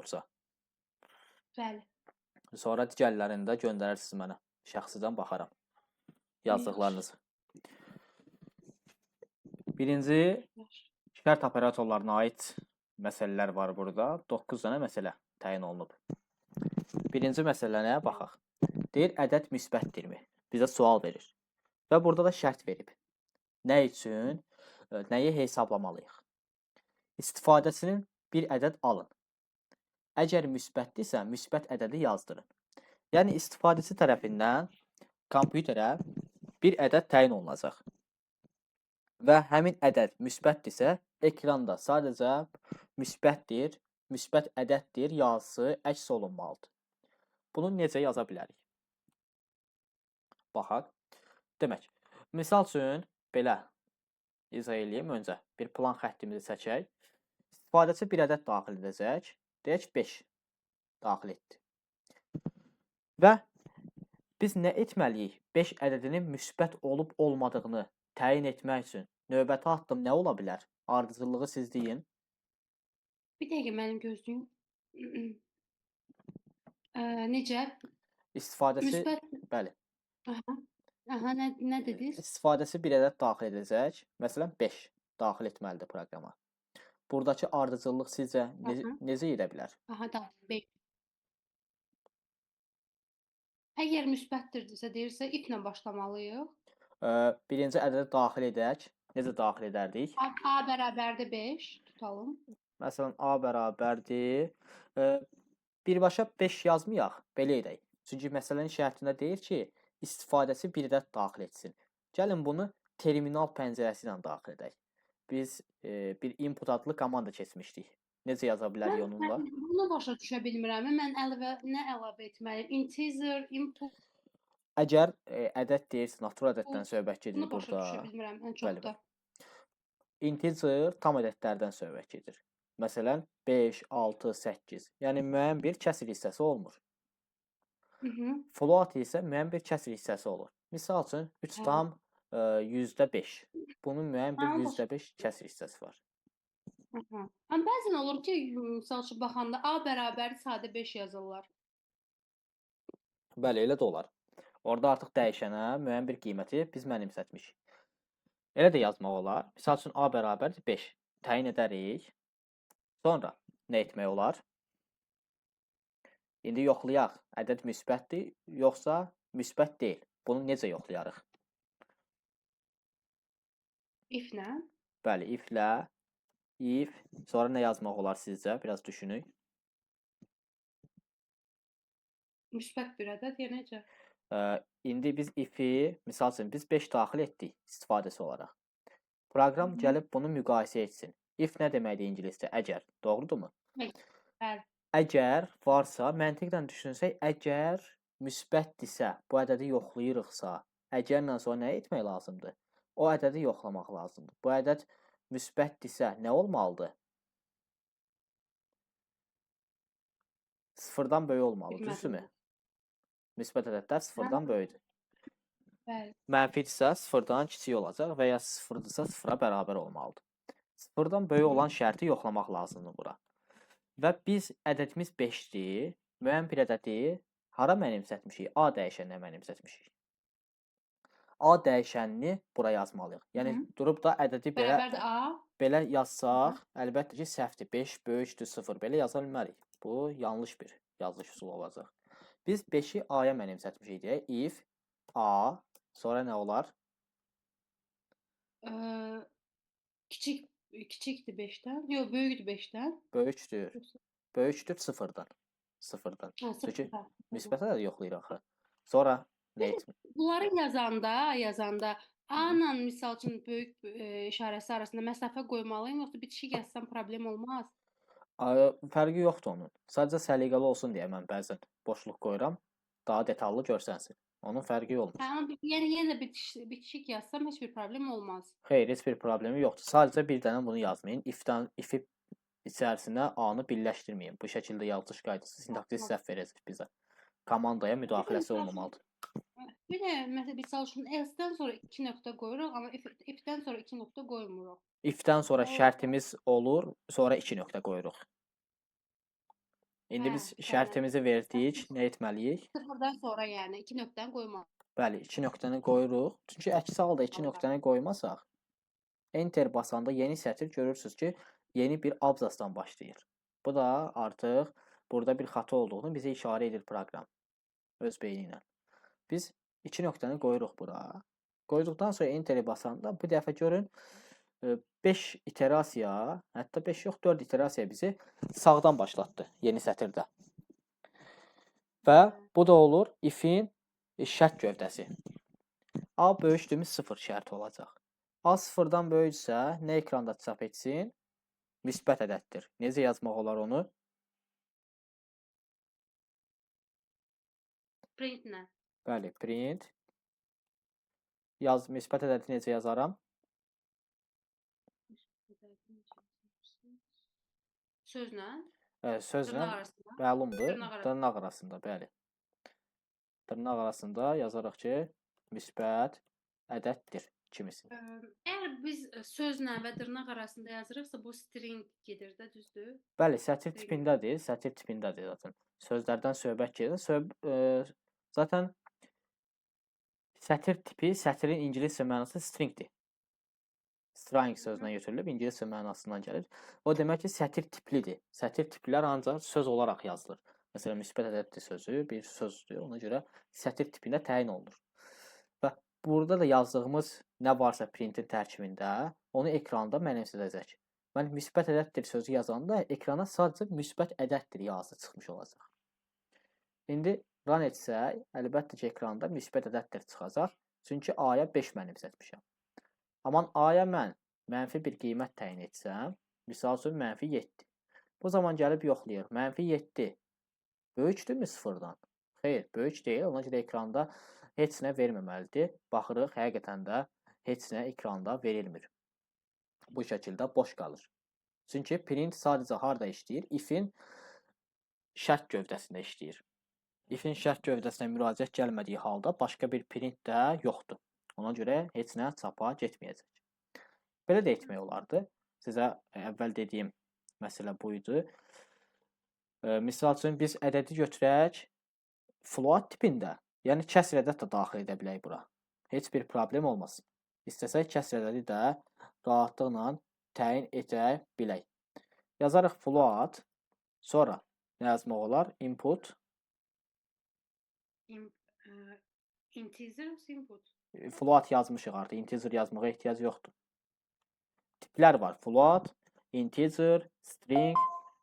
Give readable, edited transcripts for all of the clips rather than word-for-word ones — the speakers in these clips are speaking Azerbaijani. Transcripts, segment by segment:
olursa. Bəli. Sonra digərlərini də göndərərsiniz mənə. Şəxsidən baxaram Yaxşı. yazdıqlarınızı. Birinci Yaxşı. şərt operatorlarına aid məsələlər var burada. 9 dənə məsələ təyin olunub. Birinci məsələnə baxaq. Deyir, ədəd müsbətdirmi? Bizə sual verir. Və burada da şərt verib. Nə üçün? Nəyi hesablamalıyıq? İstifadəçinin bir ədəd alın. Əgər müsbətdirsə, müsbət ədədi yazdırın. Yəni, istifadəçi tərəfindən kompüterə bir ədəd təyin olunacaq. Və həmin ədəd müsbətdirsə, ekranda sadəcə müsbətdir, müsbət ədəddir yazısı əks olunmalıdır. Bunu necə yaza bilərik? Baxaq. Demək, misal üçün, belə izah eləyim öncə. Bir plan xəttimizi çəkək. İstifadəçi bir ədəd daxil edəcək. Deyək ki, 5 daxil etdi. Və biz nə etməliyik? 5 ədədinin müsbət olub olmadığını təyin etmək üçün növbəti addım nə ola bilər? Ardıcıllığı siz deyin. Bir dəqiqə mənim gözlüyüm. Necə? İstifadəçi, Müsbət. Bəli. Aha. Aha, nə dediniz? İstifadəçi bir ədəd daxil edəcək. Məsələn, 5 daxil etməlidir proqrama. Buradakı ardıcıllıq sizcə necə gedə bilər? Aha, da 5. Əgər müsbətdirsə, deyirsə, if-lə başlamalıyıq. Birinci ədədi daxil edək. Necə daxil edərdik? A bərabərdir 5 tutalım. Məsələn, A bərabərdir. Birbaşa 5 yazmayaq, belə edək. Çünki məsələnin şərtində deyir ki, istifadəçi bir ədəd daxil etsin. Gəlin bunu terminal pəncərəsi ilə daxil edək. Biz bir input adlı komanda keçmişdik. Necə yaza bilərik onunla? Mən bunu başa düşə bilmirəm. Mən nə əlavə etməliyəm? Integer, input. Əgər ədəd deyirsə, natural ədəddən söhbət gedir Bunu başa burada. düşə bilmirəm ən çox Bəli, da. Integer tam ədədlərdən söhbət gedir. Məsələn, 5, 6, 8. Yəni müəyyən bir kəsir hissəsi olmur. Float isə müəyyən bir kəsir hissəsi olur. Misal üçün, 3,5. Bunun müəyyən bir %5 kəsir hissəsi var. Aha. Amma bəzən olur ki, misal üçün, baxanda A bərabər sadə 5 yazırlar. Bəli, elə də olar. Orada artıq dəyişənə müəyyən bir qiyməti biz mənimsətmişik. Elə də yazmaq olar. Misal üçün, A bərabərdir 5. Təyin edərik. Sonra nə etmək olar? İndi yoxlayaq. Ədəd müsbətdir, yoxsa müsbət deyil. Bunu necə yoxlayarıq? If-lə. Bəli, if-lə. If. Sonra nə yazmaq olar sizcə? Biraz düşünün. Müsbət bir ədəd, ya necə? İndi biz if-i, misal üçün, biz 5 daxil etdik istifadəsi olaraq. Proqram gəlib bunu müqayisə etsin. If nə deməkdir ingiliscə? Əgər. Doğrudurmu? Bəli. Əgər varsa, məntiqlə düşünsək, əgər müsbətdirsə, bu ədədi yoxlayırıqsa, əgərlə sonra nə etmək lazımdır? O ədədi yoxlamaq lazımdır. Bu ədəd müsbətdirsə, nə olmalıdır? Sıfırdan böyük olmalı, düzdürmü? Müsbət ədədlər sıfırdan böyükdür. Bəli. Mənfidirsə sıfırdan kiçik olacaq və ya sıfırdırsa sıfıra bərabər olmalıdır. Sıfırdan böyük olan şərti yoxlamaq lazımdır bura. Və biz ədədimiz 5-dir. Müəyyən bir ədədi hara mənimsətmişik? A dəyişəninə mənimsətmişik. A dəyişənini bura yazmalıyıq. Yəni durub da ədədi belə yazsaq, əlbəttə ki, səhvdir. 5 böyükdür 0. Belə yaza bilmərik. Bu yanlış bir yazılış üsulu olacaq. Biz 5-i A-ya mənimsətmişik deyək. If A, sonra nə olar? Kiçikdir 5-dən. Yox, böyükdür 5-dən. Böyükdür. Böyükdür 0-dan. 0-dan. Hə, Çünki 0-dan. müsbətə də yoxlayırıq axı. Sonra nə etmə? Bunları yazanda A-la misal üçün böyük işarəsi arasında məsafə qoymalıyım, yoxsa bitişik yazsam problem olmaz? Fərqi yoxdur onun. Sadəcə səliqəli olsun deyə mən bəzən boşluq qoyuram. Daha detallı görsənsin. Onun fərqi olmur. Hə, amma yəni yenə də bitişik yazsam heç bir problem olmaz. Xeyr, heç bir problemi yoxdur. Sadəcə bir dənə bunu yazmayın. If-i içərisinə A-nı birləşdirməyin. Bu şəkildə yazılış qaydası sintaktik səhv verəcək bizə. Komandaya müdaxiləsi olmamalıdır. Bir də məsələn, misal üçün else-dən sonra 2 nöqtə qoyuruq, amma if-dən sonra 2 nöqtə qoymuruq. If-dən sonra şərtimiz olur, sonra 2 nöqtə qoyuruq. İndi Hə, biz tamam. şərtimizi verdik, nə etməliyik? Sıfırdan sonra yəni 2 nöqtəni qoymalı. Bəli, 2 nöqtəni qoyuruq. Çünki əksi halda 2 nöqtəni qoymasaq, enter basanda yeni sətir görürsüz ki, yeni bir abzasdan başlayır. Bu da artıq burada bir xata olduğunu bizə işarə edir proqram öz beyni ilə. Biz 2 nöqtəni qoyuruq bura. Qoyduqdan sonra enteri basanda bu dəfə görün 5 iterasiya, hətta 5 yox, 4 iterasiya bizi sağdan başlatdı yeni sətirdə. Və bu da olur if-in şərt gövdəsi. A böyükdürmü 0 şərti olacaq. A sıfırdan böyüksə nə ekranda çap etsin? Müsbət ədəddir. Necə yazmaq olar onu? Printlə. Bəli, print. Yaz müsbət ədədi necə yazaram? Sözlə. Sözlə Dırnaq arasında. məlumdur. Dırnaq arasında. Dırnaq arasında, bəli. Dırnaq arasında yazarıq ki, müsbət ədəddir kimisi. Əgər biz sözlə və dırnaq arasında yazırıqsa, bu string gedir də, düzdür? Bəli, sətir String. tipindədir, sətir tipindədir zaten. Sözlərdən söhbət gedir. Zaten sətir tipi, sətirin ingiliscə mənası stringdir. String sözündən götürülüb, ingiliscə mənasından gəlir. O demək ki, sətir tiplidir. Sətir tiplilər ancaq söz olaraq yazılır. Məsələn, müsbət ədəddir sözü bir sözdür. Ona görə sətir tipində təyin olunur. Və burada da yazdığımız nə varsa printin tərkibində, onu ekranda mənimsədəcək. Mən müsbət ədəddir sözü yazanda ekrana sadəcə müsbət ədəddir yazısı çıxmış olacaq. İndi run etsək, əlbəttə ki, ekranda müsbət ədəddir çıxacaq. Çünki A-ya 5 mənimsətmişəm. Aman A-ya mən mənfi bir qiymət təyin etsəm, misal üçün mənfi 7. Bu zaman gəlib yoxlayır. Mənfi 7 böyükdürmü sıfırdan? Xeyr, böyük deyil. Ona görə ekranda heç nə verməməlidir. Baxırıq, həqiqətən də heç nə ekranda verilmir. Bu şəkildə boş qalır. Çünki print sadəcə harda işləyir? If-in şərt gövdəsində işləyir. If-in şərt gövdəsinə müraciət gəlmədiyi halda başqa bir print də yoxdur. Ona görə heç nə çapa getməyəcək. Belə də etmək olardı. Sizə əvvəl dediyim məsələ bu idi. Misal üçün biz ədədi götürək float tipində, yəni kəsr ədəd də daxil edə bilək bura. Heç bir problem olmasın. İstəsək kəsr ədədi də rahatlıqla təyin edə bilək. Yazarıq float, sonra nə yazmaq olar? Input. Integer yoxsa input? Float yazmışıq artıq, integer yazmağa ehtiyac yoxdur. Tiplər var. Float, integer, string.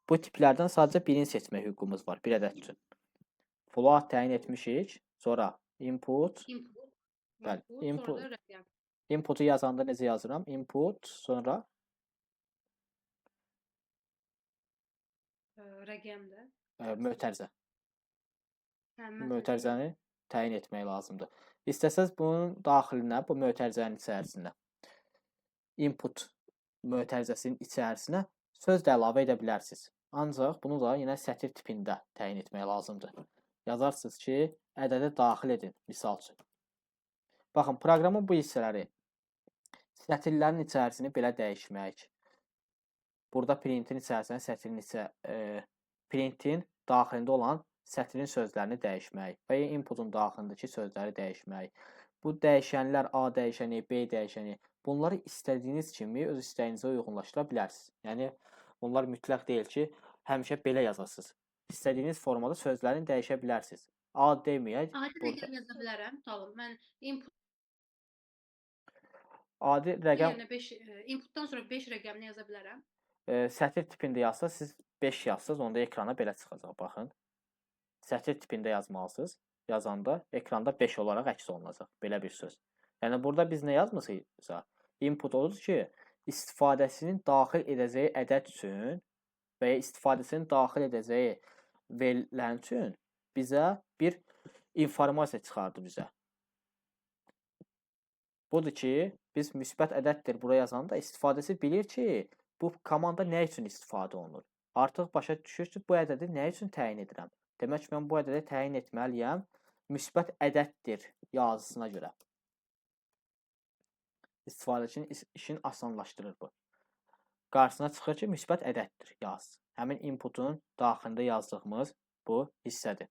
Bu tiplərdən sadəcə birini seçmək hüququmuz var bir ədəd üçün. Float təyin etmişik. Sonra input. Input. Bəli, Input, input. sonra da rəqəm. Inputu yazanda necə yazıram? Input, sonra Rəqəm də. Mötərizə. Hə, mötərizə. Mötərizəni təyin etmək lazımdır. İstəsəz bunun daxilinə, bu mötərizənin içərisinə, input mötərizəsinin içərisinə söz də əlavə edə bilərsiniz. Ancaq bunu da yenə sətir tipində təyin etmək lazımdır. Yazarsınız ki, ədədi daxil edin, misal üçün. Baxın, proqramın bu hissələri, sətirlərin içərisini belə dəyişmək, burada printin içərisinə sətirin printin daxilində olan sətirin sözlərini dəyişmək və ya inputun daxilindəki sözləri dəyişmək. Bu dəyişənlər A dəyişəni, B dəyişəni, bunları istədiyiniz kimi öz istəyinizə uyğunlaşdıra bilərsiniz. Yəni, bunlar mütləq deyil ki, həmişə belə yazasınız. İstədiyiniz formada sözlərini dəyişə bilərsiniz. A deməyək. Adi Burada. rəqəm yaza bilərəm, tutalım. Mən input Adi rəqəm yerinə 5, inputdan sonra 5 rəqəmini yaza bilərəm. Sətir tipində yazsa, siz 5 yazsaz, onda ekrana belə çıxacaq, baxın. Sətir tipində yazmalısınız. Yazanda ekranda 5 olaraq əks olunacaq. Belə bir söz. Yəni, burada biz nə yazmışıqsa, input odur ki, istifadəsinin daxil edəcəyi ədəd üçün və ya istifadəsinin daxil edəcəyi verilən üçün bizə bir informasiya çıxardı bizə. Budur ki, biz müsbət ədəddir bura yazanda istifadəsi bilir ki, bu komanda nə üçün istifadə olunur. Artıq başa düşür ki, bu ədədi nə üçün təyin edirəm? Demək ki, mən bu ədədi təyin etməliyəm müsbət ədəddir yazısına görə. İstifadəçinin işini asanlaşdırır bu. Qarşısına çıxır ki, müsbət ədəddir yaz. Həmin inputun daxilində yazdığımız bu hissədir.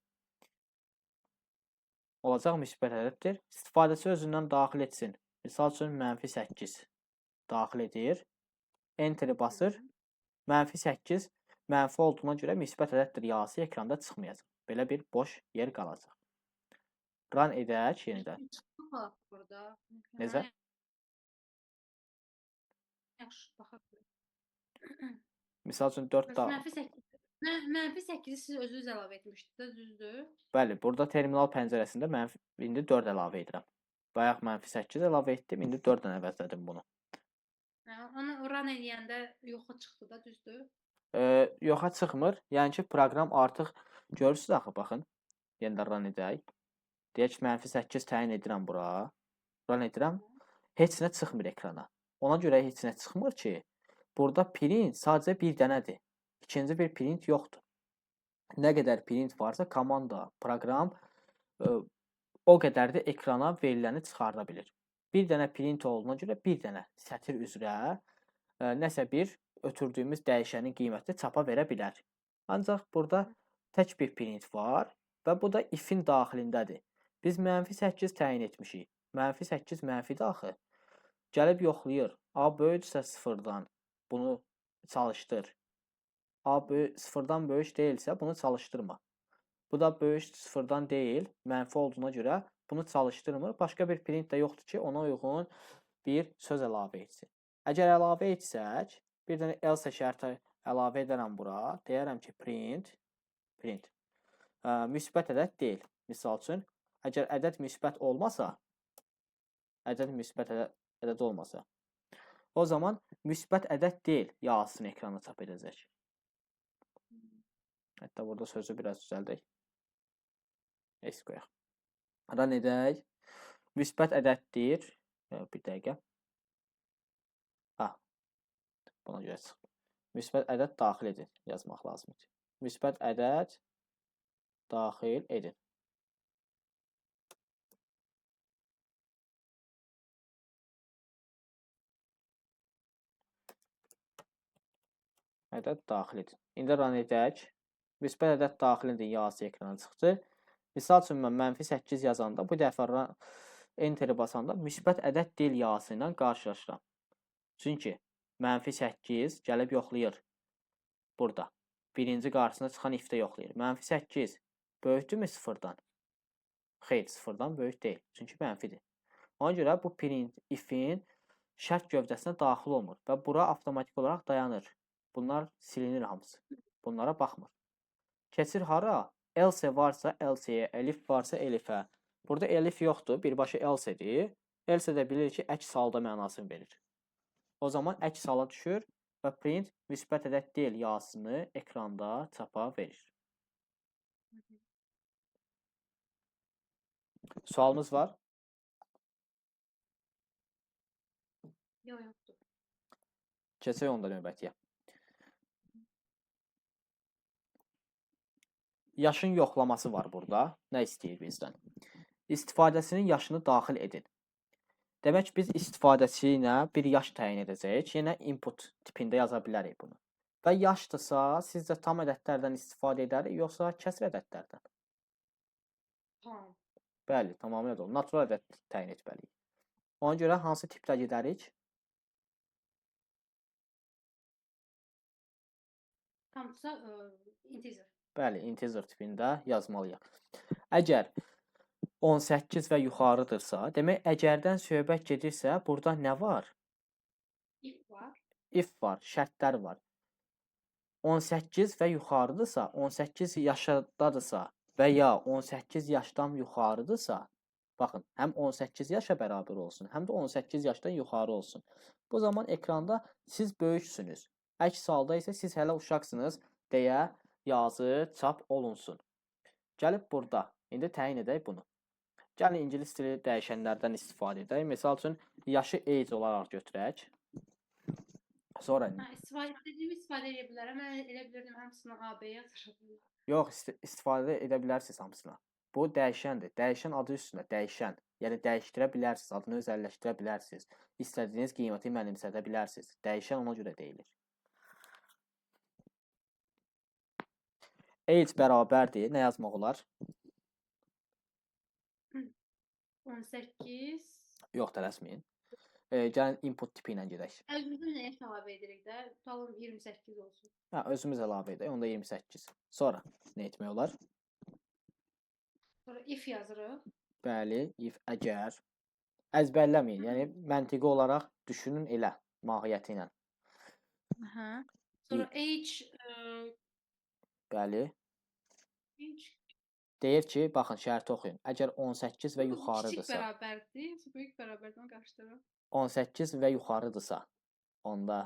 Olacaq müsbət ədəddir. İstifadəçi özündən daxil etsin. Misal üçün, -8 daxil edir. Enter-i basır. -8 mənfi olduğuna görə müsbət ədəddir yazısı ekranda çıxmayacaq. Belə bir boş yer qalacaq. Run edək yenidən. Baxaq burada. Necə? Yaxşı, baxaq. Misal üçün 4 da... -8. -8-i siz özünüz əlavə etmişdiniz də, düzdür? Bəli, burada terminal pəncərəsində mənfi, indi 4 əlavə edirəm. Bayaq -8 əlavə etdim, indi 4-lə əvəzlədim bunu. Hə, onu run eləyəndə yoxa çıxdı da, düzdür? Yoxa çıxmır. Yəni ki, proqram artıq görürsüz axı, baxın. Yenə də run edək. Deyək ki, -8 təyin edirəm bura. Run edirəm. Heç nə çıxmır ekrana. Ona görə heç nə çıxmır ki, burada print sadəcə bir dənədir. İkinci bir print yoxdur. Nə qədər print varsa, komanda, proqram o qədər də ekrana veriləni çıxarda bilir. Bir dənə print olduğuna görə bir dənə sətir üzrə nəsə bir ötürdüyümüz dəyişənin qiymətini çapa verə bilər. Ancaq burada tək bir print var və bu da if-in daxilindədir. Biz -8 təyin etmişik. -8 mənfidir axı. Gəlib yoxlayır. A böyüksə sıfırdan bunu çalışdır. A böyük, sıfırdan böyük deyilsə bunu çalışdırma. Bu da böyük sıfırdan deyil, mənfi olduğuna görə bunu çalışdırmır. Başqa bir print də yoxdur ki, ona uyğun bir söz əlavə etsin. Əgər əlavə etsək, bir dənə else şərti əlavə edərəm bura. Deyərəm ki, print. Müsbət ədəd deyil. Misal üçün, əgər ədəd müsbət olmasa, ədəd müsbət ədəd olmasa, o zaman müsbət ədəd deyil yazısını ekrana çap edəcək. Hətta burada sözü biraz düzəldək. S qoyaq. Run edək. Müsbət ədəddir. Bir dəqiqə. Ha. Buna görə çıxdı. Müsbət ədəd daxil edin. Yazmaq lazımdır. Müsbət ədəd daxil edin. Ədəd daxil edin. İndi run edək. Müsbət ədəd daxil edin yazısı ekrana çıxdı. Misal üçün, mən -8 yazanda, bu dəfə Enter-i basanda müsbət ədəd deyil yazısı ilə qarşılaşıram. Çünki -8 gəlib yoxlayır burada. Birinci qarşısına çıxan if-də yoxlayır. -8 böyükdürmü sıfırdan? Xeyr, sıfırdan böyük deyil. Çünki mənfidir. Ona görə bu print if-in şərt gövdəsinə daxil olmur və bura avtomatik olaraq dayanır. Bunlar silinir hamısı. Bunlara baxmır. Keçir hara? Else varsa else-yə, elif varsa elifə. Burada elif yoxdur, birbaşa else-dir. Else də bilir ki, əks halda mənasını verir. O zaman əks hala düşür və print müsbət ədəd deyil yazısını ekranda çapa verir. Sualımız var? Yox, yoxdur. Keçək onda növbətiyə. Yaşın yoxlaması var burada. Nə istəyir bizdən? İstifadəçinin yaşını daxil edin. Demək, biz istifadəçi ilə bir yaş təyin edəcəyik. Yenə input tipində yaza bilərik bunu. Və yaşdırsa, sizcə tam ədədlərdən istifadə edərik, yoxsa kəsr ədədlərdən? Tam. Bəli, tamamilə doğru. Natural ədəd təyin etməliyik. Ona görə hansı tipdə gedərik? Tamsa integer. Bəli, integer tipində yazmalıyıq. Əgər 18 və yuxarıdırsa, demək əgərdən söhbət gedirsə, burada nə var? If var. If var, şərtlər var. 18 və yuxarıdırsa, 18 yaşındadırsa və ya 18 yaşdan yuxarıdırsa, baxın, həm 18 yaşa bərabər olsun, həm də 18 yaşdan yuxarı olsun. Bu zaman ekranda siz böyüksünüz. Əks halda isə siz hələ uşaqsınız deyə yazı çap olunsun. Gəlib burada, indi təyin edək bunu. Gəlin ingilis dili dəyişənlərdən istifadə edək. Misal üçün, yaşı age olaraq götürək. Sonra Hə, istədiyimi istifadə edə bilərəm. Mən elə bilirdim hamısını AB yazıram. Yox, istifadə edə bilərsiniz hamısına. Bu dəyişəndir. Dəyişən adı üstündə dəyişən. Yəni dəyişdirə bilərsiniz, adını özəlləşdirə bilərsiniz. İstədiyiniz qiyməti mənimsədə bilərsiniz. Dəyişən ona görə deyilir. Age bərabərdir. Nə yazmaq olar? 18. Yox, tələsməyin. Gəlin input tipi ilə gedək. Özümüzün nə əlavə edirik də? Tutalım 28 olsun. Hə, özümüz əlavə edək. Onda 28. Sonra nə etmək olar? Sonra if yazırıq. Bəli, if əgər əzbərləməyin. Yəni məntiqi olaraq düşünün elə mahiyyəti ilə. Aha. Sonra age Bəli. Age Deyir ki, baxın şərti oxuyun. Əgər 18 və kiçik yuxarıdırsa, bərabərdir, yoxsa böyük bərabərdir, onu qarışdırıram. 18 və yuxarıdırsa, onda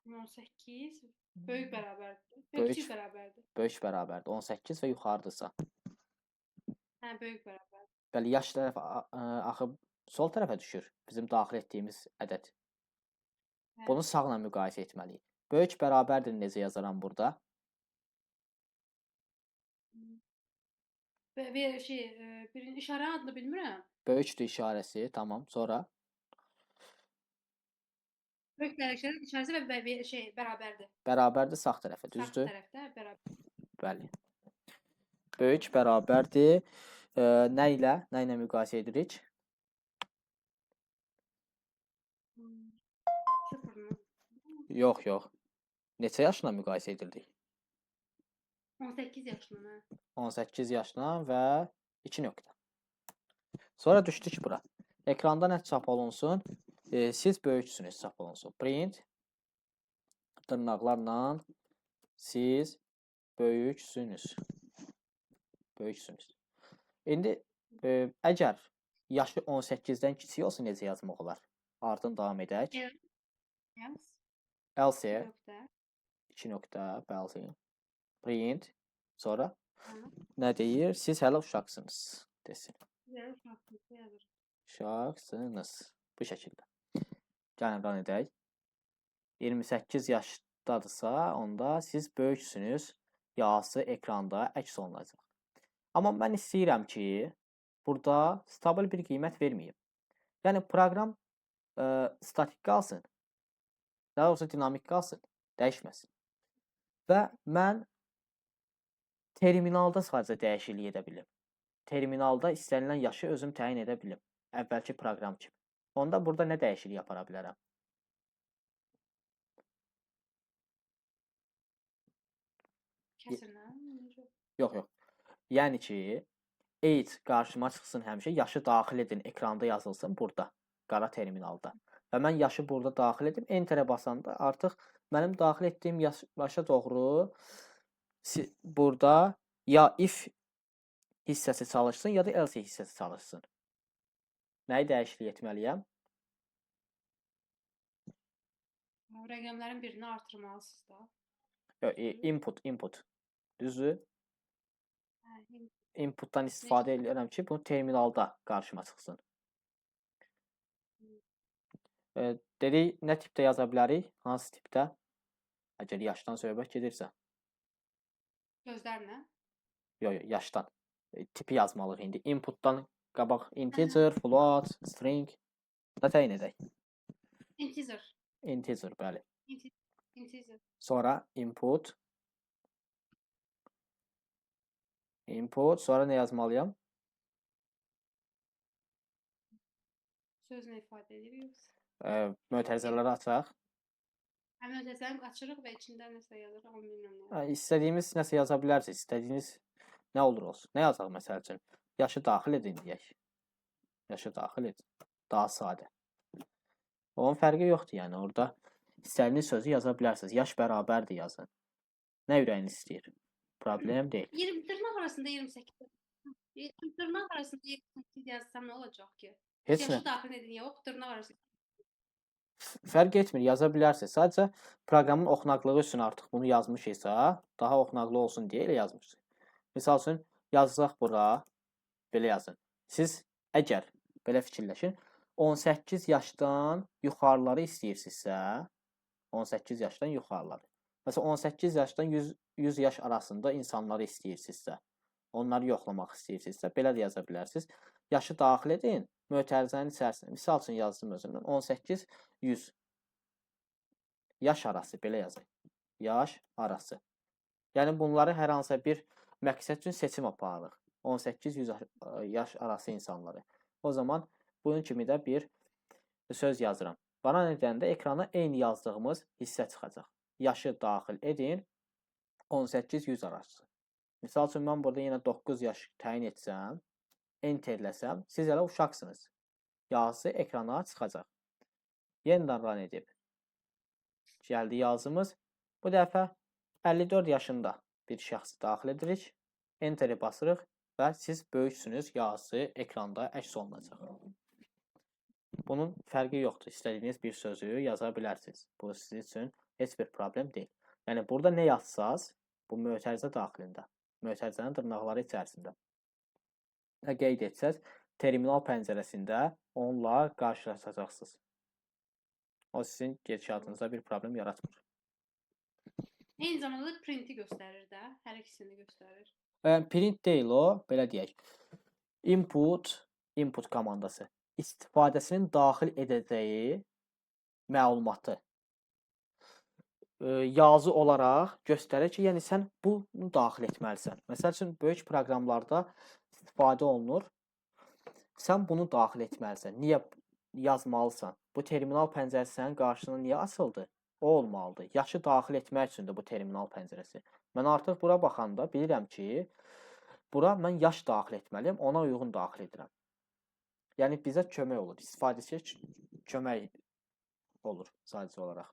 18 böyük bərabərdir. Böyük. Kiçik bərabərdir. Böyük bərabərdir. 18 və yuxarıdırsa. Hə, böyük bərabərdir. Bəli, yaş tərəf axı sol tərəfə düşür bizim daxil etdiyimiz ədəd. Hə. Bunu sağla müqayisə etməliyik. Böyük bərabərdir necə yazaram burada? Və şey, birinci işarənin adını bilmirəm. Böyükdür işarəsi, tamam. Sonra Böyük bərabər işarəsi və şey bərabərdir. Bərabərdir sağ tərəfə, Sağ düzdür? tərəfdə bərabər. Bəli. Böyük bərabərdir. Nə ilə? Nə ilə müqayisə edirik? Sıfırla. Yox, yox. Neçə yaşla müqayisə edirdik? 18 yaşla, hə. 18 yaşla və 2 nöqtə. Sonra düşdük bura. Ekranda nə çap olunsun? Siz böyüksünüz çap olunsun. Print dırnaqlarla siz böyüksünüz. Böyüksünüz. İndi əgər yaşı 18-dən kiçik olsa necə yazmaq olar? Ardın davam edək. Yaz. Else Nöqtə. 2 nöqtə, bəli. Print. Sonra Hə. nə deyir? Siz hələ uşaqsınız desin. Sizə uşaqsınız yazır. Uşaqsınız. Bu şəkildə. Gəlin run edək. 28 yaşdadırsa, onda siz böyüksünüz yazısı ekranda əks olunacaq. Amma mən istəyirəm ki, burada stabil bir qiymət verməyim. Yəni proqram statik qalsın. Daha doğrusu dinamik qalsın, dəyişməsin. Və mən terminalda sadəcə dəyişiklik edə bilim. Terminalda istənilən yaşı özüm təyin edə bilim. Əvvəlki proqram kimi. Onda burada nə dəyişiklik apara bilərəm? Kəsrlə. Necə? Yox, yox. Yəni ki, age qarşıma çıxsın həmişə, yaşı daxil edin, ekranda yazılsın burada, qara terminalda. Və mən yaşı burada daxil edim, Enter-ə basanda artıq mənim daxil etdiyim yaşa doğru burada ya if hissəsi çalışsın, ya da else hissəsi çalışsın. Nəyi dəyişiklik etməliyəm? Rəqəmlərin birini artırmalısınız da. Yox, input. Düzdür? Hə, Inputdan istifadə edirəm ki, bu terminalda qarşıma çıxsın. Dedik, nə tipdə yaza bilərik? Hansı tipdə? Əgər yaşdan söhbət gedirsə. Sözlərlə. Yox, yox, yaşdan. Tipi yazmalıyıq indi. Inputdan qabaq integer, float, string nə təyin edək? Integer. Integer, bəli. Integer. Sonra input. Input, sonra nə yazmalıyam? Söz nə ifadə edir yoxsa? Mötərizələri açaq. Hə, mötərizəni açırıq və içində nəsə yazırıq, amma bilmirəm nə. Hə, istədiyimiz nəsə yaza bilərsiniz. İstədiyiniz nə olur olsun. Nə yazaq məsəl üçün? Yaşı daxil edin deyək. Yaşı daxil edin. Daha sadə. Onun fərqi yoxdur yəni orada. İstədiyiniz sözü yaza bilərsiniz. Yaş bərabərdir yazın. Nə ürəyiniz istəyir. Problem deyil. 20 dırnaq arasında 28. Dırnaq arasında 28 yazsam nə olacaq ki? Heç nə. Yaşı daxil edin, yox, dırnaq arasında. Fərq etmir, yaza bilərsiniz. Sadəcə proqramın oxunaqlığı üçün artıq bunu yazmışıqsa, daha oxunaqlı olsun deyə elə yazmışıq. Misal üçün, yazsaq bura, belə yazın. Siz əgər belə fikirləşin, 18 yaşdan yuxarıları istəyirsinizsə, 18 yaşdan yuxarıları. Məsələn, 18 yaşdan 100 yaş arasında insanları istəyirsinizsə, onları yoxlamaq istəyirsinizsə, belə də yaza bilərsiniz. Yaşı daxil edin, mötərizənin içərisində. Misal üçün yazdım özümdən. 18 100 yaş arası belə yazaq. Yaş arası. Yəni bunları hər hansısa bir məqsəd üçün seçim aparırıq. 18-100 yaş arası insanları. O zaman bunun kimi də bir söz yazıram. Bana edəndə ekrana eyni yazdığımız hissə çıxacaq. Yaşı daxil edin 18-100 arası. Misal üçün mən burada yenə 9 yaş təyin etsəm, enterləsəm, siz hələ uşaqsınız. Yazısı ekrana çıxacaq. Yenidən run edib. Gəldi yazımız. Bu dəfə 54 yaşında bir şəxsi daxil edirik. Enter'i basırıq və siz böyüksünüz yazısı ekranda əks olunacaq. Bunun fərqi yoxdur. İstədiyiniz bir sözü yaza bilərsiniz. Bu sizin üçün heç bir problem deyil. Yəni burada nə yazsaz, bu mötərizə daxilində, mötərizənin dırnaqları içərisində nə qeyd etsəz, terminal pəncərəsində onunla qarşılaşacaqsınız. O sizin gedişatınızda bir problem yaratmır. Eyni zamanda da printi göstərir də, hər ikisini göstərir. Yəni print deyil o, belə deyək. Input komandası istifadəsinin daxil edəcəyi məlumatı yazı olaraq göstərir ki, yəni sən bunu daxil etməlisən. Məsəl üçün böyük proqramlarda istifadə olunur. Sən bunu daxil etməlisən. Niyə yazmalısan? Bu terminal pəncərəsi sənin qarşına niyə açıldı? O olmalıdır. Yaşı daxil etmək üçündür bu terminal pəncərəsi. Mən artıq bura baxanda bilirəm ki, bura mən yaş daxil etməliyəm, ona uyğun daxil edirəm. Yəni bizə kömək olur. İstifadəçiyə kömək olur sadəcə olaraq.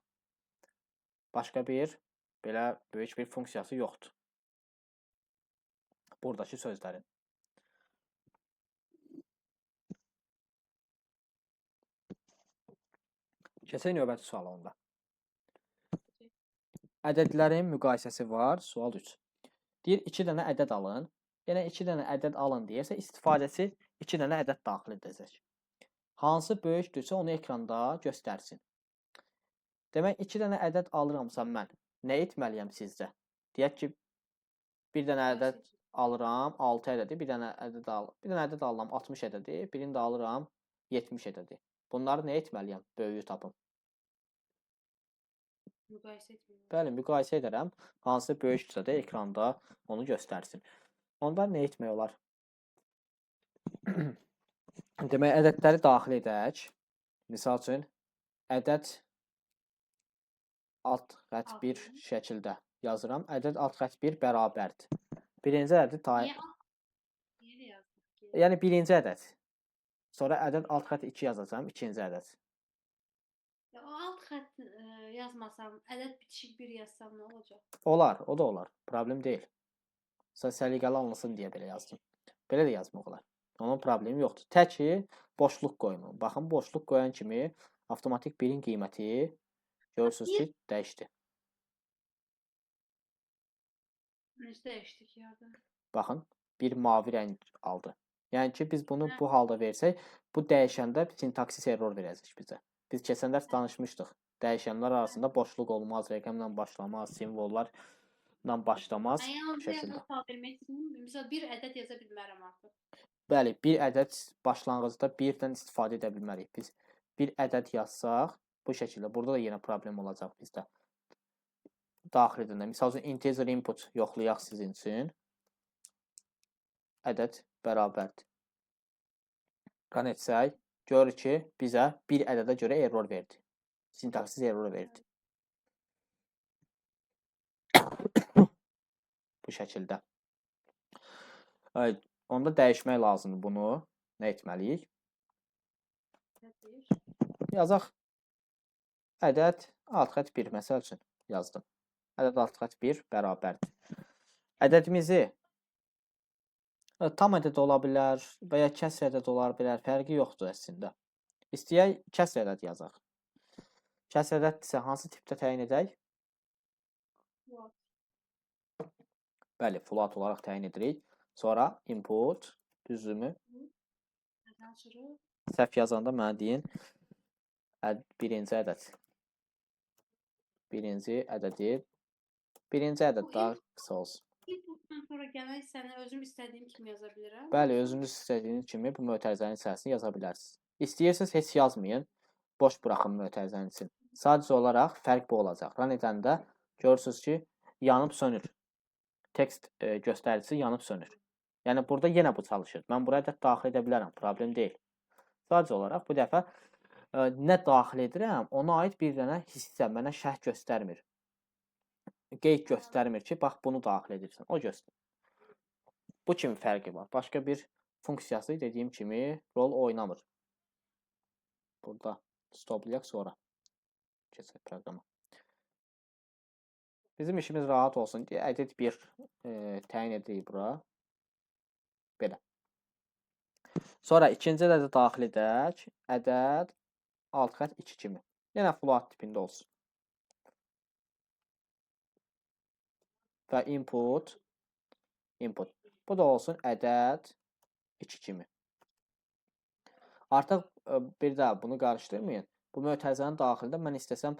Başqa bir belə böyük bir funksiyası yoxdur. Buradakı sözlərin. Keçək növbəti suala onda. Ədədlərin müqayisəsi var. Sual 3. Deyir 2 dənə ədəd alın. Yəni 2 dənə ədəd alın deyirsə, istifadəçi 2 dənə ədəd daxil edəcək. Hansı böyükdürsə onu ekranda göstərsin. Demək 2 dənə ədəd alıramsa mən, nə etməliyəm sizcə? Deyək ki, bir dənə ədəd alıram 6 ədədi, bir dənə ədəd al, bir dənə ədəd alıram 60 ədədi, birini də alıram 70 ədədi. Bunları nə etməliyəm? Böyüyü tapım. Müqayisə etməliyəm. Bəli, müqayisə edərəm. Hansı böyükdürsə də ekranda onu göstərsin. Onda nə etmək olar? Demək, ədədləri daxil edək. Misal üçün, ədəd alt xətt 1 şəkildə yazıram. Ədəd alt xətt 1 bərabərdir. Birinci ədədi Niyə alt? Niyə də yazdıq ki? Yəni birinci ədəd. Sonra ədəd alt xətt 2 yazacağam, ikinci ədəd. Ya, o alt xətt yazmasam, ədəd bitişik 1 yazsam nə olacaq? Olar, o da olar. Problem deyil. Səliqəli alınsın deyə belə yazdım. Belə də yazmaq olar. Onun problemi yoxdur. Tək ki, boşluq qoymayın. Baxın, boşluq qoyan kimi avtomatik birin qiyməti görürsünüz ki, dəyişdi. Necə dəyişdi ki orada? Baxın, bir mavi rəng aldı. Yəni ki, biz bunu bu halda versək, bu dəyişəndə sintaksis error verəcək bizə. Biz keçən dərs danışmışdıq. Dəyişənlər arasında boşluq olmaz, rəqəmlə başlamaz, simvollarla başlamaz. Mən yalnız bu şəkildə. sual vermək istəyirəm. Məsəl bir ədəd yaza bilmərəm artıq. Bəli, bir ədəd başlanğıcda birdən istifadə edə bilmərik. Biz bir ədəd yazsaq, bu şəkildə burada da yenə problem olacaq bizdə. Daxil edəndə, misal üçün integer input yoxlayaq sizin üçün. Ədəd bərabərdir. Run etsək, görür ki, bizə bir ədədə görə error verdi. Sintaksis error verdi. Bu şəkildə. Onda dəyişmək lazımdır bunu. Nə etməliyik? Yazaq. Ədəd alt xətt 1 məsəl üçün yazdım. Ədəd alt xətt 1 bərabərdir. Ədədimizi tam ədəd ola bilər və ya kəsr ədəd ola bilər, fərqi yoxdur əslində. İstəyək kəsr ədəd yazaq. Kəsr ədəddirsə hansı tipdə təyin edək? Float. Bəli, float olaraq təyin edirik. Sonra input düzümü səhv yazanda mənə deyin. Birinci ədəd. Birinci ədədi. Birinci ədəd daha qısa olsun. Inputdan sonra gələn hissəni özüm istədiyim kimi yaza bilirəm. Bəli, özünüz istədiyiniz kimi bu mötərizənin içərisini yaza bilərsiniz. İstəyirsiniz heç yazmayın. Boş buraxın mötərizənin için. Sadəcə olaraq fərq bu olacaq. Run edəndə görürsünüz ki, yanıb sönür. Text göstəricisi yanıb sönür. Yəni burada yenə bu çalışır. Mən bura ədəd daxil edə bilərəm, problem deyil. Sadəcə olaraq bu dəfə nə daxil edirəm, ona aid bir dənə hissə mənə şərh göstərmir. Qeyd göstərmir ki, bax bunu daxil edirsən. O göstərir. Bu kimi fərqi var. Başqa bir funksiyası dediyim kimi rol oynamır. Burada stoplayaq, sonra keçək proqrama. Bizim işimiz rahat olsun deyə ədəd 1 təyin edirik bura. Belə. Sonra ikinci ədədi daxil edək. Ədəd alt xətt 2 kimi. Yenə float tipində olsun. Və input. Bu da olsun ədəd 2 kimi. Artıq bir daha bunu qarışdırmayın. Bu mötərizənin daxilində mən istəsəm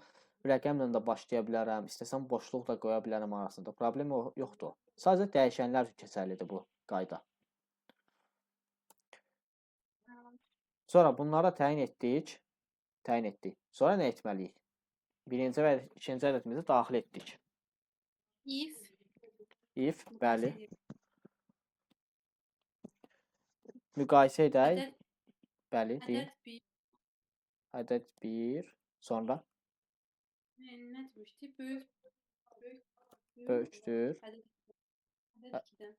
rəqəmlə də başlaya bilərəm, istəsəm boşluq da qoya bilərəm arasında. Problem yoxdur. Sadəcə dəyişənlər üçün keçərlidir bu qayda. Sonra bunları təyin etdik. Sonra nə etməliyik? Birinci və ikinci ədədimizi daxil etdik. If, bəli. Müqayisə edək. Bəli, deyin. Ədəd 1. Sonra? Nə demişdik? Böyükdür. Ədəd 2-dən.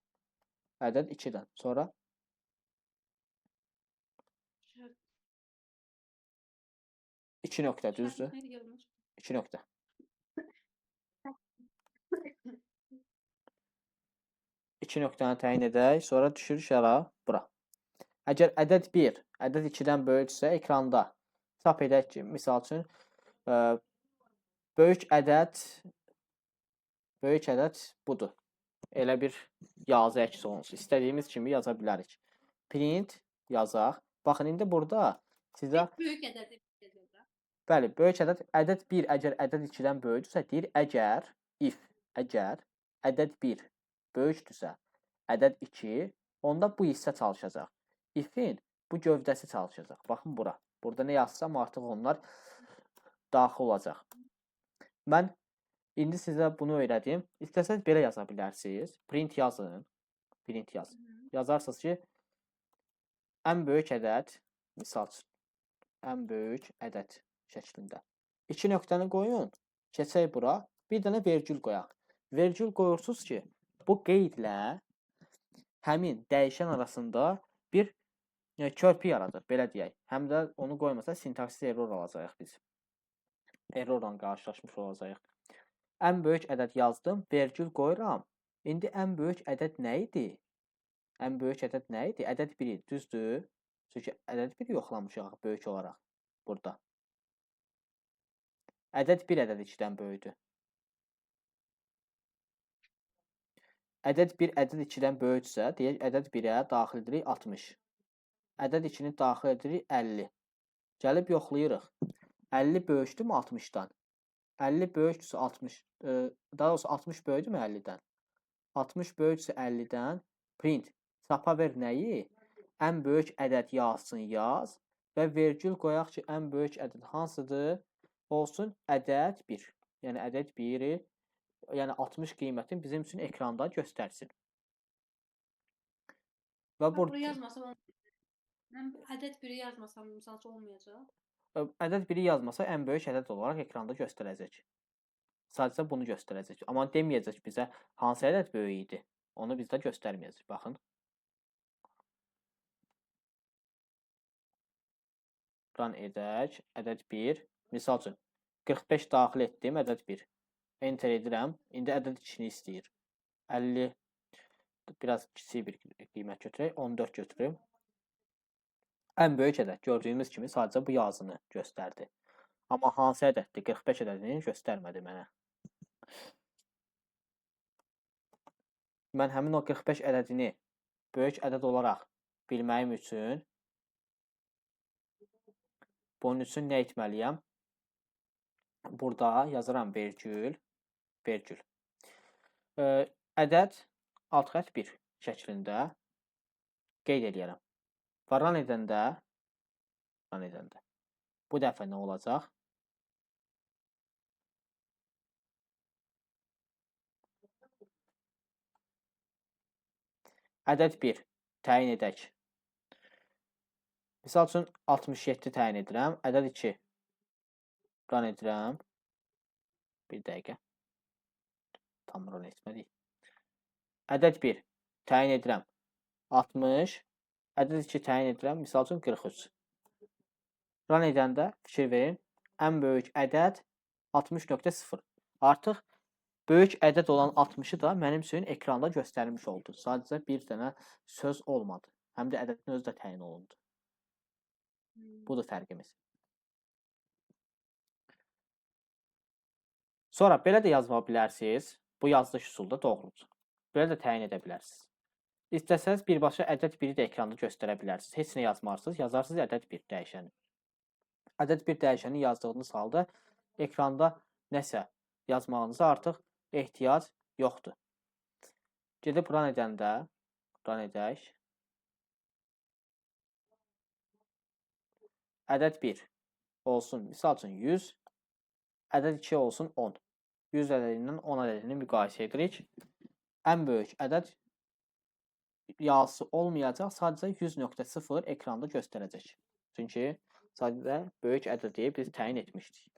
Ədəd 2-dən. Sonra? 2 nöqtə, düzdür? 2 nöqtə. 2 nöqtəni təyin edək. Sonra düşürük hara? Bura. Əgər ədəd 1, ədəd 2-dən böyüksə ekranda çap edək ki, misal üçün böyük ədəd budur. Elə bir yazı əks olunsun. İstədiyimiz kimi yaza bilərik. Print yazaq. Baxın, indi burada sizə böyük ədəd. Bəli, böyük ədəd, ədəd 1 əgər ədəd 2-dən böyükdürsə, deyir əgər, if, əgər ədəd 1 böyükdürsə, ədəd 2, onda bu hissə çalışacaq. If-in bu gövdəsi çalışacaq. Baxın bura. Burada nə yazsam artıq onlar daxil olacaq. Mən indi sizə bunu öyrədim. İstəsəniz belə yaza bilərsiniz. Print yazın. Print yazın. Yazarsınız ki, ən böyük ədəd, misal üçün, ən böyük ədəd şəklində. 2 nöqtəni qoyun, keçək bura, bir dənə vergül qoyaq. Vergül qoyursunuz ki, bu qeydlə həmin dəyişən arasında bir körpü yaradır, belə deyək. Həm də onu qoymasa sintaksis error alacağıq biz. Errorla qarşılaşmış olacağıq. Ən böyük ədəd yazdım, vergül qoyuram. İndi ən böyük ədəd nə idi? Ən böyük ədəd nə idi? Ədəd 1 idi, düzdür? Çünki ədəd 1 yoxlamışıq böyük olaraq burada. Ədəd 1 ədəd 2-dən böyükdür. Ədəd 1 ədəd 2-dən böyüksə, deyək ədəd 1-ə daxil edirik 60. Ədəd 2-ni daxil edirik 50. Gəlib yoxlayırıq. 50 böyükdürmü 60-dan? 50 böyükdürsə 60, daha doğrusu 60 böyükdürmü 50-dən? 60 böyükdürsə 50-dən print çapa ver nəyi? Ən böyük ədəd yazsın yaz və vergül qoyaq ki, ən böyük ədəd hansıdır? Olsun ədəd 1. Yəni ədəd 1-i, yəni 60 qiymətini bizim üçün ekranda göstərsin. Və burada yazmasam, mən ədəd 1-i yazmasam, misal üçün olmayacaq. Ədəd 1-i yazmasa ən böyük ədəd olaraq ekranda göstərəcək. Sadəcə bunu göstərəcək. Amma deməyəcək bizə hansı ədəd böyük idi. Onu bizdə göstərməyəcək. Baxın. Run edək. Ədəd 1. Misal üçün 45 daxil etdim, ədəd 1. Enter edirəm. İndi ədəd 2-ni istəyir. 50, biraz kiçik bir qiymət götürək. 14 götürüm. Ən böyük ədəd gördüyümüz kimi sadəcə bu yazını göstərdi. Amma hansı ədəddir? 45 ədədini göstərmədi mənə. Mən həmin o 45 ədədini böyük ədəd olaraq bilməyim üçün bunun üçün nə etməliyəm? Burada yazıram vergül, vergül. Ədəd alt xətt 1 şəklində qeyd eləyərəm. Və run edəndə, bu dəfə nə olacaq? Ədəd 1 təyin edək. Misal üçün 67 təyin edirəm. Ədəd 2 run edirəm. Bir dəqiqə. Tam run etmədik. Ədəd 1 təyin edirəm. 60. Ədəd 2 təyin edirəm. Misal üçün 43. Run edəndə fikir verin. Ən böyük ədəd 60.0. Artıq böyük ədəd olan 60-ı da mənim üçün ekranda göstərmiş oldu. Sadəcə bir dənə söz olmadı. Həm də ədədin özü də təyin olundu. Budur fərqimiz. Sonra belə də yazma bilərsiniz. Bu yazılış üsulu da doğrudur. Belə də təyin edə bilərsiniz. İstəsəniz birbaşa ədəd 1-i də ekranda göstərə bilərsiniz. Heç nə yazmarsınız, yazarsınız ədəd 1 dəyişəni. Ədəd 1 dəyişəni yazdığınız halda ekranda nəsə yazmağınıza artıq ehtiyac yoxdur. Gedib run edəndə, run edək. Ədəd 1 olsun, misal üçün 100, ədəd 2 olsun 10. 100 ədədindən 10 ədədini müqayisə edirik. Ən böyük ədəd yazısı olmayacaq, sadəcə 100.0 ekranda göstərəcək. Çünki sadəcə böyük ədədi biz təyin etmişdik.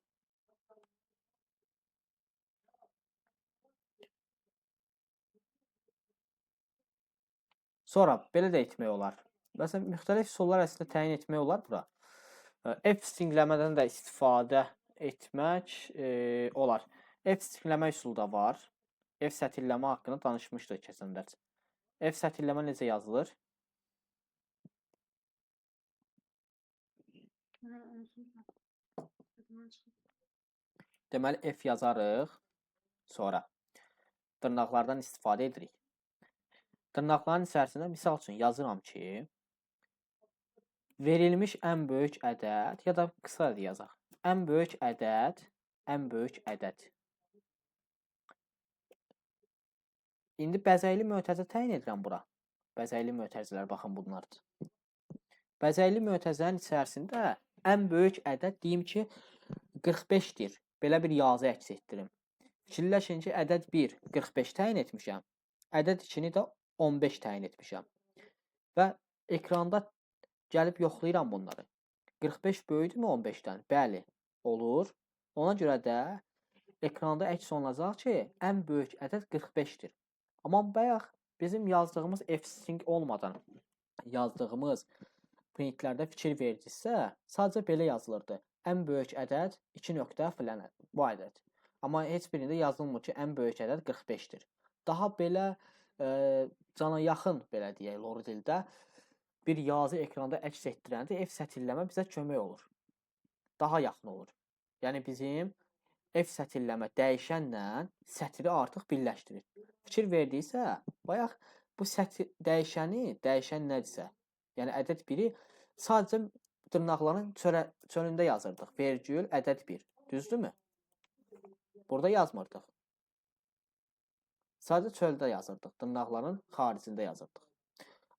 Sonra belə də etmək olar. Məsələn, müxtəlif üsullar əslində təyin etmək olar bura. F stringləmədən də istifadə etmək olar. F stringləmə üsulu da var. F sətirləmə haqqında danışmışdıq keçən dərs. F sətirləmə necə yazılır? Deməli, F yazarıq. Sonra dırnaqlardan istifadə edirik. Dırnaqların içərisində misal üçün yazıram ki, verilmiş ən böyük ədəd ya da qısa yazaq. Ən böyük ədəd, ən böyük ədəd. İndi bəzəkli mötərizə təyin edirəm bura. Bəzəkli mötərizələr baxın bunlardır. Bəzəkli mötərizənin içərisində ən böyük ədəd deyim ki, 45-dir. Belə bir yazı əks etdirim. Fikirləşin ki, ədəd 1 45 təyin etmişəm. Ədəd 2-ni də 15 təyin etmişəm. Və ekranda gəlib yoxlayıram bunları. 45 böyükdürmü 15-dən? Bəli, olur. Ona görə də ekranda əks olunacaq ki, ən böyük ədəd 45-dir. Amma bayaq bizim yazdığımız F-string olmadan yazdığımız printlərdə fikir verdinizsə, sadəcə belə yazılırdı. Ən böyük ədəd 2 nöqtə filan bu ədəd. Amma heç birində yazılmır ki, ən böyük ədəd 45-dir. Daha belə cana yaxın, belə deyək, loru dildə bir yazı ekranda əks etdirəndə F sətirləmə bizə kömək olur. Daha yaxın olur. Yəni bizim F sətirləmə dəyişənlə sətri artıq birləşdirir. Fikir verdiysə, bayaq bu sətir dəyişəni, dəyişən nədirsə, yəni ədəd 1-i sadəcə dırnaqların çölündə yazırdıq. Vergül, ədəd 1. Düzdürmü? Burada yazmırdıq. Sadəcə çöldə yazırdıq. Dırnaqların xaricində yazırdıq.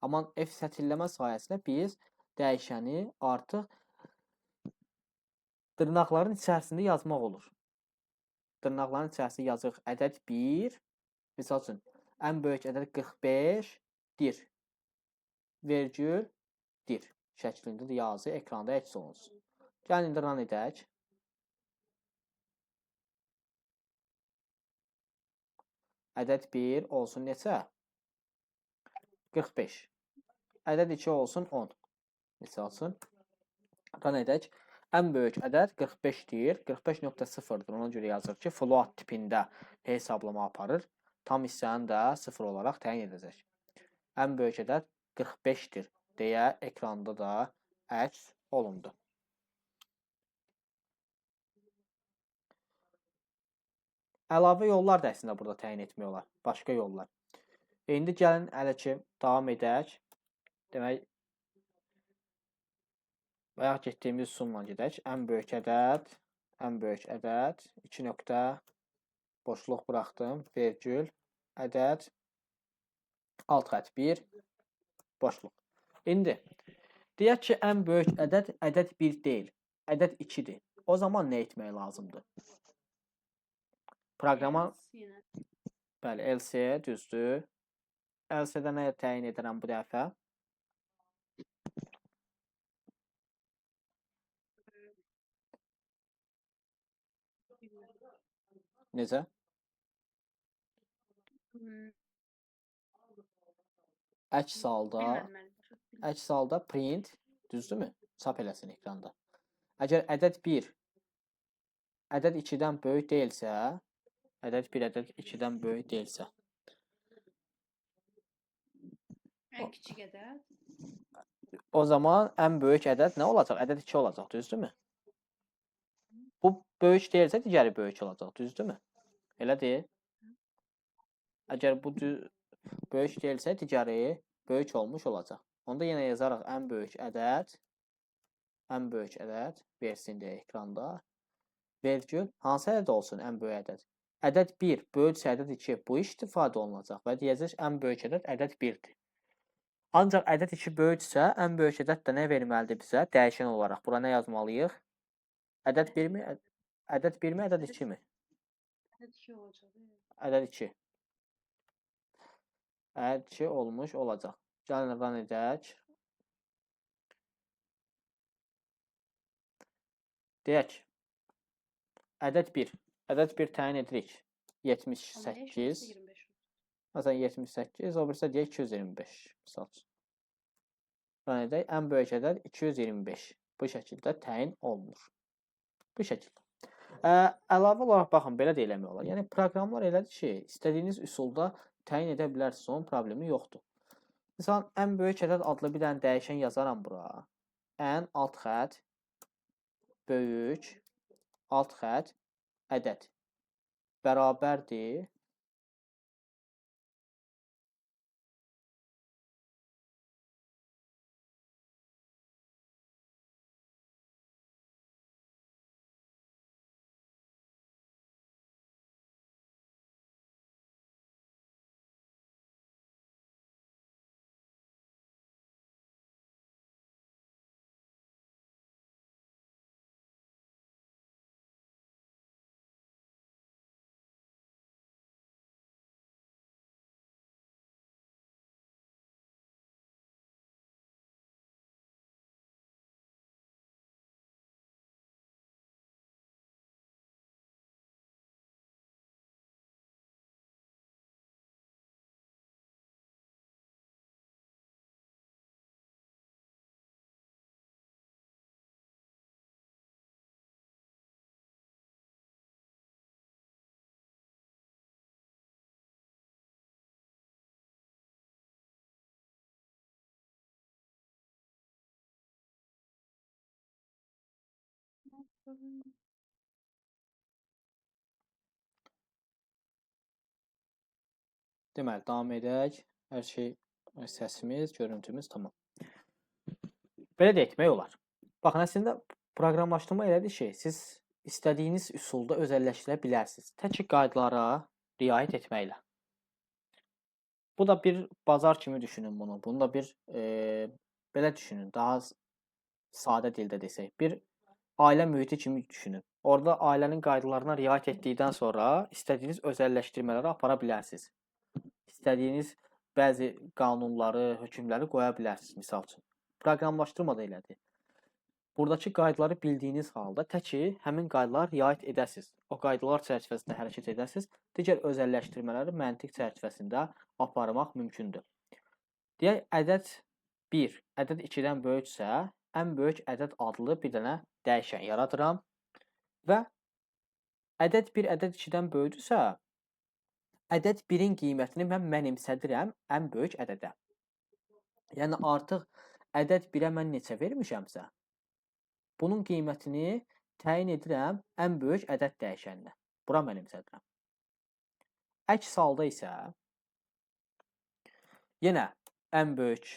Amma F sətirləmə sayəsində biz dəyişəni artıq dırnaqların içərisində yazmaq olur. Dırnaqların içərisində yazırıq ədəd 1. Misal üçün, ən böyük ədəd 45-dir. Vergül, dir şəklində də yazı ekranda əks olunsun. Gəlin indi run edək. Ədəd 1 olsun neçə? 45. Ədəd 2 olsun 10. Misal üçün, run edək. Ən böyük ədəd 45-dir. 45.0-dır. Ona görə yazır ki, float tipində hesablama aparır. Tam hissəni də 0 olaraq təyin edəcək. Ən böyük ədəd 45-dir deyə ekranda da əks olundu. Əlavə yollar da əslində burada təyin etmək olar. Başqa yollar. İndi gəlin hələ ki davam edək. Demək, bayaq getdiyimiz üsulla gedək. Ən böyük ədəd, ən böyük ədəd, 2 nöqtə, boşluq buraxdım, vergül, ədəd, alt xətt 1, boşluq. İndi, deyək ki, ən böyük ədəd, ədəd 1 deyil, ədəd 2-dir. O zaman nə etmək lazımdır? Proqrama, bəli, else düzdür. Else-də nə təyin edirəm bu dəfə? Bilmirəm. Necə? Əks halda, Bilmədim müəllim. Başa bilmədim. əks halda print, düzdürmü? Çap eləsin ekranda. Əgər ədəd 1 ədəd 2-dən böyük deyilsə, ədəd 1 ədəd 2-dən böyük deyilsə, Ən kiçik ədəd. o zaman ən böyük ədəd nə olacaq? Ədəd 2 olacaq, düzdürmü? Bu böyük deyilsə, digəri böyük olacaq, düzdürmü? Elədir? Əgər bu böyük deyilsə, digəri böyük olmuş olacaq. Onda yenə yazarıq ən böyük ədəd, ən böyük ədəd versin deyə ekranda. Vergül, hansı ədəd olsun ən böyük ədəd? Ədəd 1 böyüksə ədəd 2, bu istifadə olunacaq və deyəcək ən böyük ədəd ədəd 1-dir. Ancaq ədəd 2 böyüksə, ən böyük ədəd də nə verməlidir bizə? Dəyişən olaraq. Bura nə yazmalıyıq? Ədəd 1-mi? Ədəd 1-mi, ədəd 2-mi? Ədəd 2 olacaq. Ədəd 2. Ədəd 2 olmuş olacaq. Gəlin run edək. Deyək. Ədəd 1. Ədəd 1 təyin edirik. 78. 25. Məsələn 78, o birisi deyək 225. Misal üçün. Run edək. Ən böyük ədəd 225. Bu şəkildə təyin olunur. Bu şəkildə. Əlavə olaraq baxın, belə də eləmək olar. Yəni proqramlar elədir ki, istədiyiniz üsulda təyin edə bilərsiniz, onun problemi yoxdur. Məsələn, ən böyük ədəd adlı bir dənə dəyişən yazaram bura. Ən alt xətt böyük alt xətt ədəd bərabərdir. Deməli, davam edək. Hər şey, səsimiz, görüntümüz tamam. Belə də etmək olar. Baxın, əslində proqramlaşdırma elədir ki, siz istədiyiniz üsulda özəlləşdirə bilərsiniz. Tək ki, qaydalara riayət etməklə. Bu da bir bazar kimi düşünün bunu. Bunu da bir belə düşünün, daha sadə dildə desək. Bir ailə mühiti kimi düşünün. Orada ailənin qaydalarına riayət etdikdən sonra istədiyiniz özəlləşdirmələri apara bilərsiniz. İstədiyiniz bəzi qanunları, hökmləri qoya bilərsiniz, misal üçün. Proqramlaşdırma da elədir. Buradakı qaydaları bildiyiniz halda tək ki, həmin qaydalara riayət edəsiniz. O qaydalar çərçivəsində hərəkət edəsiniz. Digər özəlləşdirmələri məntiq çərçivəsində aparmaq mümkündür. Deyək, ədəd 1, ədəd 2-dən böyüksə, ən böyük ədəd adlı bir dənə dəyişən yaradıram və ədəd 1, ədəd 2-dən böyükdürsə, ədəd 1-in qiymətini mən mənimsədirəm ən böyük ədədə. Yəni artıq ədəd 1-ə mən neçə vermişəmsə, bunun qiymətini təyin edirəm ən böyük ədəd dəyişəninə. Bura mənimsədirəm. Əks halda isə yenə ən böyük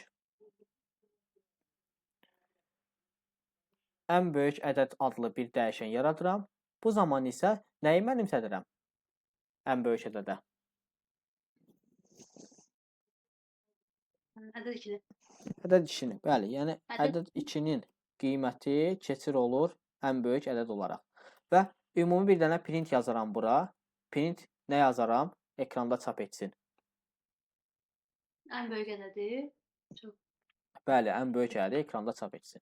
ədəd adlı bir dəyişən yaradıram. Bu zaman isə nəyi mənimsədirəm? Ən böyük ədədə. Ədəd 2-ni. Ədəd 2-ni, bəli. Yəni ədəd 2-nin qiyməti keçir olur ən böyük ədəd olaraq. Və ümumi bir dənə print yazaram bura. Print nə yazaram? Ekranda çap etsin. Ən böyük ədədi. Çox. Bəli, ən böyük ədədi ekranda çap etsin.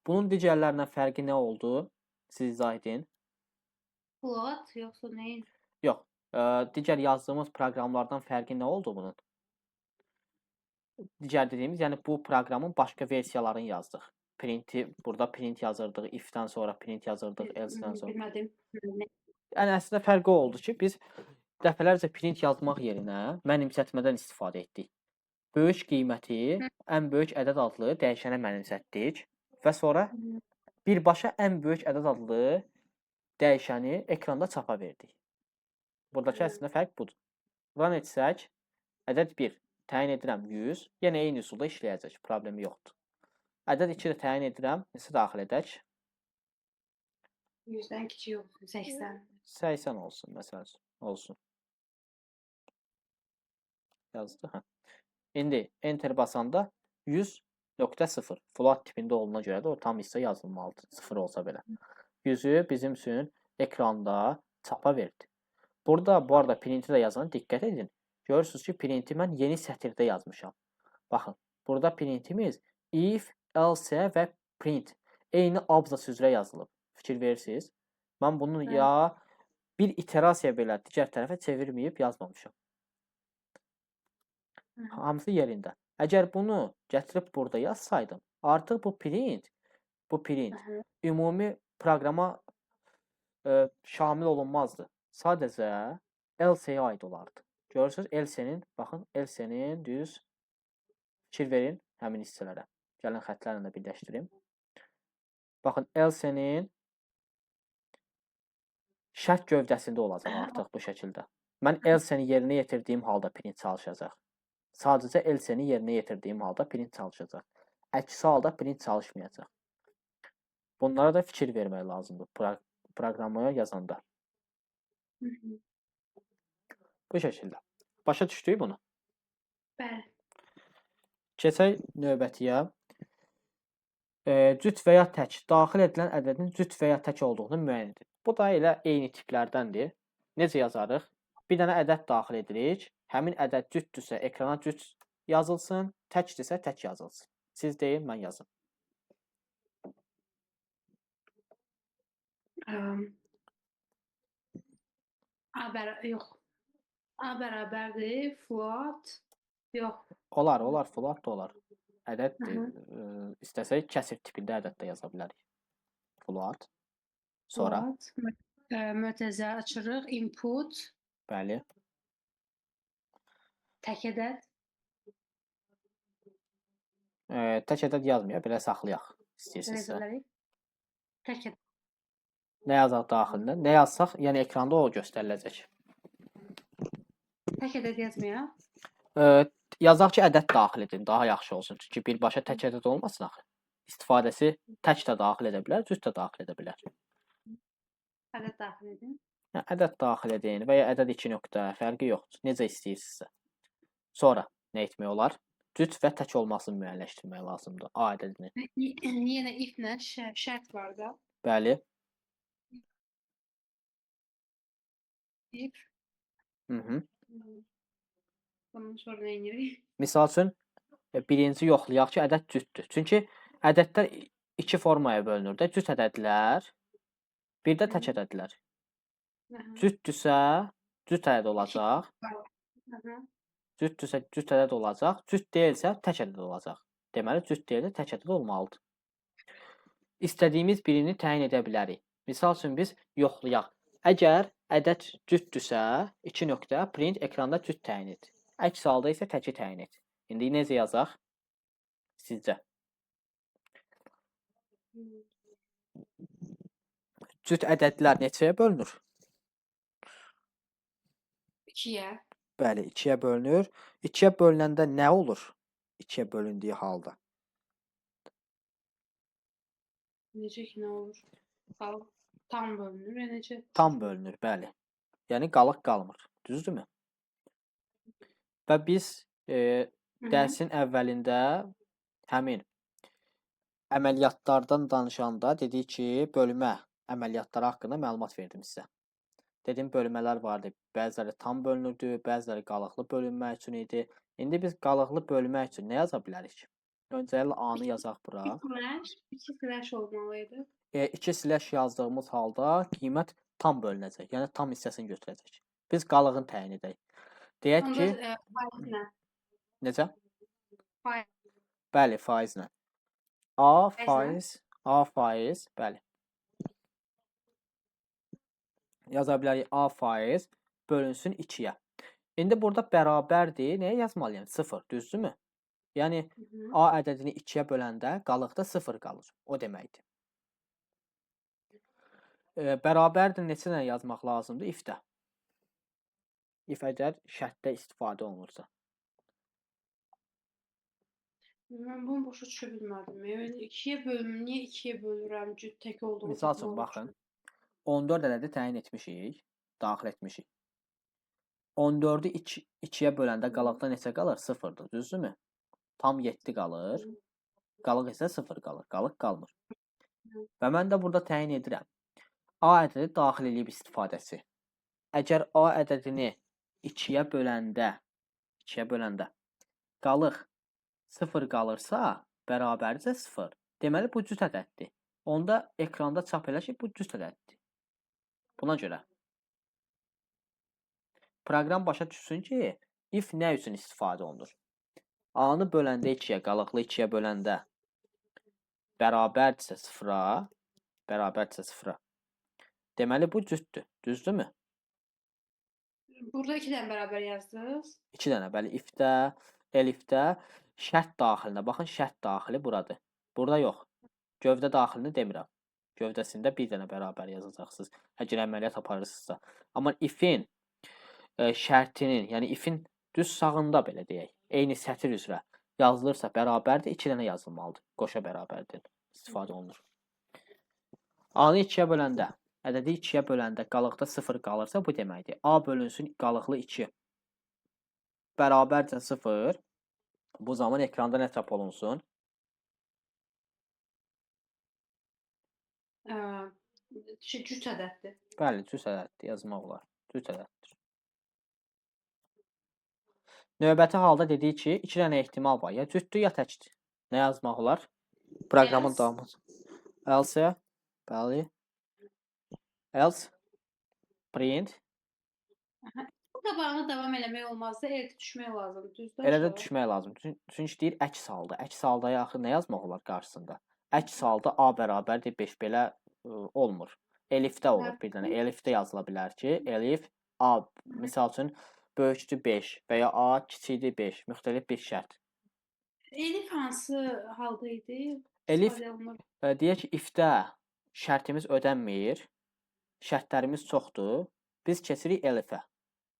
Bunun digərlərindən fərqi nə oldu? Siz izah edin. Float yoxsa nəyin? Yox, digər yazdığımız proqramlardan fərqi nə oldu bunun? Digər dediyimiz, yəni bu proqramın başqa versiyalarını yazdıq. Printi, burada print yazırdıq, if-dən sonra print yazırdıq, else-dən sonra. Bilmədim. Yəni əslində fərqi o oldu ki, biz dəfələrcə print yazmaq yerinə mənimsətmədən istifadə etdik. Böyük qiyməti ən böyük ədəd adlı dəyişənə mənimsətdik və sonra birbaşa ən böyük ədəd adlı dəyişəni ekranda çapa verdik. Buradakı əslində fərq budur. Run etsək, ədəd 1 təyin edirəm 100, yenə eyni üsulda işləyəcək, problemi yoxdur. Ədəd 2 də təyin edirəm, neçə daxil edək? 100-dən kiçik olsun, 80. 80 olsun, məsəl üçün, olsun. Yazdı, hə. İndi enter basanda 100.0 float tipində olduğuna görə də o tam hissə yazılmalıdır, 0 olsa belə. 100-ü bizim üçün ekranda çapa verdi. Burada bu arada printi də yazana diqqət edin. Görürsünüz ki, printi mən yeni sətirdə yazmışam. Baxın, burada printimiz if, else və print eyni abzas üzrə yazılıb. Fikir verirsiniz. Mən bunu Bəli. ya bir iterasiya belə digər tərəfə çevirməyib yazmamışam. Hamısı yerində. Əgər bunu gətirib burada yazsaydım, artıq bu print, ümumi proqrama şamil olunmazdı. Sadəcə else-yə aid olardı. Görürsünüz, else-nin, baxın, else-nin düz fikir verin həmin hissələrə. Gəlin xətlərlə də birləşdirim. Baxın, else-nin şərt gövdəsində olacaq artıq bu şəkildə. Mən else-ni yerinə yetirdiyim halda print çalışacaq. Sadəcə else-ni yerinə yetirdiyim halda print çalışacaq. Əksi halda print çalışmayacaq. Bunlara da fikir vermək lazımdır proqramı yazanda. Bu şəkildə. Başa düşdük bunu? Bəli. Keçək növbətiyə. Cüt və ya tək. Daxil edilən ədədin cüt və ya tək olduğunu müəyyən edir. Bu da elə eyni tiplərdəndir. Necə yazarıq? Bir dənə ədəd daxil edirik. Həmin ədəd cütdürsə ekrana cüt yazılsın, təkdirsə tək yazılsın. Siz deyin, mən yazım. A yox. A bərabərdir float. Yox. Olar, olar, float da olar. Ədəddir. İstəsək kəsir tipində ədəd də yaza bilərik. Float. Sonra, Float. Mötərizə açırıq. Input. Bəli. Tək ədəd. Tək ədəd yazmayaq, belə saxlayaq istəyirsinizsə. Tək ədəd. Nə yazaq daxilində? Nə yazsaq, yəni ekranda o göstəriləcək. Tək ədəd yazmayaq. Yazaq ki, ədəd daxil edin, daha yaxşı olsun. Çünki birbaşa tək ədəd olmasın axı. İstifadəsi tək də daxil edə bilər, cüt də daxil edə bilər. Ədəd daxil edin. Hə, ədəd daxil edin və ya ədəd 2 nöqtə, fərqi yoxdur. Necə istəyirsinizsə. Sonra nə etmək olar? Cüt və tək olmasını müəyyənləşdirmək lazımdır A ədədini. Yenə if-lə şərt var da. Bəli. If. Hı. Bundan sonra nə edirik? Misal üçün, birinci yoxlayaq ki, ədəd cütdür. Çünki ədədlər iki formaya bölünür də. Cüt ədədlər, bir də tək ədədlər. Cütdürsə, cüt ədəd olacaq. Cütdürsə, cüt ədəd olacaq. Cüt deyilsə, tək ədəd olacaq. Deməli, cüt deyilsə, tək ədəd olmalıdır. İstədiyimiz birini təyin edə bilərik. Misal üçün, biz yoxlayaq. Əgər ədəd cütdürsə, 2 nöqtə print ekranda cüt təyin et. Əks halda isə təki təyin et. İndi necə yazaq? Sizcə? Cüt ədədlər neçəyə bölünür? 2-yə. Bəli, 2-yə bölünür. 2-yə bölünəndə nə olur? 2-yə bölündüyü halda. Necə ki, nə olur? Qalıq tam bölünür, ya necə? Tam bölünür, bəli. Yəni qalıq qalmır. Düzdürmü? Və biz dərsin əvvəlində həmin əməliyyatlardan danışanda dedik ki, bölmə əməliyyatları haqqında məlumat verdim sizə. Dedim bölmələr vardı. Bəziləri tam bölünürdü, bəziləri qalıqlı bölünmək üçün idi. İndi biz qalıqlı bölmək üçün nə yaza bilərik? Öncəliklə A-nı yazaq bura. 2 slash olmalı idi. 2 slash yazdığımız halda qiymət tam bölünəcək. Yəni tam hissəsini götürəcək. Biz qalığını təyin edək. Deyək ki, faizlə. Necə? Faiz. Bəli, faizlə. A faiz, A faiz, bəli. Yaza bilərik A faiz bölünsün 2-yə. İndi burada bərabərdir. Nəyə yazmalıyam? 0, düzdürmü? Yəni A ədədini 2-yə böləndə qalıqda 0 qalır. O deməkdir. Bərabərdir neçə dənə yazmaq lazımdır? If-də. If əgər şərtdə istifadə olunursa. Mən bunu başa düşə bilmədim. Yəni 2-yə bölüm, niyə 2-yə bölürəm cüt tək olduğu Misal üçün baxın. 14 ədədi təyin etmişik, daxil etmişik. 14-ü 2-yə böləndə qalıqda neçə qalır? 0-dır, düzdürmü? Tam 7 qalır. Qalıq isə 0 qalır. Qalıq qalmır. Və mən də burada təyin edirəm. A ədədi daxil eləyib istifadəsi. Əgər A ədədini 2-yə böləndə, 2-yə böləndə qalıq 0 qalırsa, bərabərdirsə 0. Deməli, bu cüt ədəddir. Onda ekranda çap elə ki, bu cüt ədəddir. Buna görə proqram başa düşsün ki, if nə üçün istifadə olunur? A-nı böləndə 2-yə, qalıqlı 2-yə böləndə bərabərdirsə 0-a, bərabərdirsə 0-a. Deməli, bu cütdür. Düzdürmü? Burada 2 dənə bərabər yazdınız. 2 dənə, bəli. If-də, elif-də şərt daxilinə. Baxın, şərt daxili buradır. Burada yox. Gövdə daxilini demirəm. Gövdəsində bir dənə bərabər yazacaqsınız. Əgər əməliyyat aparırsınızsa. Amma if-in şərtinin, yəni if-in düz sağında belə deyək, eyni sətir üzrə yazılırsa bərabərdir, 2 dənə yazılmalıdır. Qoşa bərabərdir. İstifadə olunur. A-nı 2-yə böləndə, ədədi 2-yə böləndə qalıqda 0 qalırsa bu deməkdir. A bölünsün qalıqlı 2 bərabərcə 0. Bu zaman ekranda nə çap olunsun? Cüt ədəddir. Bəli, cüt ədəddir. Yazmaq olar. Cüt ədəddir. Növbəti halda dedik ki, 2 dənə ehtimal var. Ya cütdür, ya təkdir. Nə yazmaq olar? Proqramın davamı. Else. Bəli. Else. Print. Qabağına davam eləmək olmazdı. Elə də düşmək lazımdır. Düzdür? Elə də düşmək lazımdır. Çünki deyir əks halda. Əks halda axı nə yazmaq olar qarşısında? Əks halda A bərabərdir 5 belə olmur. Elifdə olur bir dənə. Elifdə yazıla bilər ki, elif A misal üçün böyükdür 5 və ya A kiçikdir 5. Müxtəlif bir şərt. Elif hansı halda idi? Elif deyək ki, if-də şərtimiz ödənmir. Şərtlərimiz çoxdur. Biz keçirik elifə.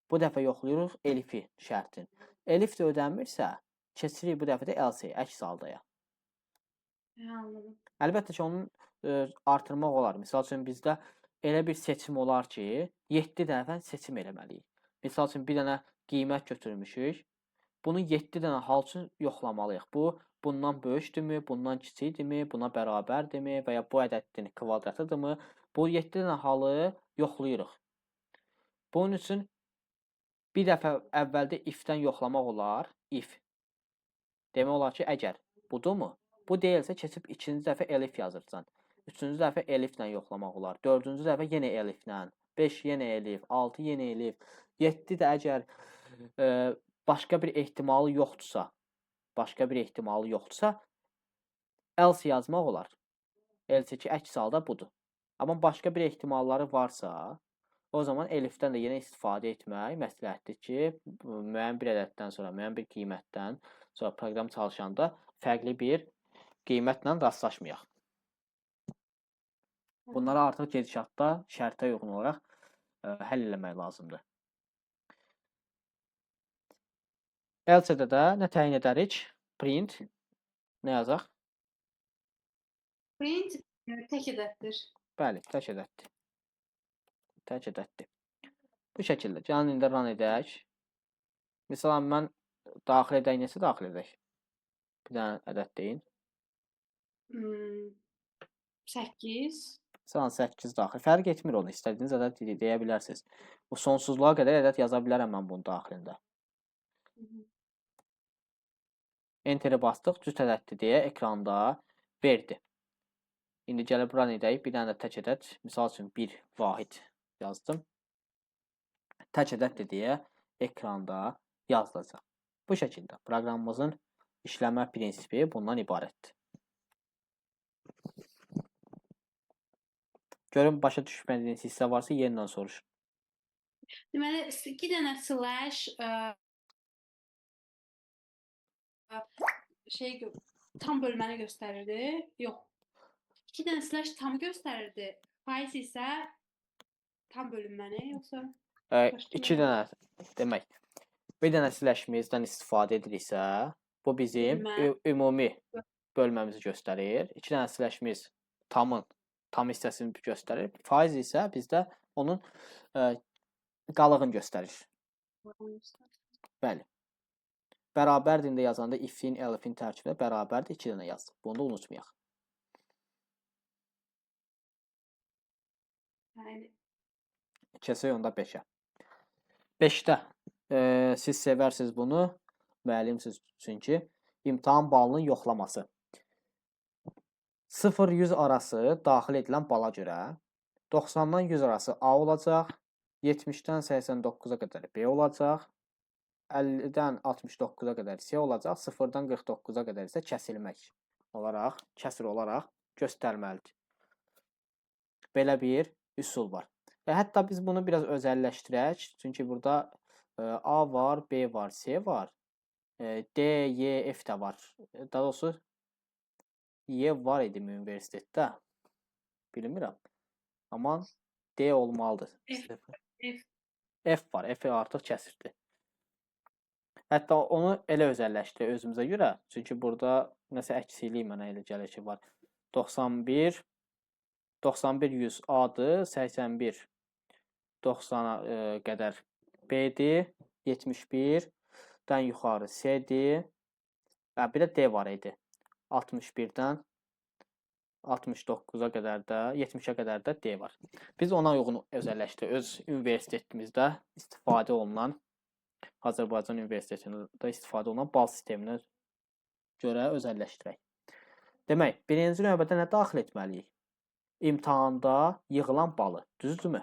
Bu dəfə yoxlayırıq elifi şərtin. Elif də ödənmirsə, keçirik bu dəfə də else, əks haldaya. Anladım. Əlbəttə ki, onun artırmaq olar. Misal üçün, bizdə elə bir seçim olar ki, 7 dəfə seçim eləməliyik. Misal üçün, bir dənə qiymət götürmüşük. Bunu 7 dənə hal üçün yoxlamalıyıq. Bu, bundan böyükdürmü, bundan kiçikdirmi, buna bərabərdirmi və ya bu ədədin kvadratıdırmı? Bu 7 dənə halı yoxlayırıq. Bunun üçün bir dəfə əvvəldə if-dən yoxlamaq olar. If. Demək olar ki, əgər budurmu? Bu deyilsə, keçib ikinci dəfə elif yazırsan. Üçüncü dəfə eliflə yoxlamaq olar. Dördüncü dəfə yenə eliflə. 5 yenə elif, 6 yenə elif. 7 də əgər başqa bir ehtimalı yoxdursa, else yazmaq olar. Else ki, əks halda budur. Amma başqa bir ehtimalları varsa, o zaman elifdən də yenə istifadə etmək məsləhətdir ki, müəyyən bir ədəddən sonra, müəyyən bir qiymətdən sonra proqram çalışanda fərqli bir qiymətlə rastlaşmayaq. Bunları artıq gedişatda şərtə uyğun olaraq həll eləmək lazımdır. Else-də də nə təyin edərik? Print. Nə yazaq? Print tək ədəddir. Bəli, tək ədəddir. Tək ədəddir. Bu şəkildə. Gəlin indi run edək. Məsələn, mən daxil edək, neçə daxil edək? Bir dənə ədəd deyin. 8. Məsələn, 8 daxil. Fərq etmir onu. İstədiyiniz ədəd deyə bilərsiniz. Bu sonsuzluğa qədər ədəd yaza bilərəm mən bunun daxilində. Enter'i bastıq, cüt ədəddir deyə ekranda verdi. İndi gəlib run edək. Bir dənə də tək ədəd, misal üçün 1 vahid yazdım. Tək ədəddir deyə ekranda yazılacaq. Bu şəkildə proqramımızın işləmə prinsipi bundan ibarətdir. Görün, başa düşmədiyiniz hissə varsa yenidən soruşun. Deməli, 2 dənə slash şey tam bölməni göstərirdi. Yox. 2 dənə slash tam göstərirdi. Faiz isə tam bölünməni, yoxsa başqa 2 nə? Dənə demək, bir dənə slashimizdən istifadə ediriksə, bu bizim Bölmə. Ümumi bölməmizi göstərir. 2 dənə slashimiz tamın tam hissəsini göstərir. Faiz isə bizdə onun qalığını göstərir. Bəli. Bərabərdir indi yazanda if-in, elif-in tərkibində bərabərdir 2 dənə yazdıq. Bunu da unutmayaq. Yəni Keçək onda 5-ə. 5-də siz sevərsiniz bunu, müəllimsiz çünki imtahan balının yoxlaması. 0-100 arası daxil edilən bala görə 90-dan 100 arası A olacaq, 70-dən 89-a qədər B olacaq, 50-dən 69-a qədər C olacaq, 0-dan 49-a qədər isə kəsilmək olaraq, kəsr olaraq göstərməlidir. Belə bir üsul var. Və hətta biz bunu biraz özəlləşdirək, çünki burada A var, B var, C var, D, Y, F də var. Daha doğrusu Y var idi universitetdə. Bilmirəm. Amma D olmalıdır. F. F. F var. F artıq kəsirdi. Hətta onu elə özəlləşdirək özümüzə görə. Çünki burada nəsə əksiklik mənə elə gəlir ki var. 91 91 100 A-dır, 81 90-a qədər B-dir, 71-dən yuxarı C-dir. Hə, bir də D var idi. 61-dən 69-a qədər də, 70-ə qədər də D var. Biz ona uyğun özəlləşdirək. Öz universitetimizdə istifadə olunan Azərbaycan Universitetində istifadə olunan bal sisteminə görə özəlləşdirək. Demək, birinci növbədə nə daxil etməliyik? İmtahanda yığılan balı, düzdürmü?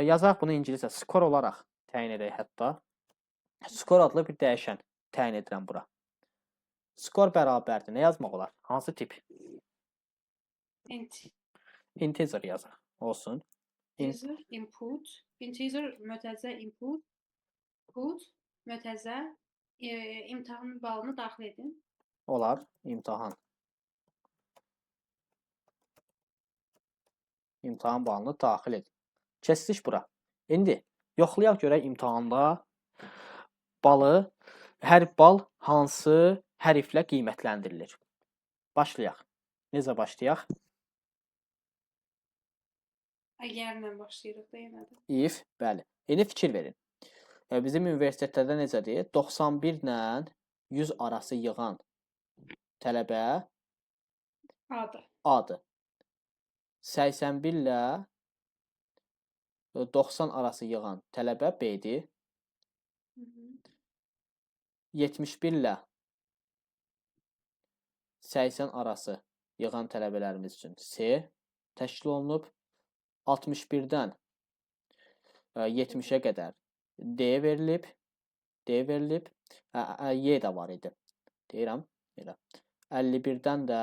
Yazaq bunu ingiliscə skor olaraq təyin edək hətta. Skor adlı bir dəyişən təyin edirəm bura. Skor bərabərdir. Nə yazmaq olar? Hansı tip? Int. Integer yazaq. Olsun. Integer input, integer mötərizə input, put mötərizə imtahan balını daxil edin. Olar. İmtahan. İmtahan balını daxil edin. Keçdik bura. İndi yoxlayaq görək imtahanda balı, hər bal hansı hərflə qiymətləndirilir. Başlayaq. Necə başlayaq? Əgərlə başlayırıq da yenə də. If, bəli. İndi fikir verin. Bizim universitetlərdə necədir? 91 ilə 100 arası yığan tələbə A-dır. A-dır. 81 ilə 90 arası yığan tələbə B-dir. 71 ilə 80 arası yığan tələbələrimiz üçün C təşkil olunub. 61-dən 70-ə qədər D verilib. D verilib. Y də var idi. Deyirəm, elə. 51-dən də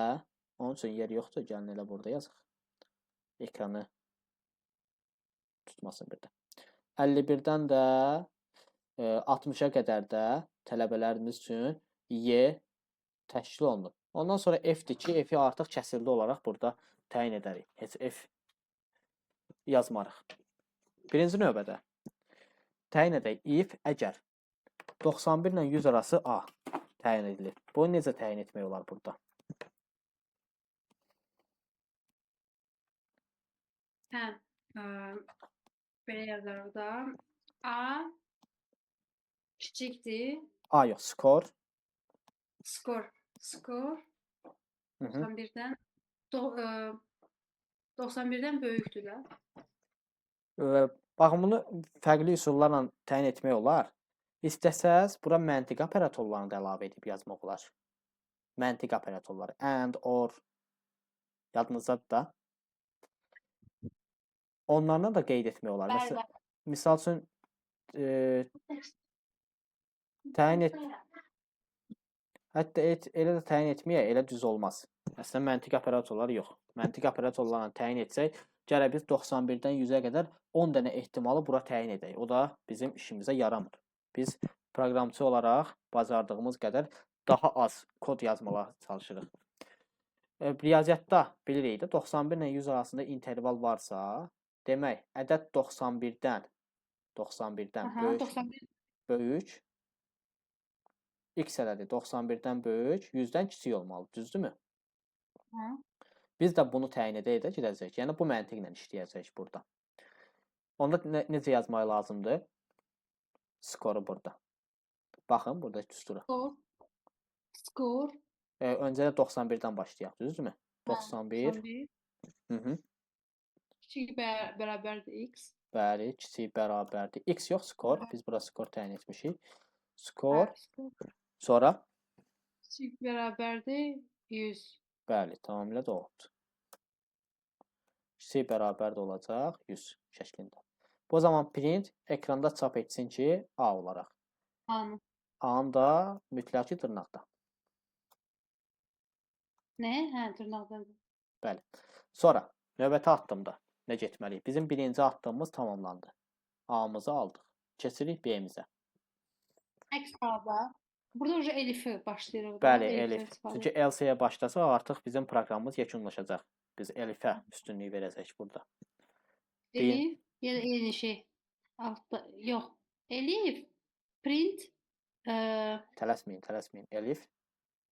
onun üçün yer yoxdur. Gəlin elə burada yazaq. Ekranı tutmasın bir də. 51-dən də 60-a qədər də tələbələrimiz üçün Y təşkil olunub. Ondan sonra F-dir ki, F-i artıq kəsildi olaraq burada təyin edərik. Heç F yazmarıq. Birinci növbədə təyin edək. If, əgər 91 ilə 100 arası A təyin edilir. Bunu necə təyin etmək olar burada? Hə, belə yazarıq da. A kiçikdir. A yox, skor. Skor. Skor 91-dən Do, 91-dən böyükdür də. Baxın, bunu fərqli üsullarla təyin etmək olar. İstəsəz, bura məntiqi operatorlarını da əlavə edib yazmaq olar. Məntiqi operatorları. And, or, yadınızdadır da. Onlarla da qeyd etmək olar. Bəli, Məsəl, misal üçün, təyin et, hətta elə də təyin etməyə elə düz olmaz. Əslində məntiqi operatorları yox. Məntiqi operatorlarla təyin etsək, gərək biz 91-dən 100-ə qədər 10 dənə ehtimalı bura təyin edək. O da bizim işimizə yaramır. Biz proqramçı olaraq bacardığımız qədər daha az kod yazmağa çalışırıq. Riyaziyyatda bilirik də 91 ilə 100 arasında interval varsa, demək ədəd 91-dən Aha, böyük 91 böyük x ədədi 91-dən böyük, 100-dən kiçik olmalı, düzdürmü? Hə. Biz də bunu təyin edə-edə gedəcəyik. Yəni bu məntiqlə işləyəcəyik burada. Onda necə yazmaq lazımdır? Skoru burada. Baxın, burada düstura. Skor. Skor. Öncədə 91-dən başlayaq, düzdürmü? Hə, 91. 91. Hı -hı. Kiçik bərabərdir x. Bəli, kiçik bərabərdir. X yox, skor. Biz bura skor təyin etmişik. Skor. Hə, skor. Sonra? Kiçik bərabərdir 100. Bəli, tamamilə doğrudur. Kiçik bərabər də olacaq 100 şəklində. Bu zaman print ekranda çap etsin ki, A olaraq. A-nı. A-nı da mütləq ki, dırnaqda. Nə? Hə, dırnaqda. Bəli. Sonra növbəti addımda nə getməliyik? Bizim birinci addımımız tamamlandı. A-mızı aldıq. Keçirik B-mizə. Əks halda burada uca Elifi başlayırıq da. Bəli, Elifdən Elif. istifadə Çünki else-yə başlasaq artıq bizim proqramımız yekunlaşacaq. Biz Elifə üstünlük verəcəyik burada. Elif, yenə eyni şey. Altda, yox. Elif, print, Tələsməyin, tələsməyin. Elif.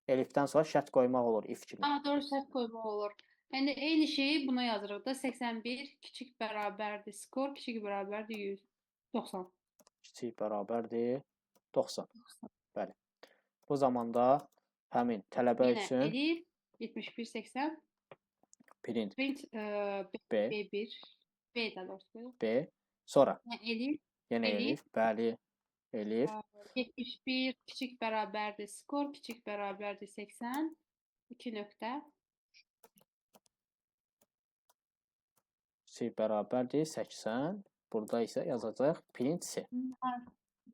Elifdən sonra şərt qoymaq olur if kimi. Doğru şərt qoymaq olur. Yəni eyni şeyi buna yazırıq da. 81 kiçik bərabərdir skor, kiçik bərabərdir 100. 90. Kiçik bərabərdir 90. Bəli. Bu zamanda həmin tələbə Yenə üçün Elif 71 80 print print B, B1 B də doğrusu. B. Sonra Yəni Elif yenə Elif. Elif, bəli. Elif. 71 kiçik bərabərdir skor, kiçik bərabərdir 80. 2 nöqtə. Kiçik bərabərdir 80. Burada isə yazacaq print C.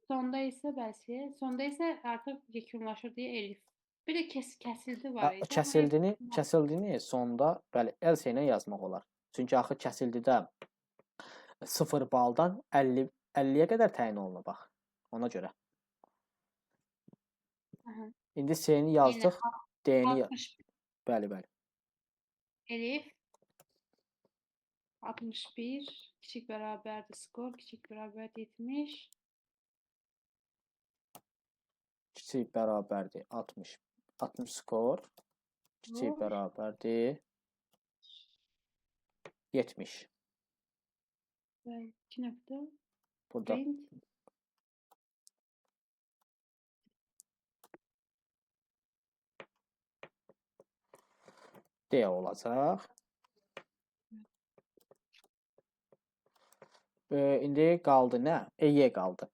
Sonda isə bəsi, sonda isə artıq yekunlaşır deyə Elif. Bir də kəsildi var idi. Kəsildini sonda bəli else ilə yazmaq olar. Çünki axı kəsildidə 0 baldan 50-yə qədər təyin olunub bax. Ona görə. Aha. İndi C-ni yazdıq, D-ni 60 bəli, bəli. Elif 61 kiçik bərabərdir skor, kiçik bərabərdir 70. Kiçik bərabərdir 60. 60 skor. Kiçik bərabərdir 70. Və 2 nöqtə. Burada Print. D olacaq. İndi qaldı nə? Y qaldı.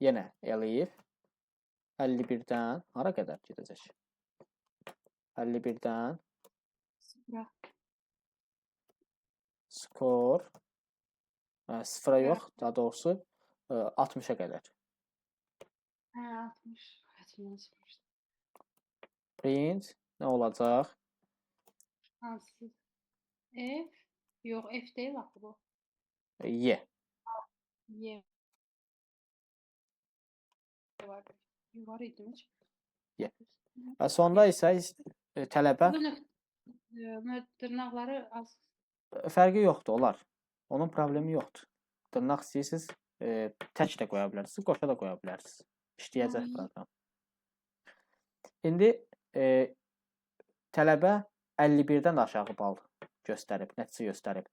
Yenə elif. 51-dən hara qədər gedəcək? 51-dən Sıfıra. skor sıfıra yox, daha doğrusu 60-a qədər. Hə, 60. Xətrimdən çıxmışdı. Print nə olacaq? Hansı? F? Yox, F deyil axı bu. Y. Y. Var. Var idi mi? Y. Və sonda isə tələbə Bu dırnaqları az fərqi yoxdur, olar. Onun problemi yoxdur. Dırnaq istəyirsiniz, tək də qoya bilərsiniz, qoşa da qoya bilərsiniz. İşləyəcək proqram. İndi tələbə 51-dən də aşağı bal göstərib, nəticə göstərib.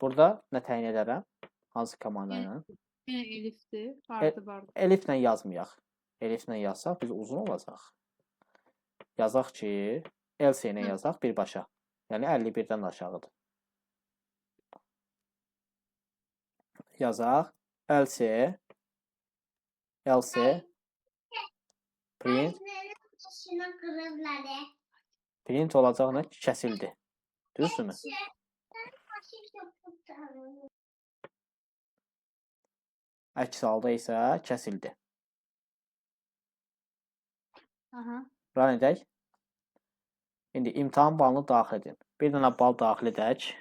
Burada nə təyin edərəm? Hansı komanda ilə? Yenə Elifdir. Artı var. Eliflə yazmayaq. Eliflə yazsaq biz uzun olacaq. Yazaq ki, else ilə yazaq birbaşa. Yəni 51-dən də aşağıdır. Yazaq. Else print print olacaq nə? Kəsildi. Düzdürmü? Əks halda isə kəsildi. Aha. Run edək. İndi imtahan balını daxil edin. Bir dənə bal daxil edək.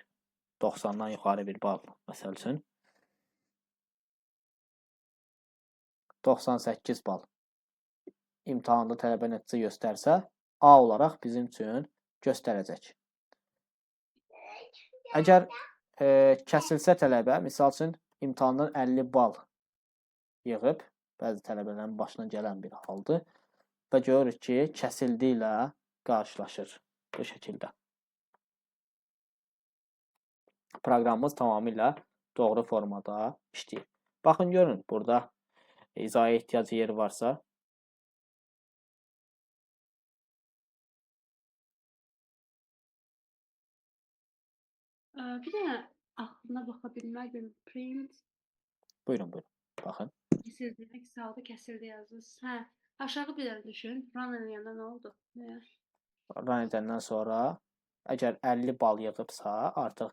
90-dan yuxarı bir bal məsəl üçün. 98 bal. İmtahanda tələbə nəticə göstərsə, A olaraq bizim üçün göstərəcək. Əgər kəsilsə tələbə, misal üçün imtahandan 50 bal yığıb, bəzi tələbələrin başına gələn bir haldır və görürük ki, kəsildi ilə qarşılaşır bu şəkildə. Proqramımız tamamilə doğru formada işləyir. Baxın, görün, burada izaha ehtiyacı yeri varsa. Bir dənə axırına baxa bilmədim. Print Buyurun, buyurun. Baxın. Kəsildi, əks halda kəsildi yazdınız. Hə, aşağı bir dənə düşün. Run eləyəndə nə oldu? Nə? Run edəndən sonra əgər 50 bal yığıbsa, artıq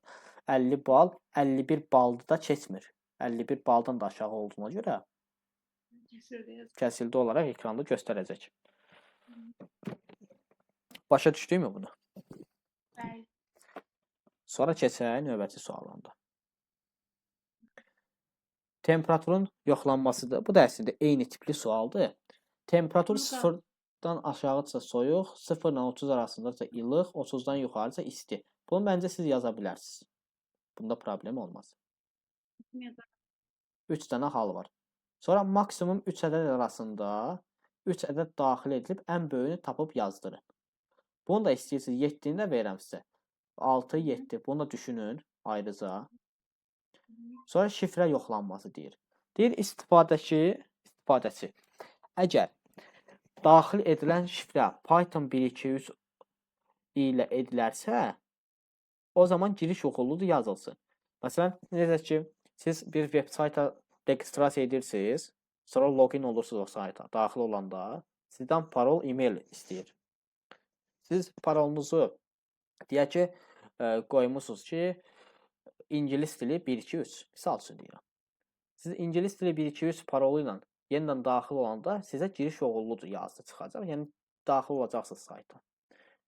50 bal 51 balda da keçmir. 51 baldan da aşağı olduğuna görə Kəsildi yazdı. Kəsildi olaraq ekranda göstərəcək. Başa düşdükmü bunu? Bəli. Sonra keçək növbəti sualında. Temperaturun yoxlanmasıdır. Bu da əslində eyni tipli sualdır. Temperatur Bunu da- 0-dan aşağıdırsa soyuq, 0 ilə 30 arasındadırsa ilıq, 30-dan yuxarıdırsa isti. Bunu məncə siz yaza bilərsiniz. Bunda problem olmaz. 3 dənə hal var. Sonra maksimum 3 ədəd arasında 3 ədəd daxil edilib ən böyüyünü tapıb yazdırın. Bunu da istəyirsiniz 7-ni də verirəm sizə. 6, 7. Bunu da düşünün ayrıca. Sonra şifrə yoxlanması deyir. Deyir istifadəçi əgər daxil edilən şifrə Python 1 2 3 ilə edilərsə, o zaman giriş uğurludur yazılsın. Məsələn, necə ki, siz bir veb sayta registrasiya edirsiniz, sonra login olursunuz o sayta, daxil olanda sizdən parol, e-mail istəyir. Siz parolunuzu deyək ki, qoymusunuz ki, ingilis dili 1 2 3, misal üçün deyirəm. Siz ingilis dili 1 2 3 parolu ilə yenidən daxil olanda sizə giriş uğurludur yazısı çıxacaq. Yəni daxil olacaqsınız sayta.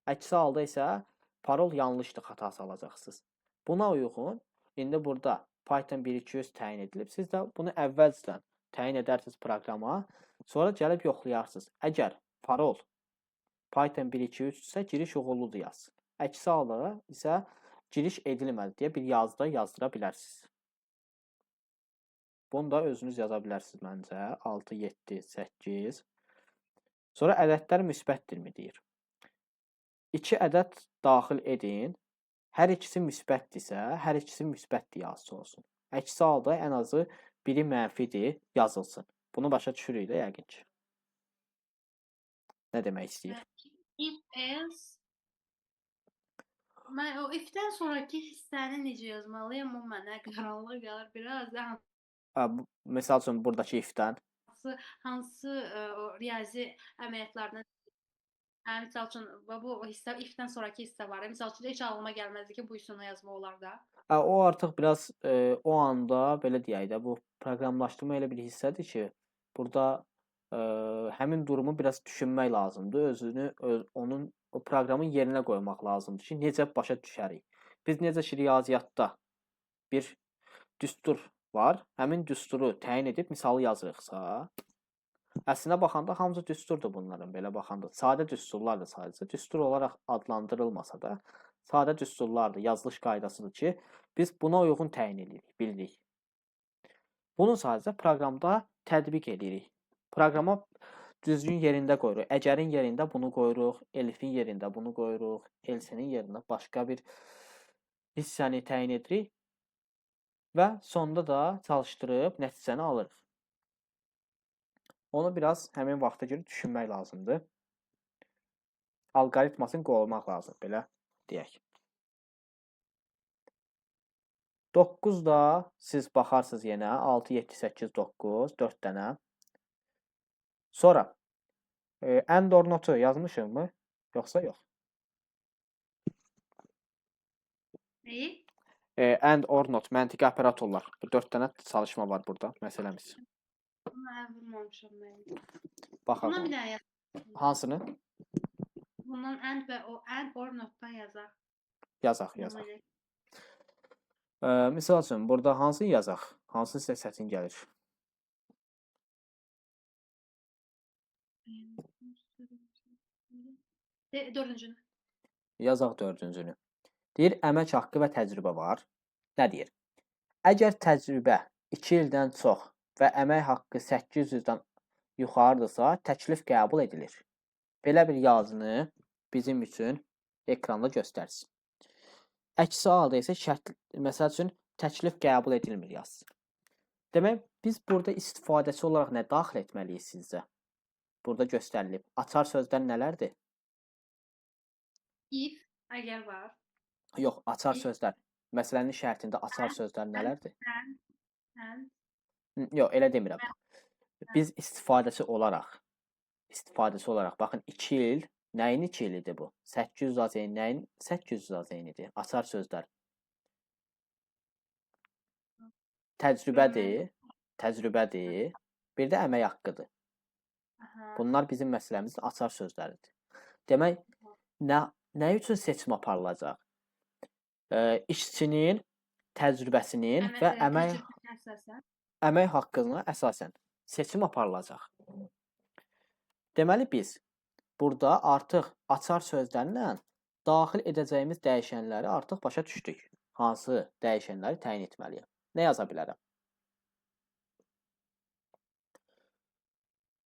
Əksi halda isə parol yanlışdır xatası alacaqsınız. Buna uyğun indi burada Python 1 2 3 təyin edilib. Siz də bunu əvvəlcədən təyin edərsiniz proqrama. Sonra gəlib yoxlayarsınız. Əgər parol Python 1 2 3 isə giriş uğurludur yazsın. Əksi halda isə giriş edilmədi deyə bir yazıda yazdıra bilərsiniz. Bunu da özünüz yaza bilərsiniz məncə. 6, 7, 8. Sonra ədədlər müsbətdirmi deyir. 2 ədəd daxil edin. Hər ikisi müsbətdirsə, hər ikisi müsbətdir yazısı olsun. Əksi halda ən azı biri mənfidir yazılsın. Bunu başa düşürük də yəqin ki. Nə demək istəyir? If else. Mən o if-dən sonrakı hissəni necə yazmalıyam, o mənə qaranlıq gəlir biraz. Misal üçün buradakı if-dən Hansı o riyazi əməliyyatlardan. Hə, misal üçün bu o hissə if-dən sonrakı hissə var. Misal üçün heç ağlıma gəlməzdi ki, bu hissəni yazmaq olar da. O artıq biraz o anda belə deyək də, bu proqramlaşdırma elə bir hissədir ki, burada həmin durumu biraz düşünmək lazımdır. Özünü onun o proqramın yerinə qoymaq lazımdır ki, necə başa düşərik. Biz necə ki riyaziyyatda bir düstur var, həmin düsturu təyin edib misalı yazırıqsa, əslində baxanda hamısı düsturdur bunların belə baxanda. Sadə düsturlardır sadəcə. Düstur olaraq adlandırılmasa da sadə düsturlardır, yazılış qaydasıdır ki, biz buna uyğun təyin edirik, bilirik. Bunu sadəcə proqramda tətbiq edirik. Proqrama düzgün yerində qoyuruq. Əgərin yerində bunu qoyuruq, elifin yerində bunu qoyuruq, else-nin yerində başqa bir hissəni təyin edirik və sonda da çalışdırıb nəticəni alırıq. Onu biraz həmin vaxta görə düşünmək lazımdır. Alqoritmasını qorumaq lazımdır, belə deyək. 9 da siz baxarsınız yenə 6, 7, 8, 9, 4 dənə. Sonra and or not'u yazmışıq mı? Yoxsa yox? Neyi? And or not məntiqi operatorlar. Bu 4 dənə çalışma var burada məsələmiz. Buna əl vurmamışam mən. Baxaq. Bundan bir dənə yaz. Hansını? Bundan and və o and or notdan yazaq. Yazaq, yazaq. Nümunə. Misal üçün burada hansını yazaq? Hansı sizə çətin gəlir? Dördüncünü. Yazaq dördüncünü. Deyir, əmək haqqı və təcrübə var. Nə deyir? Əgər təcrübə 2 ildən çox və əmək haqqı 800-dən yuxarıdırsa, təklif qəbul edilir. Belə bir yazını bizim üçün ekranda göstərsin. Əksi halda isə şərt, məsəl üçün təklif qəbul edilmir yazsın. Demək, biz burada istifadəçi olaraq nə daxil etməliyik sizcə? Burada göstərilib. Açar sözlər nələrdir? If əgər var. Yox, açar If. sözlər. Məsələnin şərtində açar sözlər nələrdir? And Yox, elə demirəm. Biz istifadəçi olaraq, baxın 2 il, nəyin 2 il idi bu? 800 AZN nəyin 800 AZN idi? Açar sözlər. Təcrübədir, təcrübədir. Bir də əmək haqqıdır. Aha. Bunlar bizim məsələmizin açar sözləridir. Demək, nə üçün seçim aparılacaq? İşçinin təcrübəsinin və əmək təcrübəsinə əsasən. əmək haqqına əsasən seçim aparılacaq. Deməli biz burada artıq açar sözlərlə daxil edəcəyimiz dəyişənləri artıq başa düşdük. Hansı dəyişənləri təyin etməliyəm? Nə yaza bilərəm?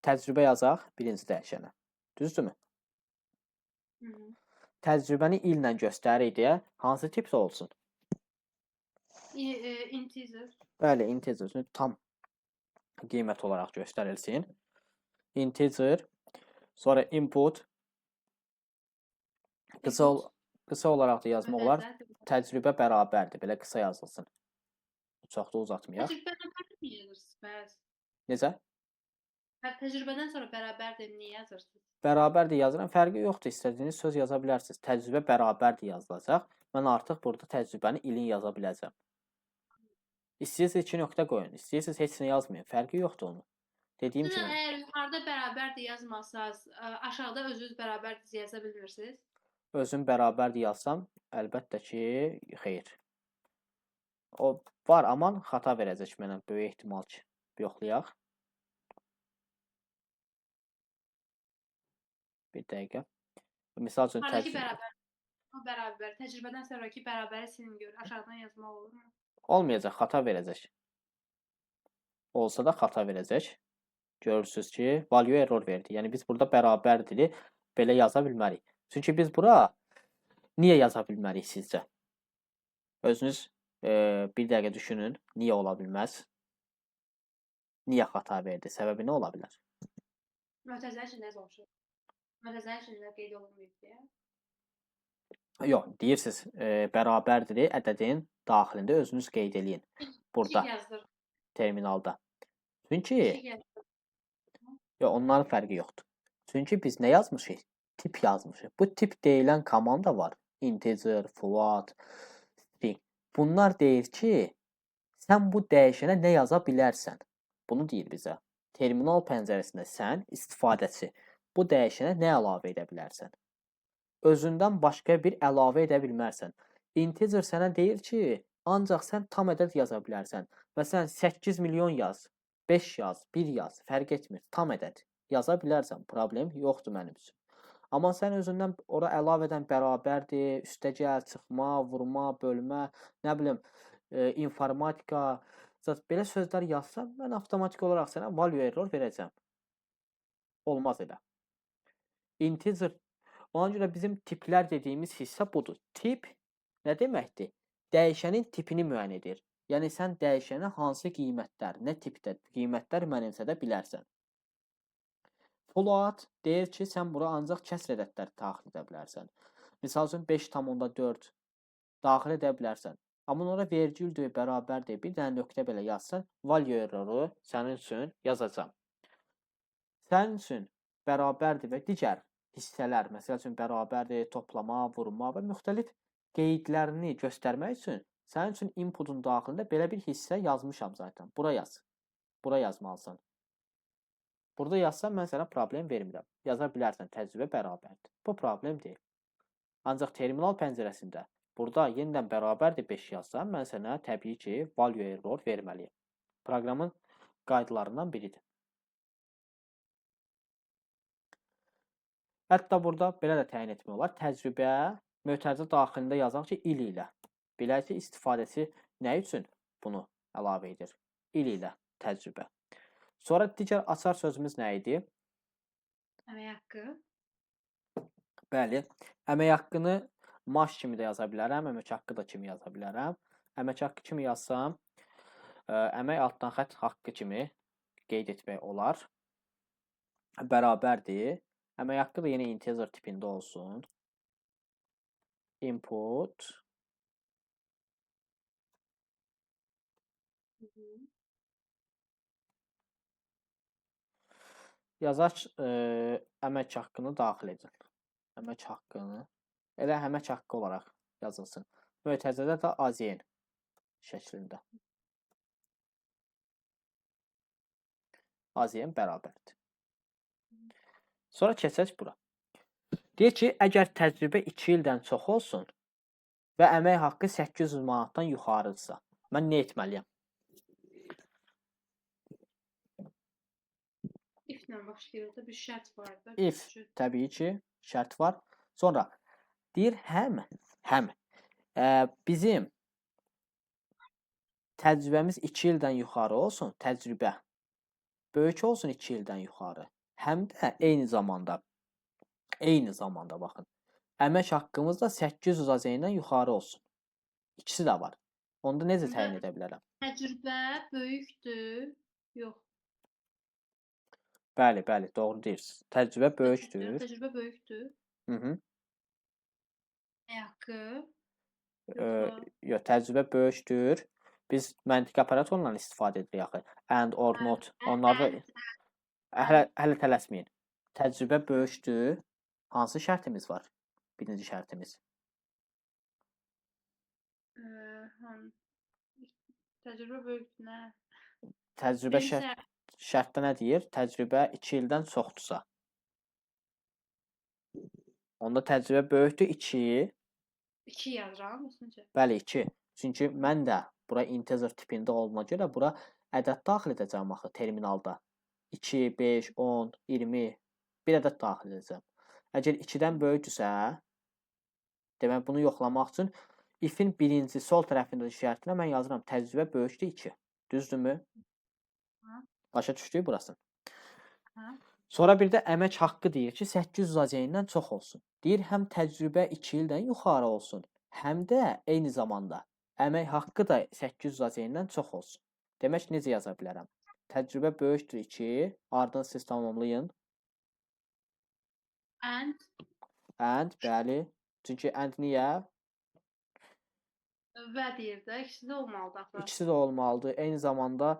Təcrübə yazaq birinci dəyişənə. Düzdürmü? Hı -hı. Təcrübəni illə göstəririk deyə hansı tipdə olsun? Integer. Bəli, integer tam qiymət olaraq göstərilsin. Integer, sonra input qısa olaraq da yazmaq olar. Təcrübə bərabərdir. Belə qısa yazılsın. Çox da uzatmayaq. Təcrübədən sonra niyə yazırsınız bəs? Necə? Hə, təcrübədən sonra bərabərdir niyə yazırsınız? Bərabərdir yazıram. Fərqi yoxdur. İstədiyiniz söz yaza bilərsiniz. Təcrübə bərabərdir yazılacaq. Mən artıq burada təcrübəni ilin yaza biləcəm. İstəyirsiniz 2 nöqtə qoyun. İstəyirsiniz heç nə yazmayın. Fərqi yoxdur onun. Dediyim Məsələn, kimi. əgər yuxarıda bərabərdir yazmasanız, aşağıda özünüz bərabərdir yaza bilmirsiniz. Özüm bərabərdir yazsam, əlbəttə ki, xeyr. O var, aman xata verəcək mənə böyük ehtimal ki. Yoxlayaq. Bir dəqiqə. Misal üçün Yuxarıdakı təcrübə bərabər, o bərabər, təcrübədən sonrakı bərabəri silin gör. Aşağıdan yazmaq olurmu? Olmayacaq, xata verəcək. Olsa da xata verəcək. Görürsüz ki, value error verdi. Yəni biz burada bərabərdiri belə yaza bilmərik. Çünki biz bura niyə yaza bilmərik sizcə? Özünüz bir dəqiqə düşünün, niyə ola bilməz? Niyə xata verdi? Səbəbi nə ola bilər? Mötərizənin içində yazılmışıq. Mötərizənin içində qeyd olunmayıb deyə. Yox, deyirsiniz, bərabərdir ədədin daxilində özünüz qeyd eləyin. Burada, terminalda. Çünki yox, onların fərqi yoxdur. Çünki biz nə yazmışıq? Tip yazmışıq. Bu tip deyilən komanda var. Integer, float, string. Bunlar deyir ki, sən bu dəyişənə nə yaza bilərsən? Bunu deyir bizə. Terminal pəncərəsində sən, istifadəçi, bu dəyişənə nə əlavə edə bilərsən? Özündən başqa bir əlavə edə bilmərsən. Integer sənə deyir ki, ancaq sən tam ədəd yaza bilərsən. Məsələn, 8 milyon yaz, 5 yaz, 1 yaz, fərq etmir. Tam ədəd yaza bilərsən, problem yoxdur mənim üçün. Amma sən özündən ora əlavə edən bərabərdir, üstəgəl, çıxma, vurma, bölmə, nə bilim, informatika, zat belə sözlər yazsan, mən avtomatik olaraq sənə value error verəcəm. Olmaz elə. Integer, ona görə bizim tiplər dediyimiz hissə budur. Tip nə deməkdir? Dəyişənin tipini müəyyən edir. Yəni sən dəyişənə hansı qiymətlər, nə tipdə qiymətlər mənimsədə bilərsən. Float deyir ki, sən bura ancaq kəsr ədədlər daxil edə bilərsən. Misal üçün 5,4 daxil edə bilərsən. Amma ora vergüldür, bərabərdir, bir dənə nöqtə belə yazsan, value error-u sənin üçün yazacağam. Sənin üçün bərabərdir və digər hissələr, məsəl üçün bərabərdir, toplama, vurma və müxtəlif qeydlərini göstərmək üçün sənin üçün inputun daxilində belə bir hissə yazmışam zaten. Bura yaz. Bura yazmalısan. Burada yazsan mən sənə problem vermirəm. Yaza bilərsən, təcrübə bərabərdir. Bu problem deyil. Ancaq terminal pəncərəsində burada yenidən bərabərdir 5 yazsam, mən sənə təbii ki, value error verməliyəm. Proqramın qaydalarından biridir. Hətta burada belə də təyin etmək olar. Təcrübə mötərizə daxilində yazaq ki, il ilə. Belə ki, istifadəçi nə üçün bunu əlavə edir? İl ilə təcrübə. Sonra digər açar sözümüz nə idi? Əmək haqqı. Bəli, əmək haqqını maaş kimi də yaza bilərəm, əmək haqqı da kimi yaza bilərəm. Əmək haqqı kimi yazsam, əmək altdan xətt haqqı kimi qeyd etmək olar. Bərabərdir. Əmək haqqı da yenə integer tipində olsun. Input. Yazaq, əmək haqqını daxil edin. Əmək haqqını, elə əmək haqqı olaraq yazılsın. Mötərizədə də AZN şəklində. AZN bərabərdir. Sonra keçək bura. Deyir ki, əgər təcrübə 2 ildən çox olsun və əmək haqqı 800 manatdan yuxarıdırsa, mən nə etməliyəm? If-lə başlayır da, bir şərt var da. If, təbii ki, şərt var. Sonra deyir, həm bizim təcrübəmiz 2 ildən yuxarı olsun, təcrübə böyük olsun 2 ildən yuxarı. Həm də eyni zamanda baxın, əmək haqqımız da 800 AZN-dən yuxarı olsun. İkisi də var. Onda necə təyin edə bilərəm? Təcrübə böyükdür, yox. Bəli, bəli, doğru deyirsiniz. Təcrübə böyükdür. Təcrübə böyükdür. Əmək haqqı. Yox, təcrübə böyükdür. Biz məntiqi operatorla istifadə edirik axı. And, or, not. Onlarda hələ tələsməyin. Təcrübə böyükdür. Hansı şərtimiz var? Birinci şərtimiz. Təcrübə böyükdür, nə? Təcrübə şərtdə nə deyir? Təcrübə 2 ildən çoxdursa. Onda təcrübə böyükdür 2. 2 yazıram, necə? Bəli, 2. Çünki mən də bura integer tipində olduğuna görə bura ədəd daxil edəcəm axı terminalda. 2, 5, 10, 20 bir ədəd daxil edəcəm. Əgər 2-dən böyükdürsə, demək bunu yoxlamaq üçün if-in birinci sol tərəfindəki şərtinə mən yazıram təcrübə böyükdür 2. Düzdürmü? Başa düşdük burasını. Sonra bir də əmək haqqı deyir ki, 800 AZN-dən çox olsun. Deyir, həm təcrübə 2 ildən yuxarı olsun, həm də eyni zamanda əmək haqqı da 800 AZN-dən çox olsun. Demək, necə yaza bilərəm? Təcrübə böyükdür 2, ardını siz tamamlayın. And. And, bəli. Çünki and niyə? Və deyir də, ikisi də olmalıdır axı. İkisi də olmalıdır. Eyni zamanda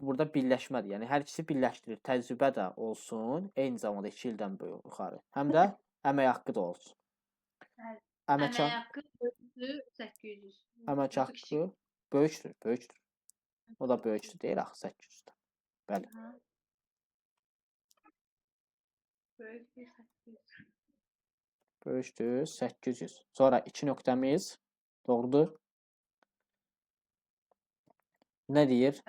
burada birləşmədir. Yəni, hər ikisi birləşdirir. Təcrübə də olsun, eyni zamanda 2 ildən böyük yuxarı. Həm də əmək haqqı da olsun. Əmək haqqı böyükdür 800. Əmək haqqı böyükdür, böyükdür. O da böyükdür, deyir axı 800-dən. Bəli. Böyükdür 800. Böyükdür 800. Sonra 2 nöqtəmiz doğrudur. Nə deyir?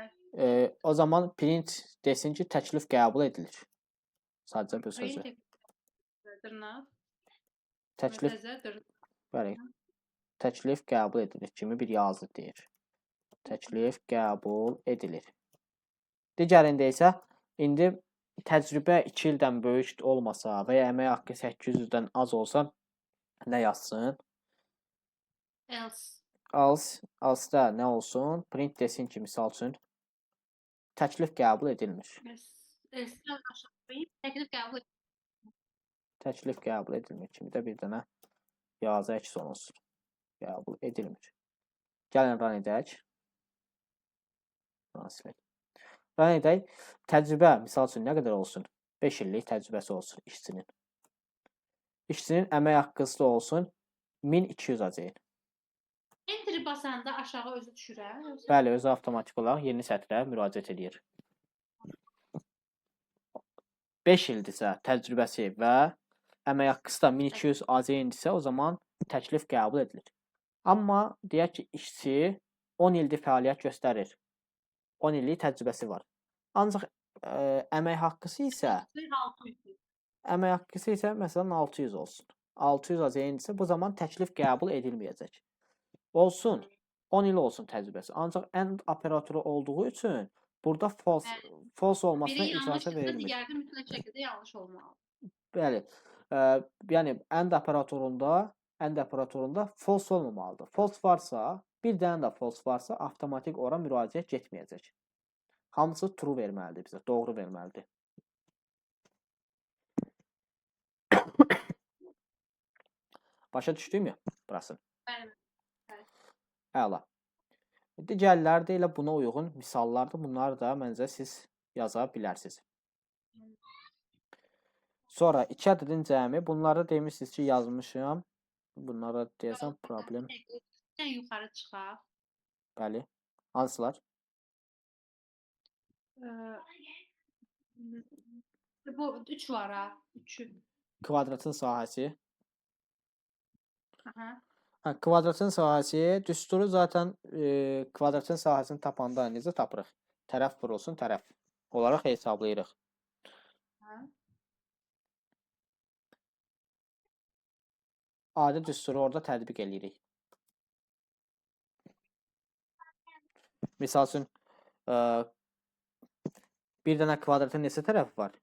O zaman print desin ki, təklif qəbul edilir. Sadəcə bu sözü. Təklif, bəli, təklif qəbul edilir kimi bir yazı deyir. Təklif qəbul edilir. Digərində isə indi təcrübə 2 ildən böyük olmasa və ya əmək haqqı 800-dən az olsa nə yazsın? Else. Else, else-da nə olsun? Print desin ki, misal üçün təklif qəbul edilmir. Təklif qəbul edilir. Təklif qəbul edilmir kimi də bir dənə yazı əks olunsun. Qəbul edilmir. Gəlin run edək. Run silək. Run edək. Təcrübə misal üçün nə qədər olsun? 5 illik təcrübəsi olsun işçinin. İşçinin əmək haqqısı da olsun 1200 ACN. Enter basanda aşağı özü düşür, hə? Yoxsa? Bəli, özü avtomatik olaraq yeni sətrə müraciət eləyir. 5 ildirsə təcrübəsi və əmək haqqısı da 1200 AZN-dirsə, o zaman təklif qəbul edilir. Amma deyək ki, işçi 10 ildir fəaliyyət göstərir. 10 illik təcrübəsi var. Ancaq əmək haqqısı isə 600. əmək haqqısı isə məsələn 600 olsun. 600 AZN-dirsə, bu zaman təklif qəbul edilməyəcək. Olsun, 10 il olsun təcrübəsi. Ancaq end operatoru olduğu üçün burada false Bəli. false olmasına Biri icazə yanlışdırsa, verilmir. digəri də mütləq şəkildə yanlış olmalıdır. Bəli. Yəni end operatorunda false olmamalıdır. False varsa, bir dənə də false varsa, avtomatik ora müraciət getməyəcək. Hamısı true verməlidir bizə, doğru verməlidir. Başa düşdünmü burasını? Bəli. Əla. Digərləri də elə buna uyğun misallardır. Bunları da məncə siz yaza bilərsiniz. Sonra iki ədədin cəmi. Bunları demişsiniz ki, yazmışam. Bunlara deyəsən problem. Bir yuxarı çıxaq. Bəli. Hansılar? Bu 3 var ha. 3-ü. Kvadratın sahəsi. Aha. Hə, kvadratın sahəsi düsturu zaten kvadratın sahəsini tapanda necə tapırıq? Tərəf vurulsun tərəf olaraq hesablayırıq. Hə. Adi düsturu orada tətbiq eləyirik. Misal üçün, bir dənə kvadratın neçə tərəfi var?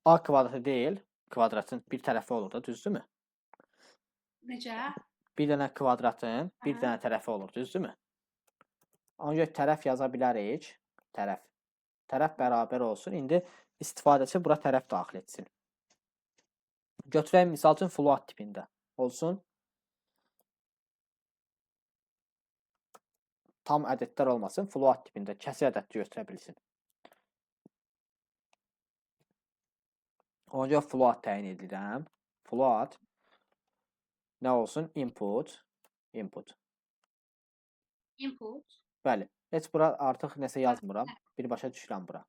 A kvadratı deyil, kvadratın bir tərəfi olur da, düzdürmü? Necə? Bir dənə kvadratın bir Aha. dənə tərəfi olur, düzdürmü? Ona görə tərəf yaza bilərik. Tərəf. Tərəf bərabər olsun. İndi istifadəçi bura tərəf daxil etsin. Götürək misal üçün float tipində olsun. Tam ədədlər olmasın, float tipində kəsir ədəd götürə bilsin. Ona görə float təyin edirəm. Float nə olsun? Input, input. Input. Bəli. Heç bura artıq nəsə yazmıram. Birbaşa düşürəm bura.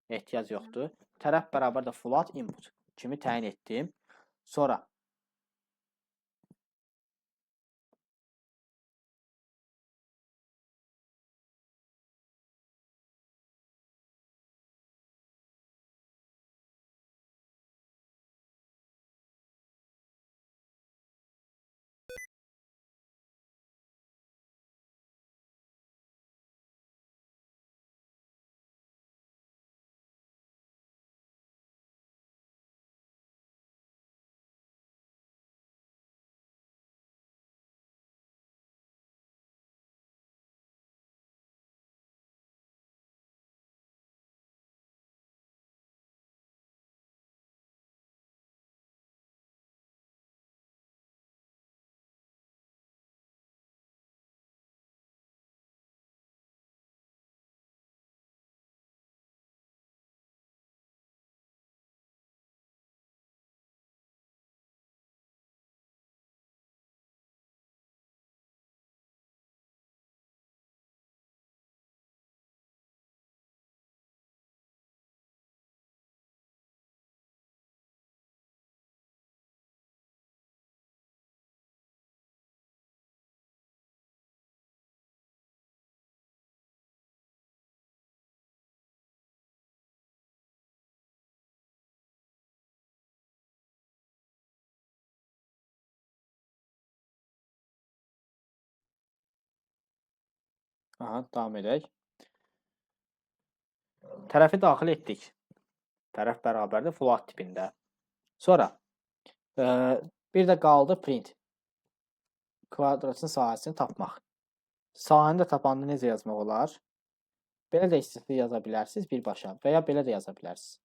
Ehtiyac yoxdur. Tərəf bərabər də float input kimi təyin etdim. Sonra aha, davam edək. Tərəfi daxil etdik. Tərəf bərabərdir float tipində. Sonra bir də qaldı print. Kvadratın sahəsini tapmaq. Sahəni də tapanda necə yazmaq olar? Belə də istəsiniz yaza bilərsiniz birbaşa və ya belə də yaza bilərsiniz.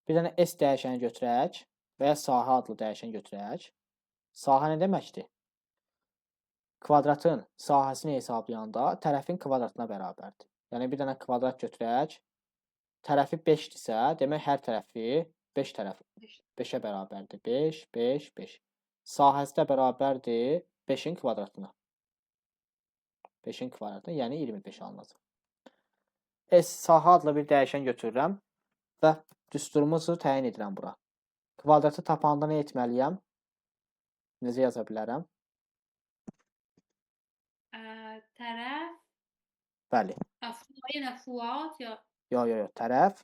Bir dənə S dəyişəni götürək və ya sahə adlı dəyişən götürək. Sahə nə deməkdir? Kvadratın sahəsini hesablayanda tərəfin kvadratına bərabərdir. Yəni bir dənə kvadrat götürək. Tərəfi 5-dirsə, demək hər tərəfi 5 tərəf 5-ə bərabərdir. 5, 5, 5. Sahəsi də bərabərdir 5-in kvadratına. 5-in kvadratına, yəni 25 alınacaq. S sahə adlı bir dəyişən götürürəm və düsturumuzu təyin edirəm bura. Kvadratı tapanda nə etməliyəm? Necə yaza bilərəm? Tərəf. Bəli. Yenə float ya. Yox, yox, yox. Tərəf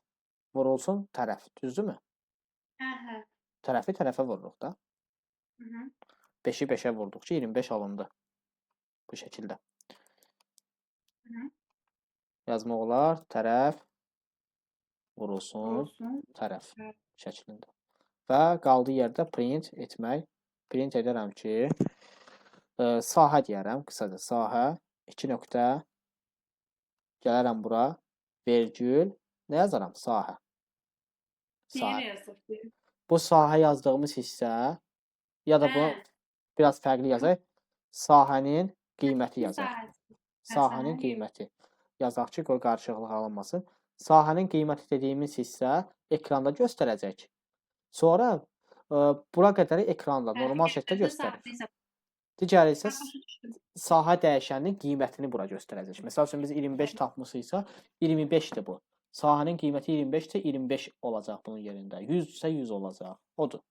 vurulsun tərəf. Düzdürmü? Hə, hə. Tərəfi tərəfə vururuq da. 5-i 5-ə vurduqca 25 alındı. Bu şəkildə. Yazmaq olar. Tərəf vurulsun tərəf şəklində. Və qaldığı yerdə print etmək. Print edərəm ki, sahə deyərəm. Qısaca sahə 2 nöqtə gələrəm bura. Vergül. Nə yazaram? Sahə. Sahə. Bu sahə yazdığımız hissə ya da bunu biraz fərqli yazaq. Sahənin qiyməti yazaq. Sahənin qiyməti. Yazaq ki, qoy qarışıqlıq alınmasın. Sahənin qiyməti dediyimiz hissə ekranda göstərəcək. Sonra bura qədəri ekranda normal şəkildə göstərir. Digəri isə sahə dəyişəninin qiymətini bura göstərəcək. Məsəl üçün biz 25 tapmışıqsa 25-dir bu. Sahənin qiyməti 25-dir, 25 olacaq bunun yerində. 100 isə 100 olacaq. Odur.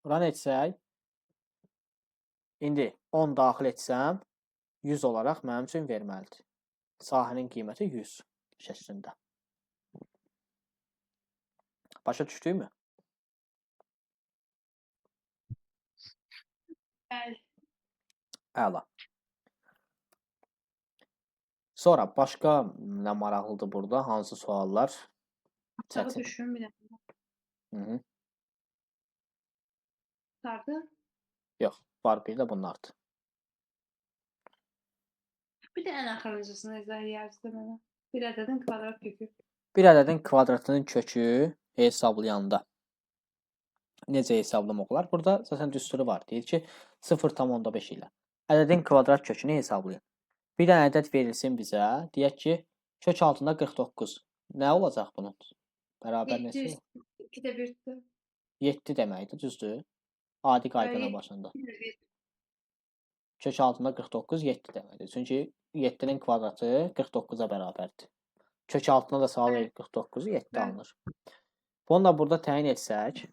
Run etsək, indi 10 daxil etsəm, 100 olaraq mənim üçün verməlidir. Sahənin qiyməti 100 şəklində. Başa düşdükmü? Bəli. Əla. Sonra başqa nə maraqlıdır burada? Hansı suallar? Çətin. Düşün bir dəqiqə. Qurtardı? Yox, var bir də bunlardır. Bir də ən axırıncısını izah eləyərdi mənə. Bir ədədin kvadrat kökü. Bir ədədin kvadratının kökü hesablayanda necə hesablamaq olar? Burada zaten düsturu var. Deyir ki, 0,5 ilə ədədin kvadrat kökünü hesablayın. Bir dənə ədəd verilsin bizə. Deyək ki, kök altında 49. Nə olacaq bunun? Bərabər nəsi? 2-də 1-dir. 7 deməkdir, düzdür? Adi qayda başında. Kök altında 49 7 deməkdir. Çünki 7-nin kvadratı 49-a bərabərdir. Kök altına da salırıq 49-u 7 alınır. Bunu da burada təyin etsək,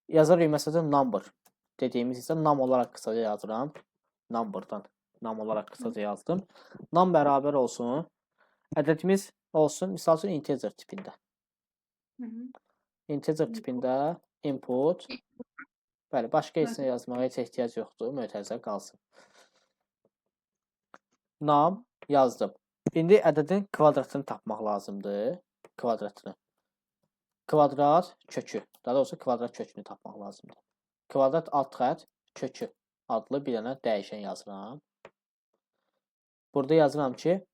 yazarıq məsələn number dediyimiz isə num olaraq qısaca yazıram. Number'dan num olaraq qısaca yazdım. Num bərabər olsun. Ədədimiz olsun, misal üçün integer tipində. Integer tipində input. Bəli, başqa heç nə yazmağa heç ehtiyac yoxdur. Mötərizə qalsın. Num yazdım. İndi ədədin kvadratını tapmaq lazımdır. Kvadratını. Kvadrat kökü. Daha doğrusu kvadrat kökünü tapmaq lazımdır. Kvadrat alt xətt kökü adlı bir dənə dəyişən yazıram. Burada yazıram ki,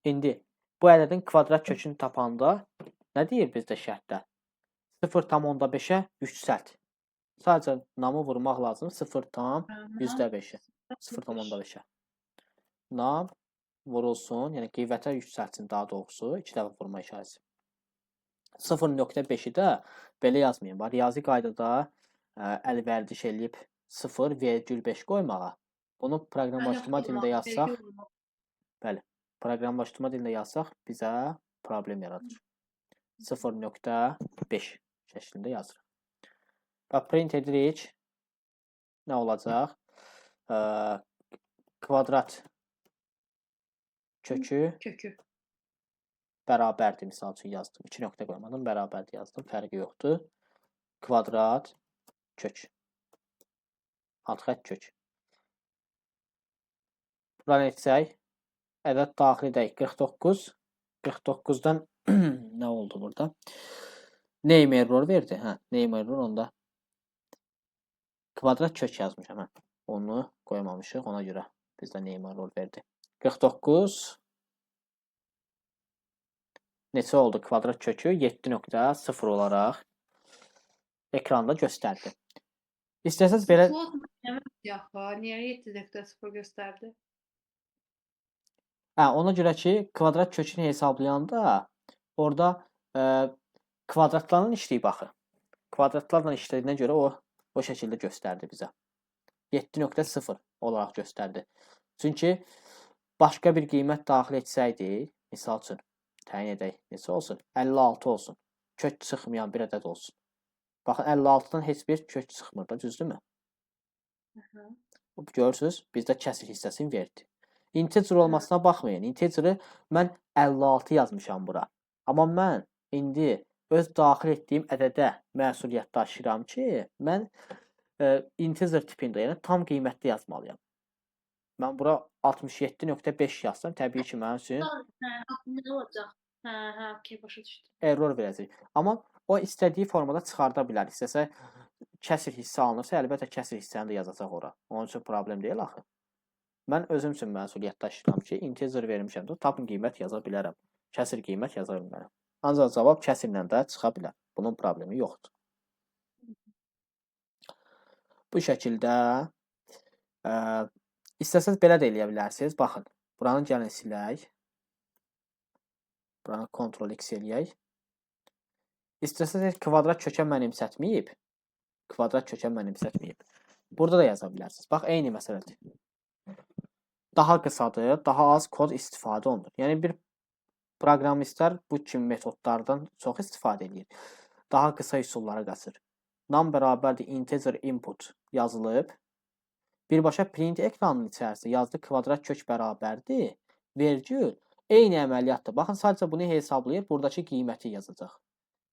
indi bu ədədin kvadrat kökünü tapanda nə deyir bizdə şərtdə? 0,5-ə yüksəlt. Sadəcə namı vurmaq lazım 0,5-ə. 0,5-ə. Nam vurulsun, yəni qiymətə yüksəltsin daha doğrusu, 2 dəfə vurma işarəsi. 0,5-i də belə yazmayın. Bax, riyazi qaydada əlvərdiş eləyib 0,5 qoymağa. Bunu proqramlaşdırma dilində yazsaq, bəli, proqramlaşdırma dilində yazsaq bizə problem yaradır. 0,5 şəklində yazırıq. Bax, print edirik. Nə olacaq? Kvadrat kökü bərabərdir, misal üçün yazdım. 2 nöqtə qoymadım, bərabərdir yazdım. Fərqi yoxdur. Kvadrat kök. Alt xətt kök. Run etsək, ədəd daxil edək. 49. 49-dan nə oldu burada? Name error verdi. Hə, name error onda. Kvadrat kök yazmışam. Hə. Onu qoymamışıq. Ona görə bizdə name error verdi. 49 Neçə oldu? Kvadrat kökü 7.0 olaraq ekranda göstərdi. İstəsəz belə Float eləmədi axı. Niyə 7.0 göstərdi? Hə, ona görə ki, kvadrat kökünü hesablayanda orada kvadratlarla işləyib axı. Kvadratlarla işlədiyinə görə o şəkildə göstərdi bizə. 7.0 olaraq göstərdi. Çünki başqa bir qiymət daxil etsəydik, misal üçün təyin edək, neçə olsun? 56 olsun. Kök çıxmayan bir ədəd olsun. Baxın, 56-dan heç bir kök çıxmır da, düzdürmü? Görürsüz, bizdə kəsir hissəsini verdi. Integer olmasına baxmayın. Integeri mən 56 yazmışam bura. Amma mən indi öz daxil etdiyim ədədə məsuliyyət daşıyıram ki, mən integer tipində, yəni tam qiymətli yazmalıyam. Mən bura 67.5 yazsam, təbii ki, mənim üçün Hə, nə olacaq? Hə, okey, başa düşdüm. Error verəcək. Amma o istədiyi formada çıxarda bilər. İstəsə kəsir hissə alınırsa, əlbəttə kəsir hissəni də yazacaq ora. Onun üçün problem deyil axı. Mən özüm üçün məsuliyyət daşıyıram ki, integer vermişəm də tam qiymət yaza bilərəm. Kəsir qiymət yaza bilmərəm. Ancaq cavab kəsirlə də çıxa bilər. Bunun problemi yoxdur. Bu şəkildə istəsəz belə də eləyə bilərsiniz. Baxın, buranı gəlin silək. Buranı Ctrl X eləyək. İstəsəz kvadrat kökə mənimsətməyib. Kvadrat kökə mənimsətməyib. Burada da yaza bilərsiniz. Bax, eyni məsələdir. Daha qısadır, daha az kod istifadə olunur. Yəni bir proqramistlər bu kimi metodlardan çox istifadə edir. Daha qısa üsullara qaçır. Num bərabərdir integer input yazılıb. Birbaşa print ekranının içərisində yazdı kvadrat kök bərabərdir, vergül. Eyni əməliyyatdır. Baxın, sadəcə bunu hesablayır, buradakı qiyməti yazacaq.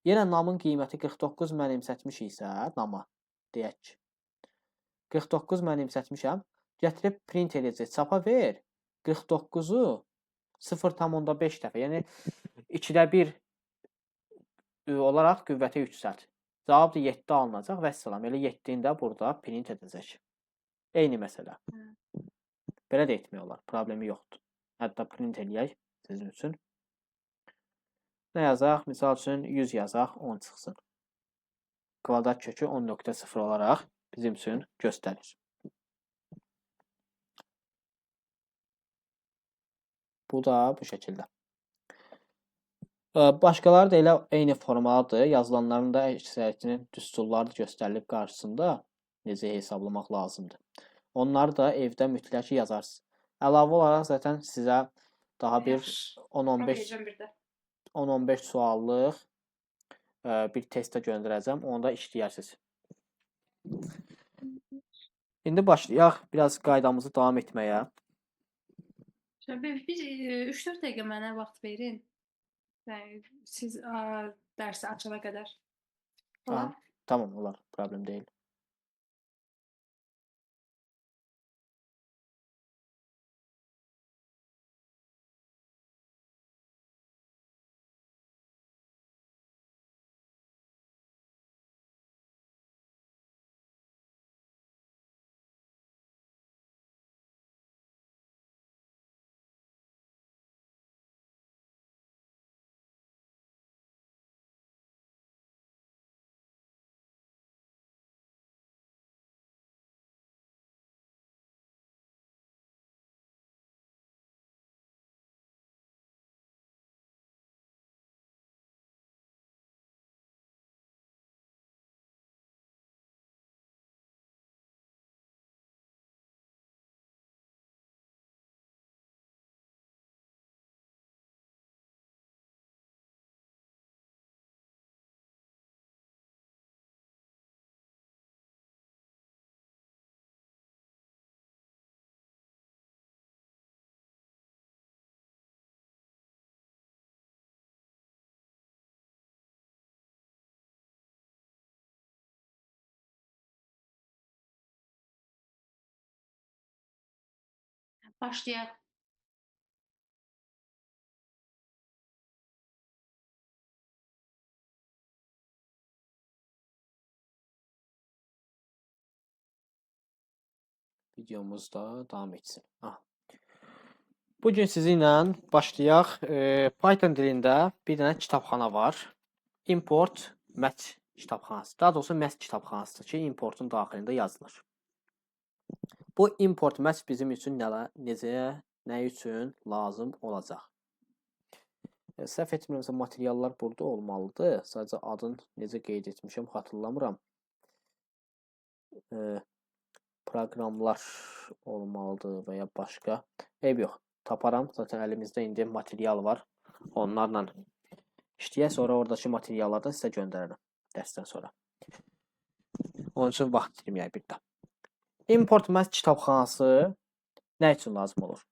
Yenə num'ın qiyməti 49 mənimsətmişiksə, num'a deyək ki, 49 mənimsətmişəm, gətirib print edəcək, çapa ver, 49-u 0,5 dəfə, yəni 2-də 1 olaraq qüvvətə yüksəlt. Cavab da 7 alınacaq, vəssalam, elə 7-ni də burada print edəcək. Eyni məsələ. Belə də etmək olar, problemi yoxdur. Hətta print eləyək sizin üçün. Nə yazaq? Misal üçün 100 yazaq, 10 çıxsın. Kvadrat kökü 10.0 olaraq bizim üçün göstərir. Bu da bu şəkildə. Başqaları da elə eyni formadır. Yazılanların da əksəriyyətinin düsturları göstərilib qarşısında necə hesablamaq lazımdır. Onları da evdə mütləq yazarsınız. Əlavə olaraq zaten sizə daha bir 10-15 suallıq bir testə göndərəcəm. Onu da işləyərsiniz. İndi başlayaq biraz qaydamızı davam etməyə. Bir 3-4 dəqiqə mənə vaxt verin. Yəni, siz dərsi açana qədər. Olar? Tamam, olar. Problem deyil. Başlayaq. Videomuz da davam etsin. Aha. Bu gün sizinlə başlayaq. Python dilində bir dənə kitabxana var. Import Math kitabxanası. Daha doğrusu Math kitabxanasıdır ki, importun daxilində yazılır. Bu import Math bizim üçün nə, necə, nə üçün lazım olacaq? Səhv etmirəmsə materiallar burada olmalıdır. Sadəcə adını necə qeyd etmişəm, xatırlamıram. Proqramlar olmalıdır və ya başqa. Eyb yox. Taparam. Zaten əlimizdə indi material var. Onlarla işləyək. Sonra oradakı materiallardan sizə göndərərəm dərsdən sonra. Onun üçün vaxt itirməyək bir də. Import Math kitabxanası nə üçün lazım olur?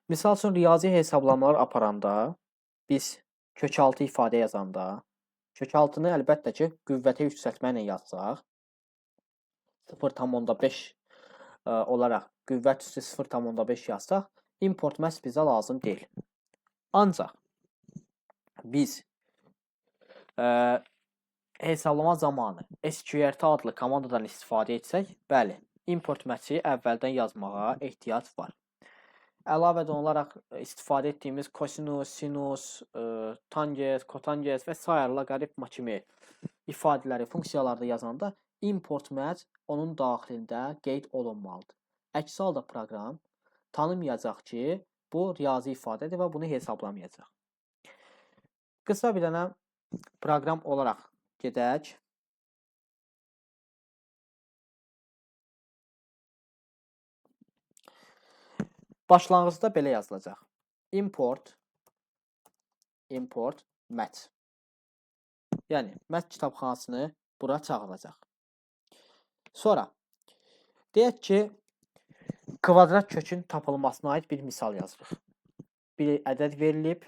Misal üçün, riyazi hesablamalar aparanda biz kökaltı ifadə yazanda, kökaltını əlbəttə ki, qüvvətə yüksəltməklə yazsaq, 0,5 olaraq qüvvət üstü 0,5 yazsaq, import Math bizə lazım deyil. Ancaq biz hesablama zamanı SQRT adlı komandadan istifadə etsək, bəli, import Math-i əvvəldən yazmağa ehtiyac var. Əlavə olaraq istifadə etdiyimiz kosinus, sinus, tangens, kotangens və sair loqaritma kimi ifadələri funksiyalarda yazanda import Math onun daxilində qeyd olunmalıdır. Əksi halda proqram tanımayacaq ki, bu riyazi ifadədir və bunu hesablamayacaq. Qısa bir dənə proqram olaraq gedək. Başlanğıcda belə yazılacaq. Import Math. Yəni Math kitabxanasını bura çağıracaq. Sonra deyək ki, kvadrat kökün tapılmasına aid bir misal yazırıq. Bir ədəd verilib,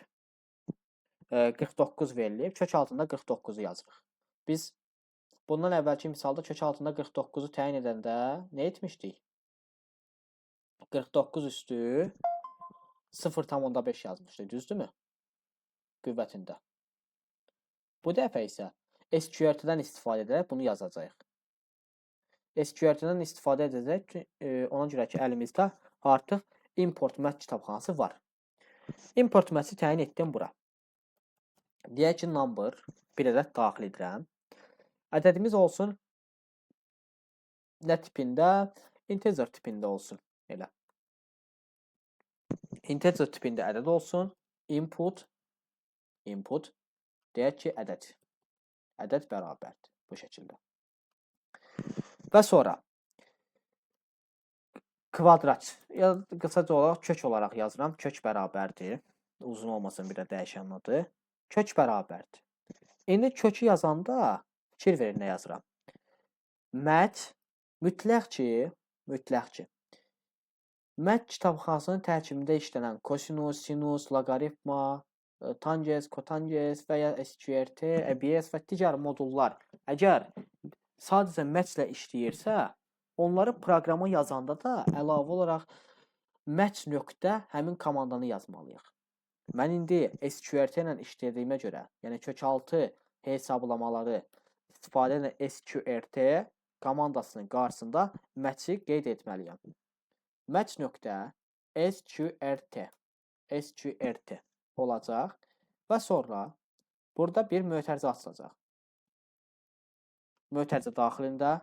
49 verilib, kök altında 49-u yazırıq. Biz bundan əvvəlki misalda kök altında 49-u təyin edəndə nə etmişdik? 49 üstü 0,5 yazmışdıq, düzdürmü? Qüvvətində. Bu dəfə isə SQRT-dən istifadə edərək bunu yazacağıq. SQRT-dən istifadə edəcək, ona görə ki, əlimizdə artıq import Math kitabxanası var. Import Math-i təyin etdim bura. Deyək ki, number bir ədəd daxil edirəm. Ədədimiz olsun nə tipində? Integer tipində olsun. Elə. Integer tipində ədəd olsun. Input deyək ki, ədəd. Ədəd bərabərdir bu şəkildə. Və sonra kvadrat, ya qısaca olaraq kök olaraq yazıram. Kök bərabərdir. Uzun olmasın bir də dəyişənin adı. Kök bərabərdir. İndi kökü yazanda fikir verin nə yazıram. Math mütləq ki Math kitabxanasının tərkibində işlənən kosinus, sinus, loqaritma, tangens, kotangens və ya SQRT, ABS və digər modullar əgər sadəcə Math ilə işləyirsə, onları proqrama yazanda da əlavə olaraq Math nöqtə həmin komandanı yazmalıyıq. Mən indi SQRT ilə işlədiyimə görə, yəni kökaltı hesablamaları istifadə edən SQRT komandasının qarşısında Math-i qeyd etməliyəm. Math nöqtə SQRT olacaq və sonra burada bir mötərizə açılacaq. Mötərizə daxilində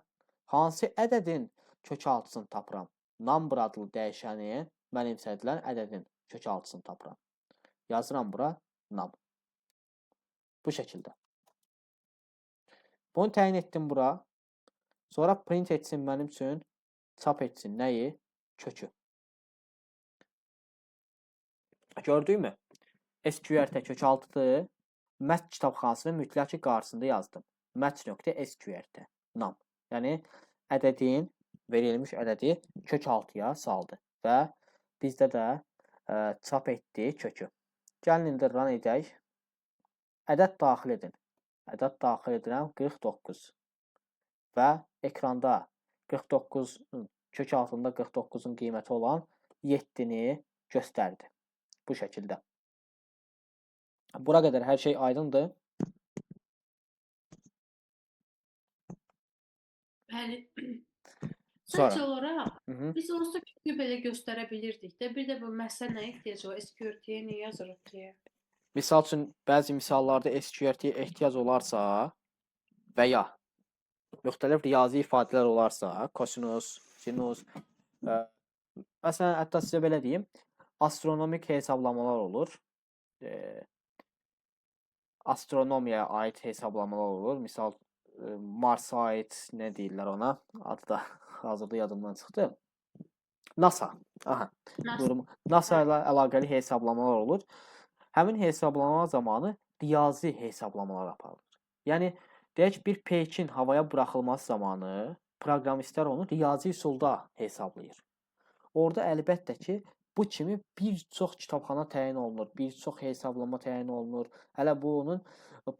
hansı ədədin kökaltısını tapıram? Number adlı dəyişənin mənimsədilən ədədin kökaltısını tapıram. Yazıram bura num. Bu şəkildə. Bunu təyin etdim bura. Sonra print etsin mənim üçün, çap etsin nəyi? Kökü. Gördünmü? SQRT kökaltıdır. Math kitabxanasının mütləq ki qarşısında yazdım. Math.SQRT num. Yəni ədədin verilmiş ədədi kökaltıya saldı və bizdə də çap etdi kökü. Gəlin indi run edək. Ədəd daxil edin. Ədəd daxil edirəm 49 və ekranda 49 kök altında 49-un qiyməti olan 7-ni göstərdi. Bu şəkildə. Bura qədər hər şey aydındır. Bəli. Sonra. Sadəcə olaraq Hı -hı. biz onsuz da kökü belə göstərə bilirdik də. Bir də bu məsələ nəyə ehtiyac var? SQRT-yə niyə yazırıq deyə. Misal üçün, bəzi misallarda SQRT-yə ehtiyac olarsa və ya müxtəlif riyazi ifadələr olarsa, kosinus, sinus, məsələn, hətta sizə belə deyim, astronomik hesablamalar olur. Astronomiyaya aid hesablamalar olur. Misal, Marsa aid nə deyirlər ona? Adı da hazırda yadımdan çıxdı. NASA. Aha. NASA. Durum. NASA ilə əlaqəli hesablamalar olur. Həmin hesablamalar zamanı riyazi hesablamalar aparılır. Yəni, deyək bir peykin havaya buraxılması zamanı proqramistlər onu riyazi üsulda hesablayır. Orada əlbəttə ki, bu kimi bir çox kitabxana təyin olunur, bir çox hesablama təyin olunur. Hələ bu onun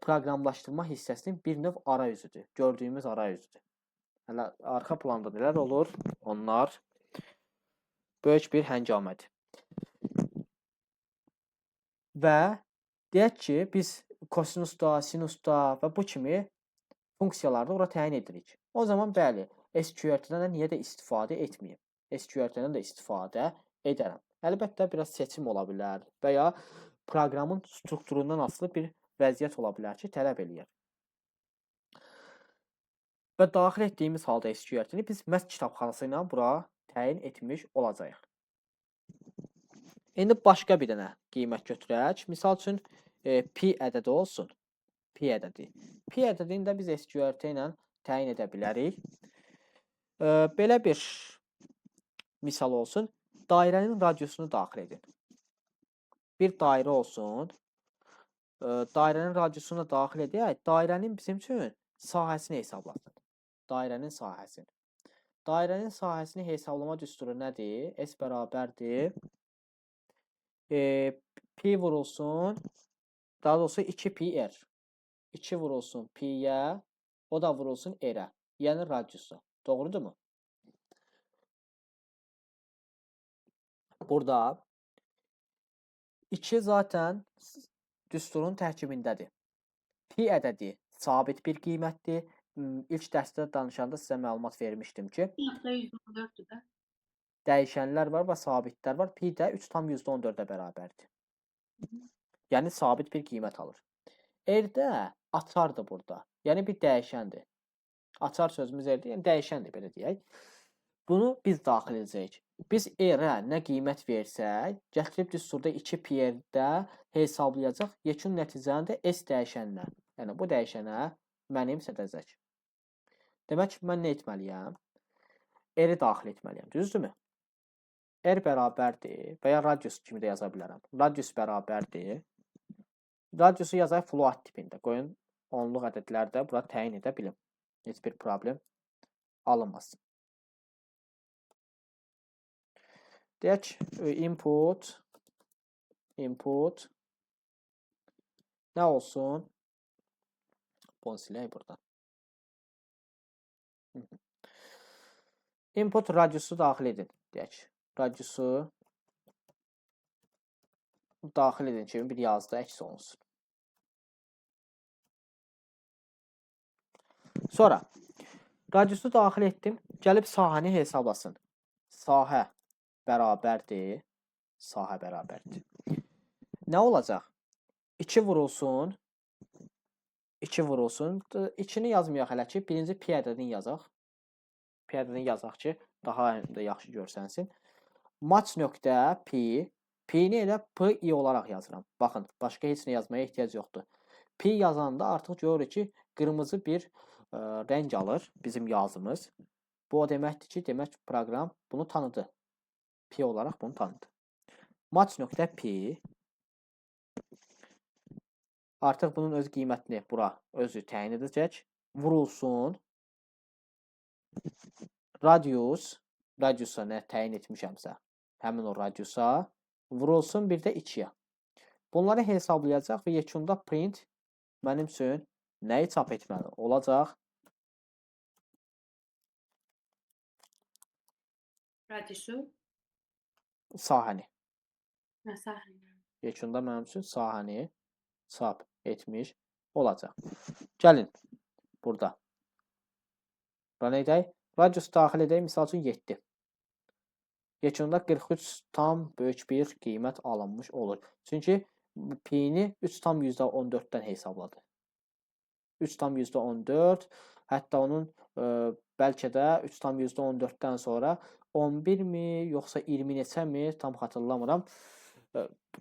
proqramlaşdırma hissəsinin bir növ arayüzüdür, gördüyümüz arayüzüdür. Hələ arxa planda nələr olur? Onlar böyük bir həngamədir. Və deyək ki, biz kosinusda, sinusda və bu kimi funksiyalarda ora təyin edirik. O zaman bəli, SQRT-dən də niyə də istifadə etməyim? SQRT-dən də istifadə edərəm. Əlbəttə, biraz seçim ola bilər və ya proqramın strukturundan asılı bir vəziyyət ola bilər ki, tələb eləyər. Və daxil etdiyimiz halda SQRT-ni biz məhz kitabxanası ilə bura təyin etmiş olacağıq. İndi başqa bir dənə qiymət götürək. Misal üçün, pi ədədi olsun. Pi ədədi. Pi ədədini də biz SQRT ilə təyin edə bilərik. Belə bir misal olsun. Dairənin radiusunu daxil edin. Bir dairə olsun. Dairənin radiusunu daxil edək. Dairənin bizim üçün sahəsini hesablasın. Dairənin sahəsini. Dairənin sahəsini hesablama düsturu nədir? S bərabərdir. Pi vurulsun. Daha doğrusu 2 pi r. 2 vurulsun pi-yə, o da vurulsun r-ə. Yəni radiusu. Doğrudurmu? Burada 2 zaten düsturun tərkibindədir. Pi ədədi sabit bir qiymətdir. İlk dərsdə danışanda sizə məlumat vermişdim ki, 1.14-dür də. Dəyişənlər var və sabitlər var. Pi də 3,14-ə bərabərdir. Yəni sabit bir qiymət alır. R də açardır burada. Yəni bir dəyişəndir. Açar sözümüz R-dir, yəni dəyişəndir belə deyək. Bunu biz daxil edəcəyik. Biz R-ə nə qiymət versək, gətirib düsturda 2 pi R-də hesablayacaq. Yekun nəticəni də S dəyişəninə, yəni bu dəyişənə mənimsədəcək. Demək ki, mən nə etməliyəm? R-i daxil etməliyəm, düzdürmü? R bərabərdir və ya radius kimi də yaza bilərəm. Radius bərabərdir. Radiusu yazaq float tipində. Qoyun, onluq ədədlər də bura təyin edə bilim. Heç bir problem alınmaz. Deyək, input nə olsun? Bunu silək buradan. Input radiusu daxil edin. Deyək, radiusu daxil edin kimi bir yazıda əks olunsun. Sonra radiusu daxil etdim. Gəlib sahəni hesablasın. Sahə bərabərdir. Sahə bərabərdir. Nə olacaq? 2 vurulsun. 2 vurulsun. 2-ni yazmayaq hələ ki. Birinci pi ədədini yazaq. Pi ədədini yazaq ki, daha da yaxşı görsənsin. Maç nöqtə pi. Pi-ni elə P i olaraq yazıram. Baxın, başqa heç nə yazmaya ehtiyac yoxdur. Pi yazanda artıq görürük ki, qırmızı bir rəng alır bizim yazımız. Bu o deməkdir ki, demək proqram bunu tanıdı. Pi olaraq bunu tanıdı. Maç nöqtə pi. Artıq bunun öz qiymətini bura özü təyin edəcək. Vurulsun. Radius. Radiusa nə təyin etmişəmsə, həmin o radiusa vurulsun bir də 2-yə. Bunları hesablayacaq və yekunda print mənim üçün nəyi çap etməli olacaq? Radiusu? Sahəni. Nə sahəni? Yekunda mənim üçün sahəni çap etmiş olacaq. Gəlin burada. Bura nə edək? Radius daxil edək, misal üçün 7. Yekunda 43 tam böyük bir qiymət alınmış olur. Çünki pi-ni 3,14-dən hesabladı. 3,14, hətta onun bəlkə də 3,14-dən sonra 11-mi, yoxsa 20 neçəmi, tam xatırlamıram.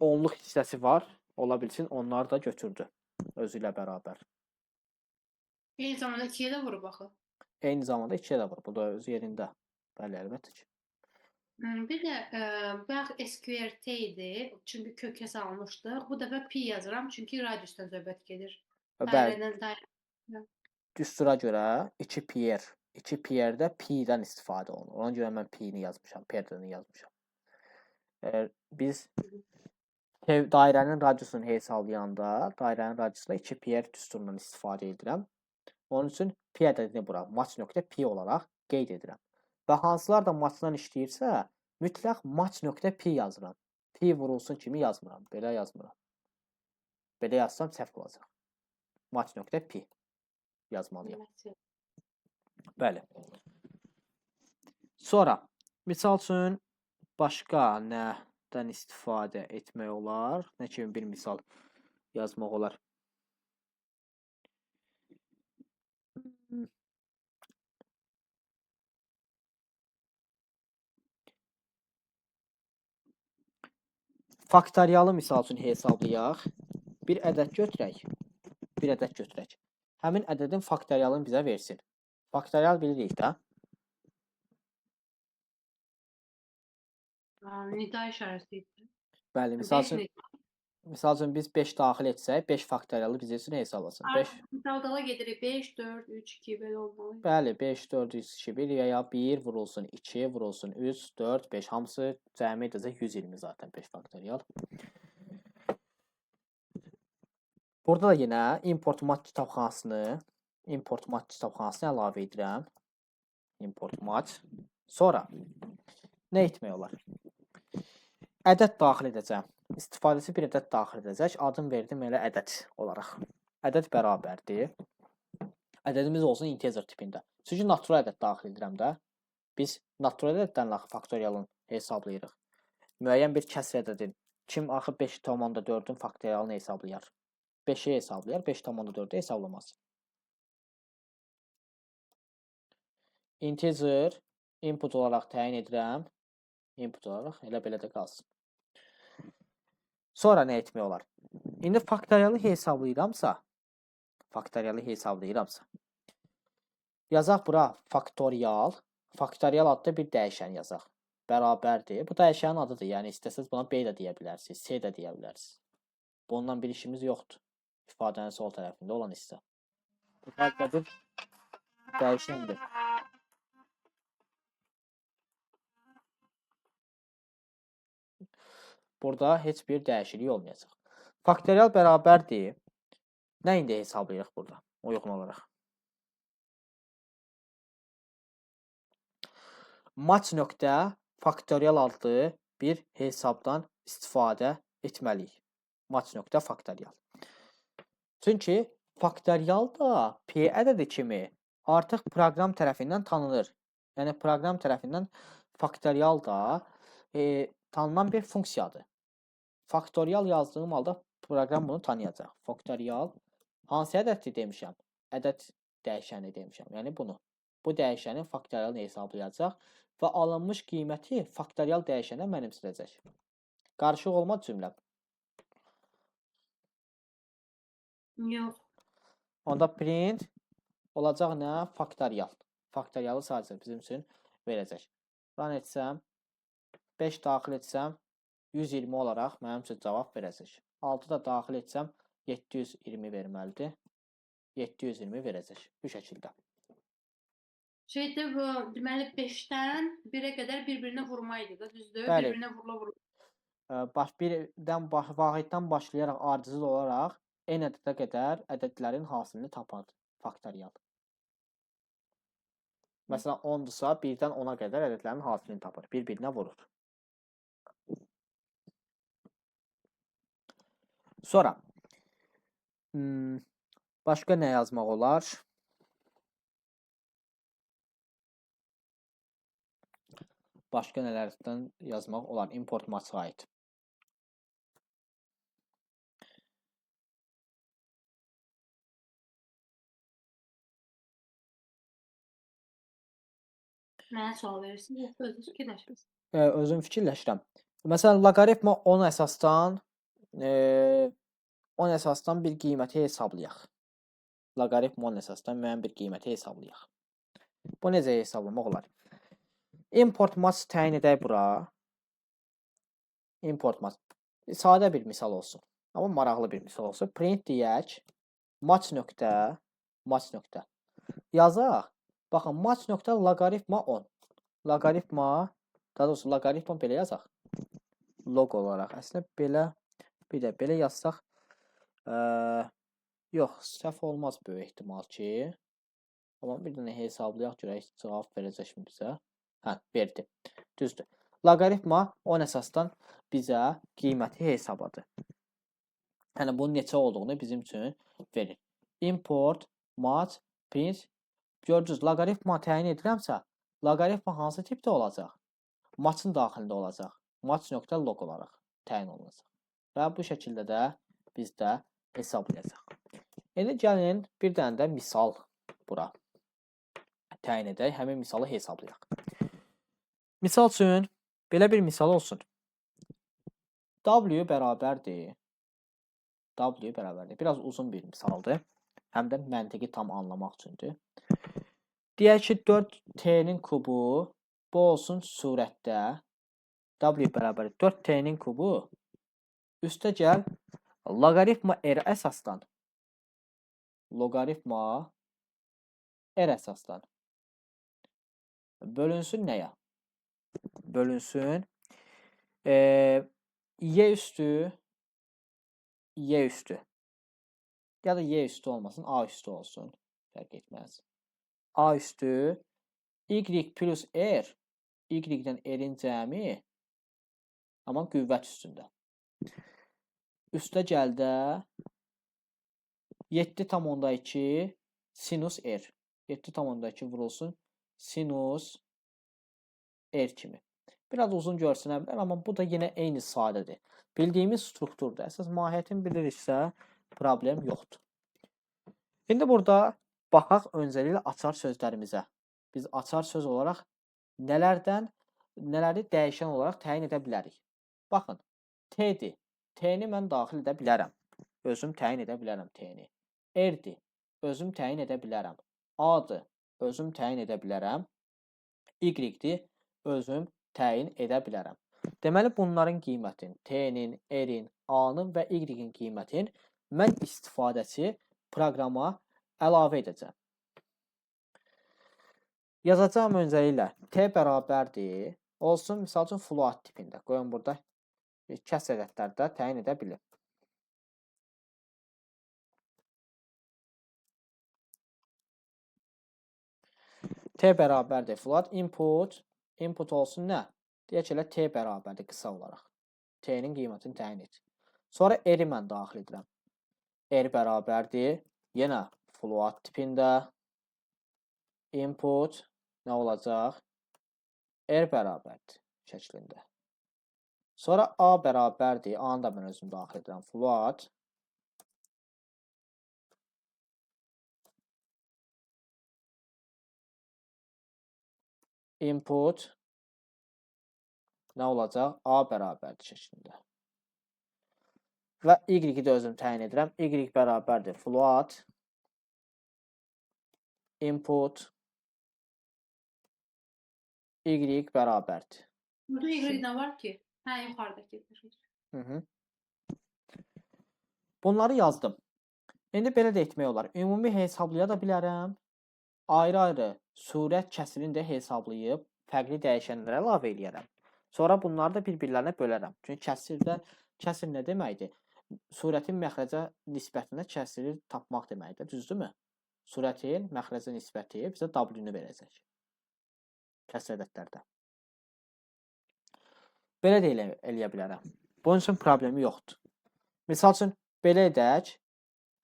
Onluq hissəsi var, ola bilsin, onları da götürdü özü ilə bərabər. Eyni zamanda 2-yə də vurub axı. Eyni zamanda 2-yə də vurub. Bu da öz yerində. Bəli, əlbəttə ki. Bir də bayaq SQRT idi, çünki kökə salmışdıq. Bu dəfə pi yazıram, çünki radiusdan söhbət gedir. Bəli, Dairədən dairə. düstura görə 2 pier, 2 pierdə pi-dən istifadə olunur. Ona görə mən pi-ni yazmışam, per-ni yazmışam. Biz dairənin radiusunu hesablayanda, dairənin radiusunda 2 pier düsturundan istifadə edirəm. Onun üçün pi ədədini bura match.pi olaraq qeyd edirəm. Və hansılar da match-dan işləyirsə, mütləq match.pi yazıram. Pi vurulsun kimi yazmıram. Belə yazmıram. Belə yazsam səhv olacaq. Match.pi yazmalıyam. Bəli. Sonra, misal üçün, başqa nədən istifadə etmək olar? Nə kimi bir misal yazmaq olar? Faktorialı misal üçün hesablayaq. Bir ədəd götürək. Bir ədəd götürək. Həmin ədədin faktorialını bizə versin. Faktorial bilirik də. Nida işarəsi idi. Bəli, misal üçün biz 5 daxil etsək, 5 faktorialı bizə üçün hesablasın. 5 Dal-dala gedirik. 5, 4, 3, 2 belə olmalı. Bəli, 5, 4, 3, 2, 1 ya 1 vurulsun, 2 vurulsun, 3, 4, 5 hamısı cəmi edəcək 120 zaten 5 faktorial. Burada da yenə import mat kitabxanasını, import mat kitabxanasını əlavə edirəm. Import mat. Sonra nə etmək olar? Ədəd daxil edəcəm. İstifadəçi bir ədəd daxil edəcək. Adım verdim elə ədəd olaraq. Ədəd bərabərdir. Ədədimiz olsun integer tipində. Çünki natural ədəd daxil edirəm də. Biz natural ədəddən axı faktorialını hesablayırıq. Müəyyən bir kəsr ədədin. Kim axı 5,4-ün faktorialını hesablayar? 5-i hesablayar, 5,4-ü hesablamaz. Integer input olaraq təyin edirəm. Input olaraq elə belə də qalsın. Sonra nə etmək olar? İndi faktorialı hesablayıramsa, yazaq bura faktorial, faktorial adlı bir dəyişən yazaq. Bərabərdir. Bu dəyişənin adıdır. Yəni istəsəz buna B də deyə bilərsiniz, C də deyə bilərsiniz. Bundan bir işimiz yoxdur. İfadənin sol tərəfində olan hissə. Bu sadəcə bir dəyişəndir. Burada heç bir dəyişiklik olmayacaq. Faktorial bərabərdir. Nə indi hesablayırıq burada uyğun olaraq? Match nöqtə faktorial adlı bir hesabdan istifadə etməliyik. Match nöqtə faktorial. Çünki faktorial da P ədədi kimi artıq proqram tərəfindən tanınır. Yəni proqram tərəfindən faktorial da tanınan bir funksiyadır. Faktorial yazdığım halda proqram bunu tanıyacaq. Faktorial hansı ədəddir demişəm? Ədəd dəyişəni demişəm. Yəni bunu. Bu dəyişənin faktorialını hesablayacaq və alınmış qiyməti faktorial dəyişənə mənimsədəcək. Qarışıq olmaz cümləm. Yox. Onda print olacaq nə? Faktorial. Faktorialı sadəcə bizim üçün verəcək. Run etsəm, 5 daxil etsəm, 120 olaraq mənim üçün cavab verəcək. 6 da daxil etsəm, 720 verməlidir. 720 verəcək. Bu şəkildə. Şeydə bu, deməli 5-dən 1-ə qədər bir-birinə vurma idi da, düzdür? Bəli. Bir-birinə vurula-vurula. Birdən vahiddən başlayaraq ardıcıl olaraq n ədədə qədər ədədlərin hasilini tapar faktorial. Məsələn, 10-dursa, 1-dən 10-a qədər ədədlərin hasilini tapır. Bir-birinə vurur. Sonra, başqa nə yazmaq olar? Başqa nələrdən yazmaq olar? Import match-a aid. Mənə sual verirsiniz, yoxsa özünüz fikirləşirsiniz? Özüm fikirləşirəm. Məsələn, loqaritma 10 əsasdan 10 əsasdan bir qiyməti hesablayaq. Loqaritma 10 əsasdan müəyyən bir qiyməti hesablayaq. Bu necə hesablamaq olar? Import match təyin edək bura. Import match. Sadə bir misal olsun. Amma maraqlı bir misal olsun. Print deyək. Match nöqtə match nöqtə. Yazaq. Baxın, match nöqtə loqaritma 10. Loqaritma, daha doğrusu loqaritma belə yazaq. Log olaraq. Əslində belə bir də belə yazsaq, yox, səhv olmaz böyük ehtimal ki. Amma bir dənə hesablayaq görək cavab verəcəkmi bizə. Hə, verdi. Düzdür. Loqaritma 10 əsasdan bizə qiyməti hesabladı. Yəni bunun neçə olduğunu bizim üçün verir. Import match print. Gördünüz, loqaritma təyin edirəmsə, loqaritma hansı tipdə olacaq? Match-ın daxilində olacaq. Match.log olaraq təyin olunacaq. Və bu şəkildə də biz də hesablayacaq. İndi gəlin bir dənə də misal bura təyin edək. Həmin misalı hesablayaq. Misal üçün, belə bir misal olsun. W bərabərdir. W bərabərdir. Biraz uzun bir misaldır. Həm də məntiqi tam anlamaq üçündür. Deyək ki, 4t-nin kubu bu olsun surətdə. W bərabərdir 4t-nin kubu üstə gəl loqaritma r əsasdan. Loqaritma r əsasdan. Bölünsün nəyə? Bölünsün y üstü y üstü. Ya da y üstü olmasın, a üstü olsun. Fərq etməz. A üstü y plus r, y-dən r-in cəmi, amma qüvvət üstündə. Üstə gəl də 7,2 sinus r. 7,2 vurulsun sinus r kimi. Biraz uzun görsənə bilər, amma bu da yenə eyni sadədir. Bildiyimiz strukturdur. Əsas mahiyyətini biliriksə, problem yoxdur. İndi burada baxaq öncəliklə açar sözlərimizə. Biz açar söz olaraq nələri dəyişən olaraq təyin edə bilərik. Baxın, T-dir. T-ni mən daxil edə bilərəm. Özüm təyin edə bilərəm T-ni. R-dir. Özüm təyin edə bilərəm. A-dır. Özüm təyin edə bilərəm. Y-dir. Özüm təyin edə bilərəm. Deməli, bunların qiymətini, T-nin, R-in, A-nın və Y-in qiymətini mən istifadəçi proqrama əlavə edəcəm. Yazacağım öncəliklə T bərabərdir. Olsun, misal üçün, float tipində. Qoyun burada kəsr ədədlərdə təyin edə bilir. T bərabərdir float. Input, input olsun nə? Deyək ki, elə T bərabərdir qısa olaraq. T-nin qiymətini təyin et. Sonra R-i mən daxil edirəm. R bərabərdir. Yenə float tipində. Input nə olacaq? R bərabərdir şəklində. Sonra A bərabərdir. A-nı da mən özüm daxil edirəm. Float. Input nə olacaq? A bərabərdir şəklində. Və Y-i də özüm təyin edirəm. Y bərabərdir float. Input Y bərabərdir. Burada Y nə var ki? Hə, yuxarıdakı. Hı -hı. Bunları yazdım. İndi belə də etmək olar. Ümumi hesablaya da bilərəm. Ayrı-ayrı surət kəsirini də hesablayıb fərqli dəyişənlərə əlavə eləyərəm. Sonra bunları da bir-birlərinə bölərəm. Çünki kəsirdə kəsir nə deməkdir? Surətin məxrəcə nisbətində kəsiri tapmaq deməkdir, düzdürmü? Surətin məxrəcə nisbəti bizə W-ni verəcək. Kəsr ədədlərdə. Belə də eləyə bilərəm. Bunun üçün problemi yoxdur. Misal üçün, belə edək.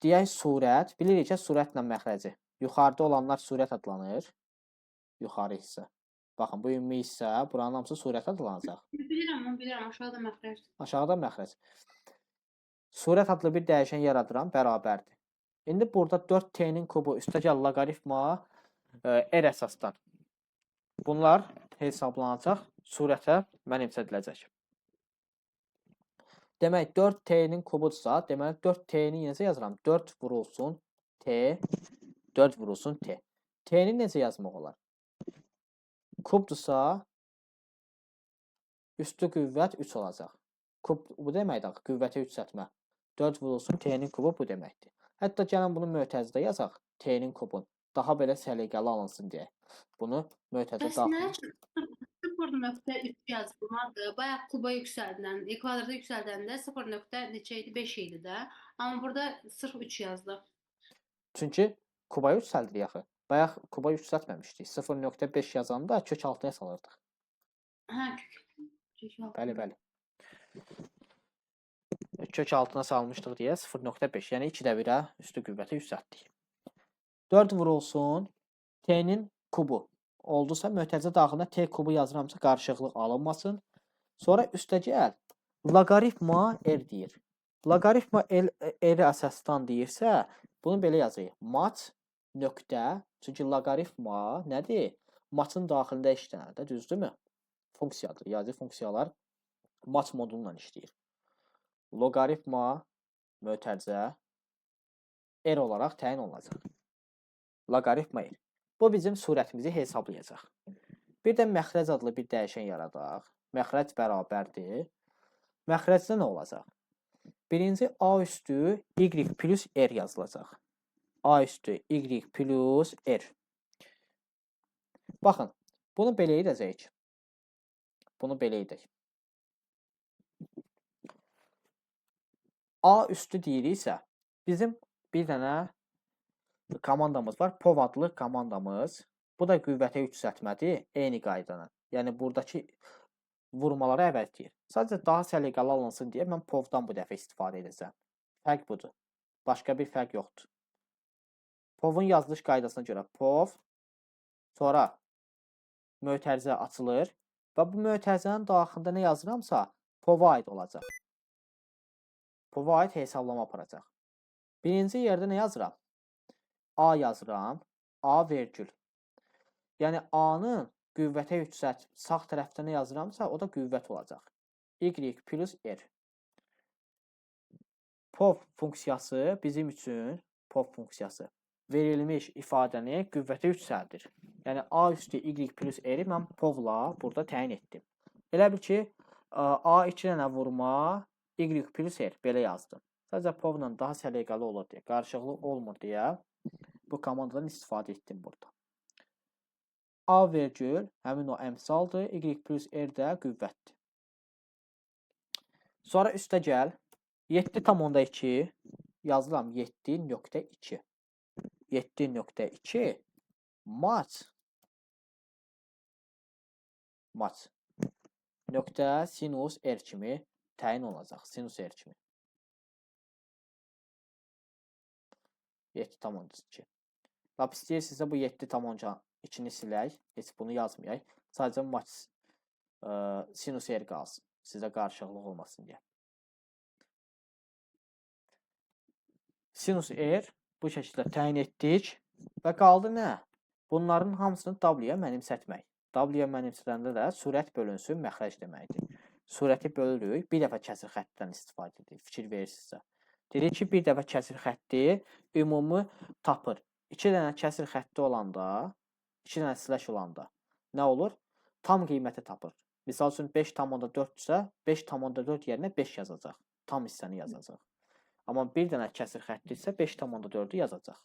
Deyək surət. Bilirik ki, surətlə məxrəci. Yuxarıda olanlar surət adlanır. Yuxarı hissə. Baxın, bu ümumi hissə buranın hamısı surət adlanacaq. Bilirəm, onu bilirəm. Aşağıda məxrəc. Aşağıda məxrəc. Surət adlı bir dəyişən yaradıram, bərabərdir. İndi burada 4t-nin kubu üstəgəl loqaritma r əsasdan. Bunlar hesablanacaq, surətə mənimsədiləcək. Demək, 4t-nin kubudursa, deməli 4t-ni necə yazıram? 4 vurulsun t, 4 vurulsun t. T-ni necə yazmaq olar? Kubdursa, üstü qüvvət 3 olacaq. Kub bu deməkdir axı, qüvvətə yüksəltmə. 4 vurulsun t-nin kubu bu deməkdir. Hətta gəlin bunu mötərizədə yazaq, t-nin kubun. Daha belə səliqəli alınsın deyə. Bunu mötərizə Bəs nə daxil. üçün 0.3 yazılmadı? Bayaq kuba yüksəldilən, kvadrata yüksəldəndə 0. Neçə idi? 5 idi də. Amma burada sırf 3 yazdıq. Çünki kuba yüksəldirik axı. Bayaq kuba yüksəltməmişdik. 0.5 yazanda kök altına salırdıq. Hə, kök. Kök altı. Bəli, bəli. Kök altına salmışdıq deyə 0.5, yəni 2-də 1-ə üstü qüvvəti yüksəltdik. 4 vurulsun t-nin kubu. Oldusa mötərizə daxilində t kubu yazıramsa qarışıqlıq alınmasın. Sonra üstəgəl loqaritma r deyir. Loqaritma r əsasdan deyirsə, bunu belə yazırıq. Mat nöqtə, çünki loqaritma nədir? Matın daxilində işlənər də, düzdürmü? Funksiyadır. Riyazi funksiyalar mat modunla işləyir. Loqaritma mötərizə r olaraq təyin olunacaq. Loqaritma r. Bu bizim surətimizi hesablayacaq. Bir də məxrəc adlı bir dəyişən yaradaq. Məxrəc bərabərdir. Məxrəcdə nə olacaq? Birinci a üstü y plus r yazılacaq. A üstü y plus r. Baxın, bunu belə edəcəyik. Bunu belə edək. A üstü deyiriksə, bizim bir dənə komandamız var. POV adlı komandamız. Bu da qüvvətə yüksəltmədir, eyni qaydanı. Yəni, buradakı vurmaları əvəzləyir. Sadəcə daha səliqəli alınsın deyə mən POV-dan bu dəfə istifadə edəcəm. Fərq budur. Başqa bir fərq yoxdur. POV-un yazılış qaydasına görə POV, sonra mötərizə açılır və bu mötərizənin daxilində nə yazıramsa, POV-a aid olacaq. POV-a aid hesablama aparacaq. Birinci yerdə nə yazıram? A yazıram. A vergül. Yəni, A-nın qüvvətə yüksəlt, sağ tərəfdə nə yazıramsa, o da qüvvət olacaq. Y plus R. POV funksiyası bizim üçün, POV funksiyası verilmiş ifadəni qüvvətə yüksəldir. Yəni, A üstü Y plus R-i mən POV-la burada təyin etdim. Elə bil ki, A 2 dənə vurma Y plus R belə yazdım. Sadəcə POV-la daha səliqəli olur deyə, qarışıqlıq olmur deyə bu komandadan istifadə etdim burada. A vergül həmin o əmsaldır, Y plus R də qüvvətdir. Sonra üstə gəl, 7,2 yazıram 7.2. 7.2 mat nöqtə sinus R kimi təyin olacaq. Sinus R kimi. 7,2. Lap istəyirsinizsə bu 7,2-ni silək. Heç bunu yazmayaq. Sadəcə mat sinus R qalsın. Sizə qarışıqlıq olmasın deyə. Sinus R bu şəkildə təyin etdik və qaldı nə? Bunların hamısını W-yə mənimsətmək. W-yə mənimsədəndə də sürət bölünsün məxrəc deməkdir. Sürəti bölürük, bir dəfə kəsir xəttdən istifadə edirik, fikir verirsinizsə. Dedik ki, bir dəfə kəsir xətti ümumi tapır. 2 dənə kəsir xətti olanda, 2 dənə slash olanda nə olur? Tam qiyməti tapır. Misal üçün 5,4-dürsə, 5,4 yerinə 5 yazacaq. Tam hissəni yazacaq. Amma bir dənə kəsir xətti isə 5,4-ü yazacaq.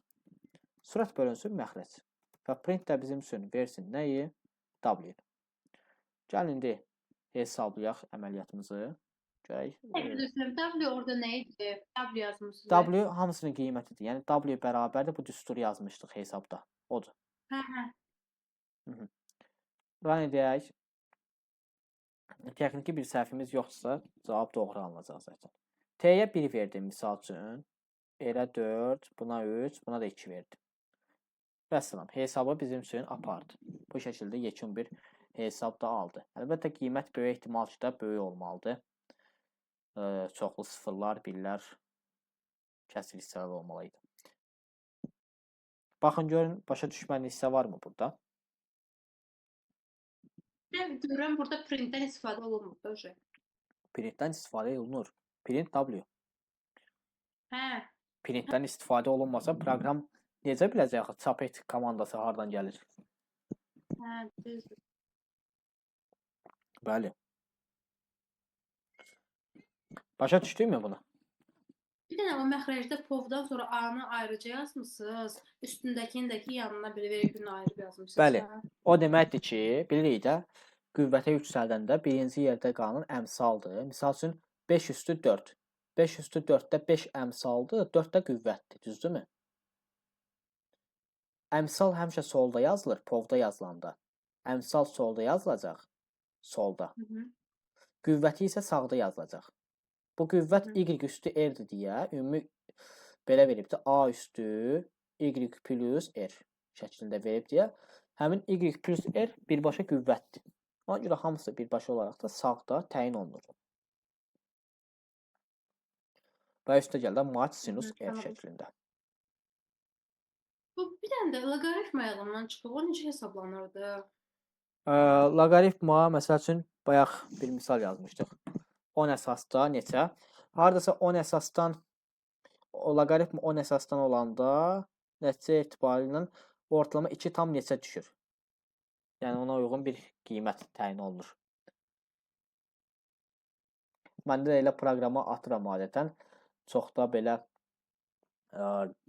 Sürət bölünsün məxrəc. Və print də bizim üçün versin nəyi? W. Gəlin indi hesablayaq əməliyyatımızı. Görək. W orada nə idi? W yazmışsınız. W hamısının qiymətidir. Yəni W bərabərdir. Bu düsturu yazmışdıq hesabda. Odur. Hə, hə. Run edək. Texniki bir səhvimiz yoxdursa, cavab doğru alınacaq zaten. T-yə 1 verdim misal üçün. R-ə 4, buna 3, buna da 2 verdim. Vəssalam, hesabı bizim üçün apardı. Bu şəkildə yekun bir Hesab da aldı. Əlbəttə qiymət böyük ehtimal ki də böyük olmalıdır. Çoxlu sıfırlar, birlər, kəsir hissələr olmalı idi. Baxın görün, başa düşmədiyiniz hissə varmı burada? Mən görürəm burada printdən istifadə olunmur da hocam. Printdən istifadə olunur. Print W. Hə, Printdən istifadə olunmasa proqram necə biləcək axı çap et komandası hardan gəlir? Hə, düzdür. Bəli. Başa düşdünmü bunu? Bir dənə o məxrəcdə povdan sonra A-nı ayrıca yazmısınız, üstündəkini də ki yanına bir vergülünü ayırıb yazmısınız. Bəli. Hə. O deməkdir ki, bilirik də, qüvvətə yüksəldəndə birinci yerdə qalan əmsaldır. Misal üçün 5 üstü 4. 5 üstü 4-də 5 əmsaldır, 4 də qüvvətdir, düzdürmü? Əmsal həmişə solda yazılır, povda yazılanda. Əmsal solda yazılacaq, solda. Hı -hı. Qüvvəti isə sağda yazılacaq. Bu qüvvət Hı. y üstü r-dir deyə ümumi belə veribdir. A üstü y plus r şəklində verib deyə həmin y plus r birbaşa qüvvətdir. Ona görə hamısı birbaşa olaraq da sağda təyin olunur. Və üstə gəl də mat sinus r anladım. şəklində. Bu bir dənə də loqaritma yadımdan çıxıb, o necə hesablanırdı? Loqaritma məsəl üçün bayaq bir misal yazmışdıq. 10 əsasda neçə? Hardasa 10 əsasdan o loqaritma 10 əsasdan olanda nəticə etibarilə ortalama 2 tam neçə düşür? Yəni ona uyğun bir qiymət təyin olunur. Məndə də elə proqrama atıram adətən. Çox da belə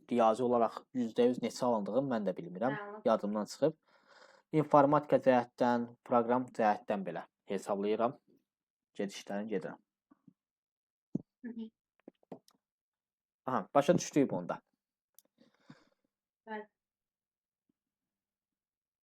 riyazi olaraq %100 neçə alındığını mən də bilmirəm. Hə, Yadımdan çıxıb. İnformatika cəhətdən, proqram cəhətdən belə hesablayıram. Gedişlərini gedirəm. Hı -hı. Aha, başa düşdük bunda.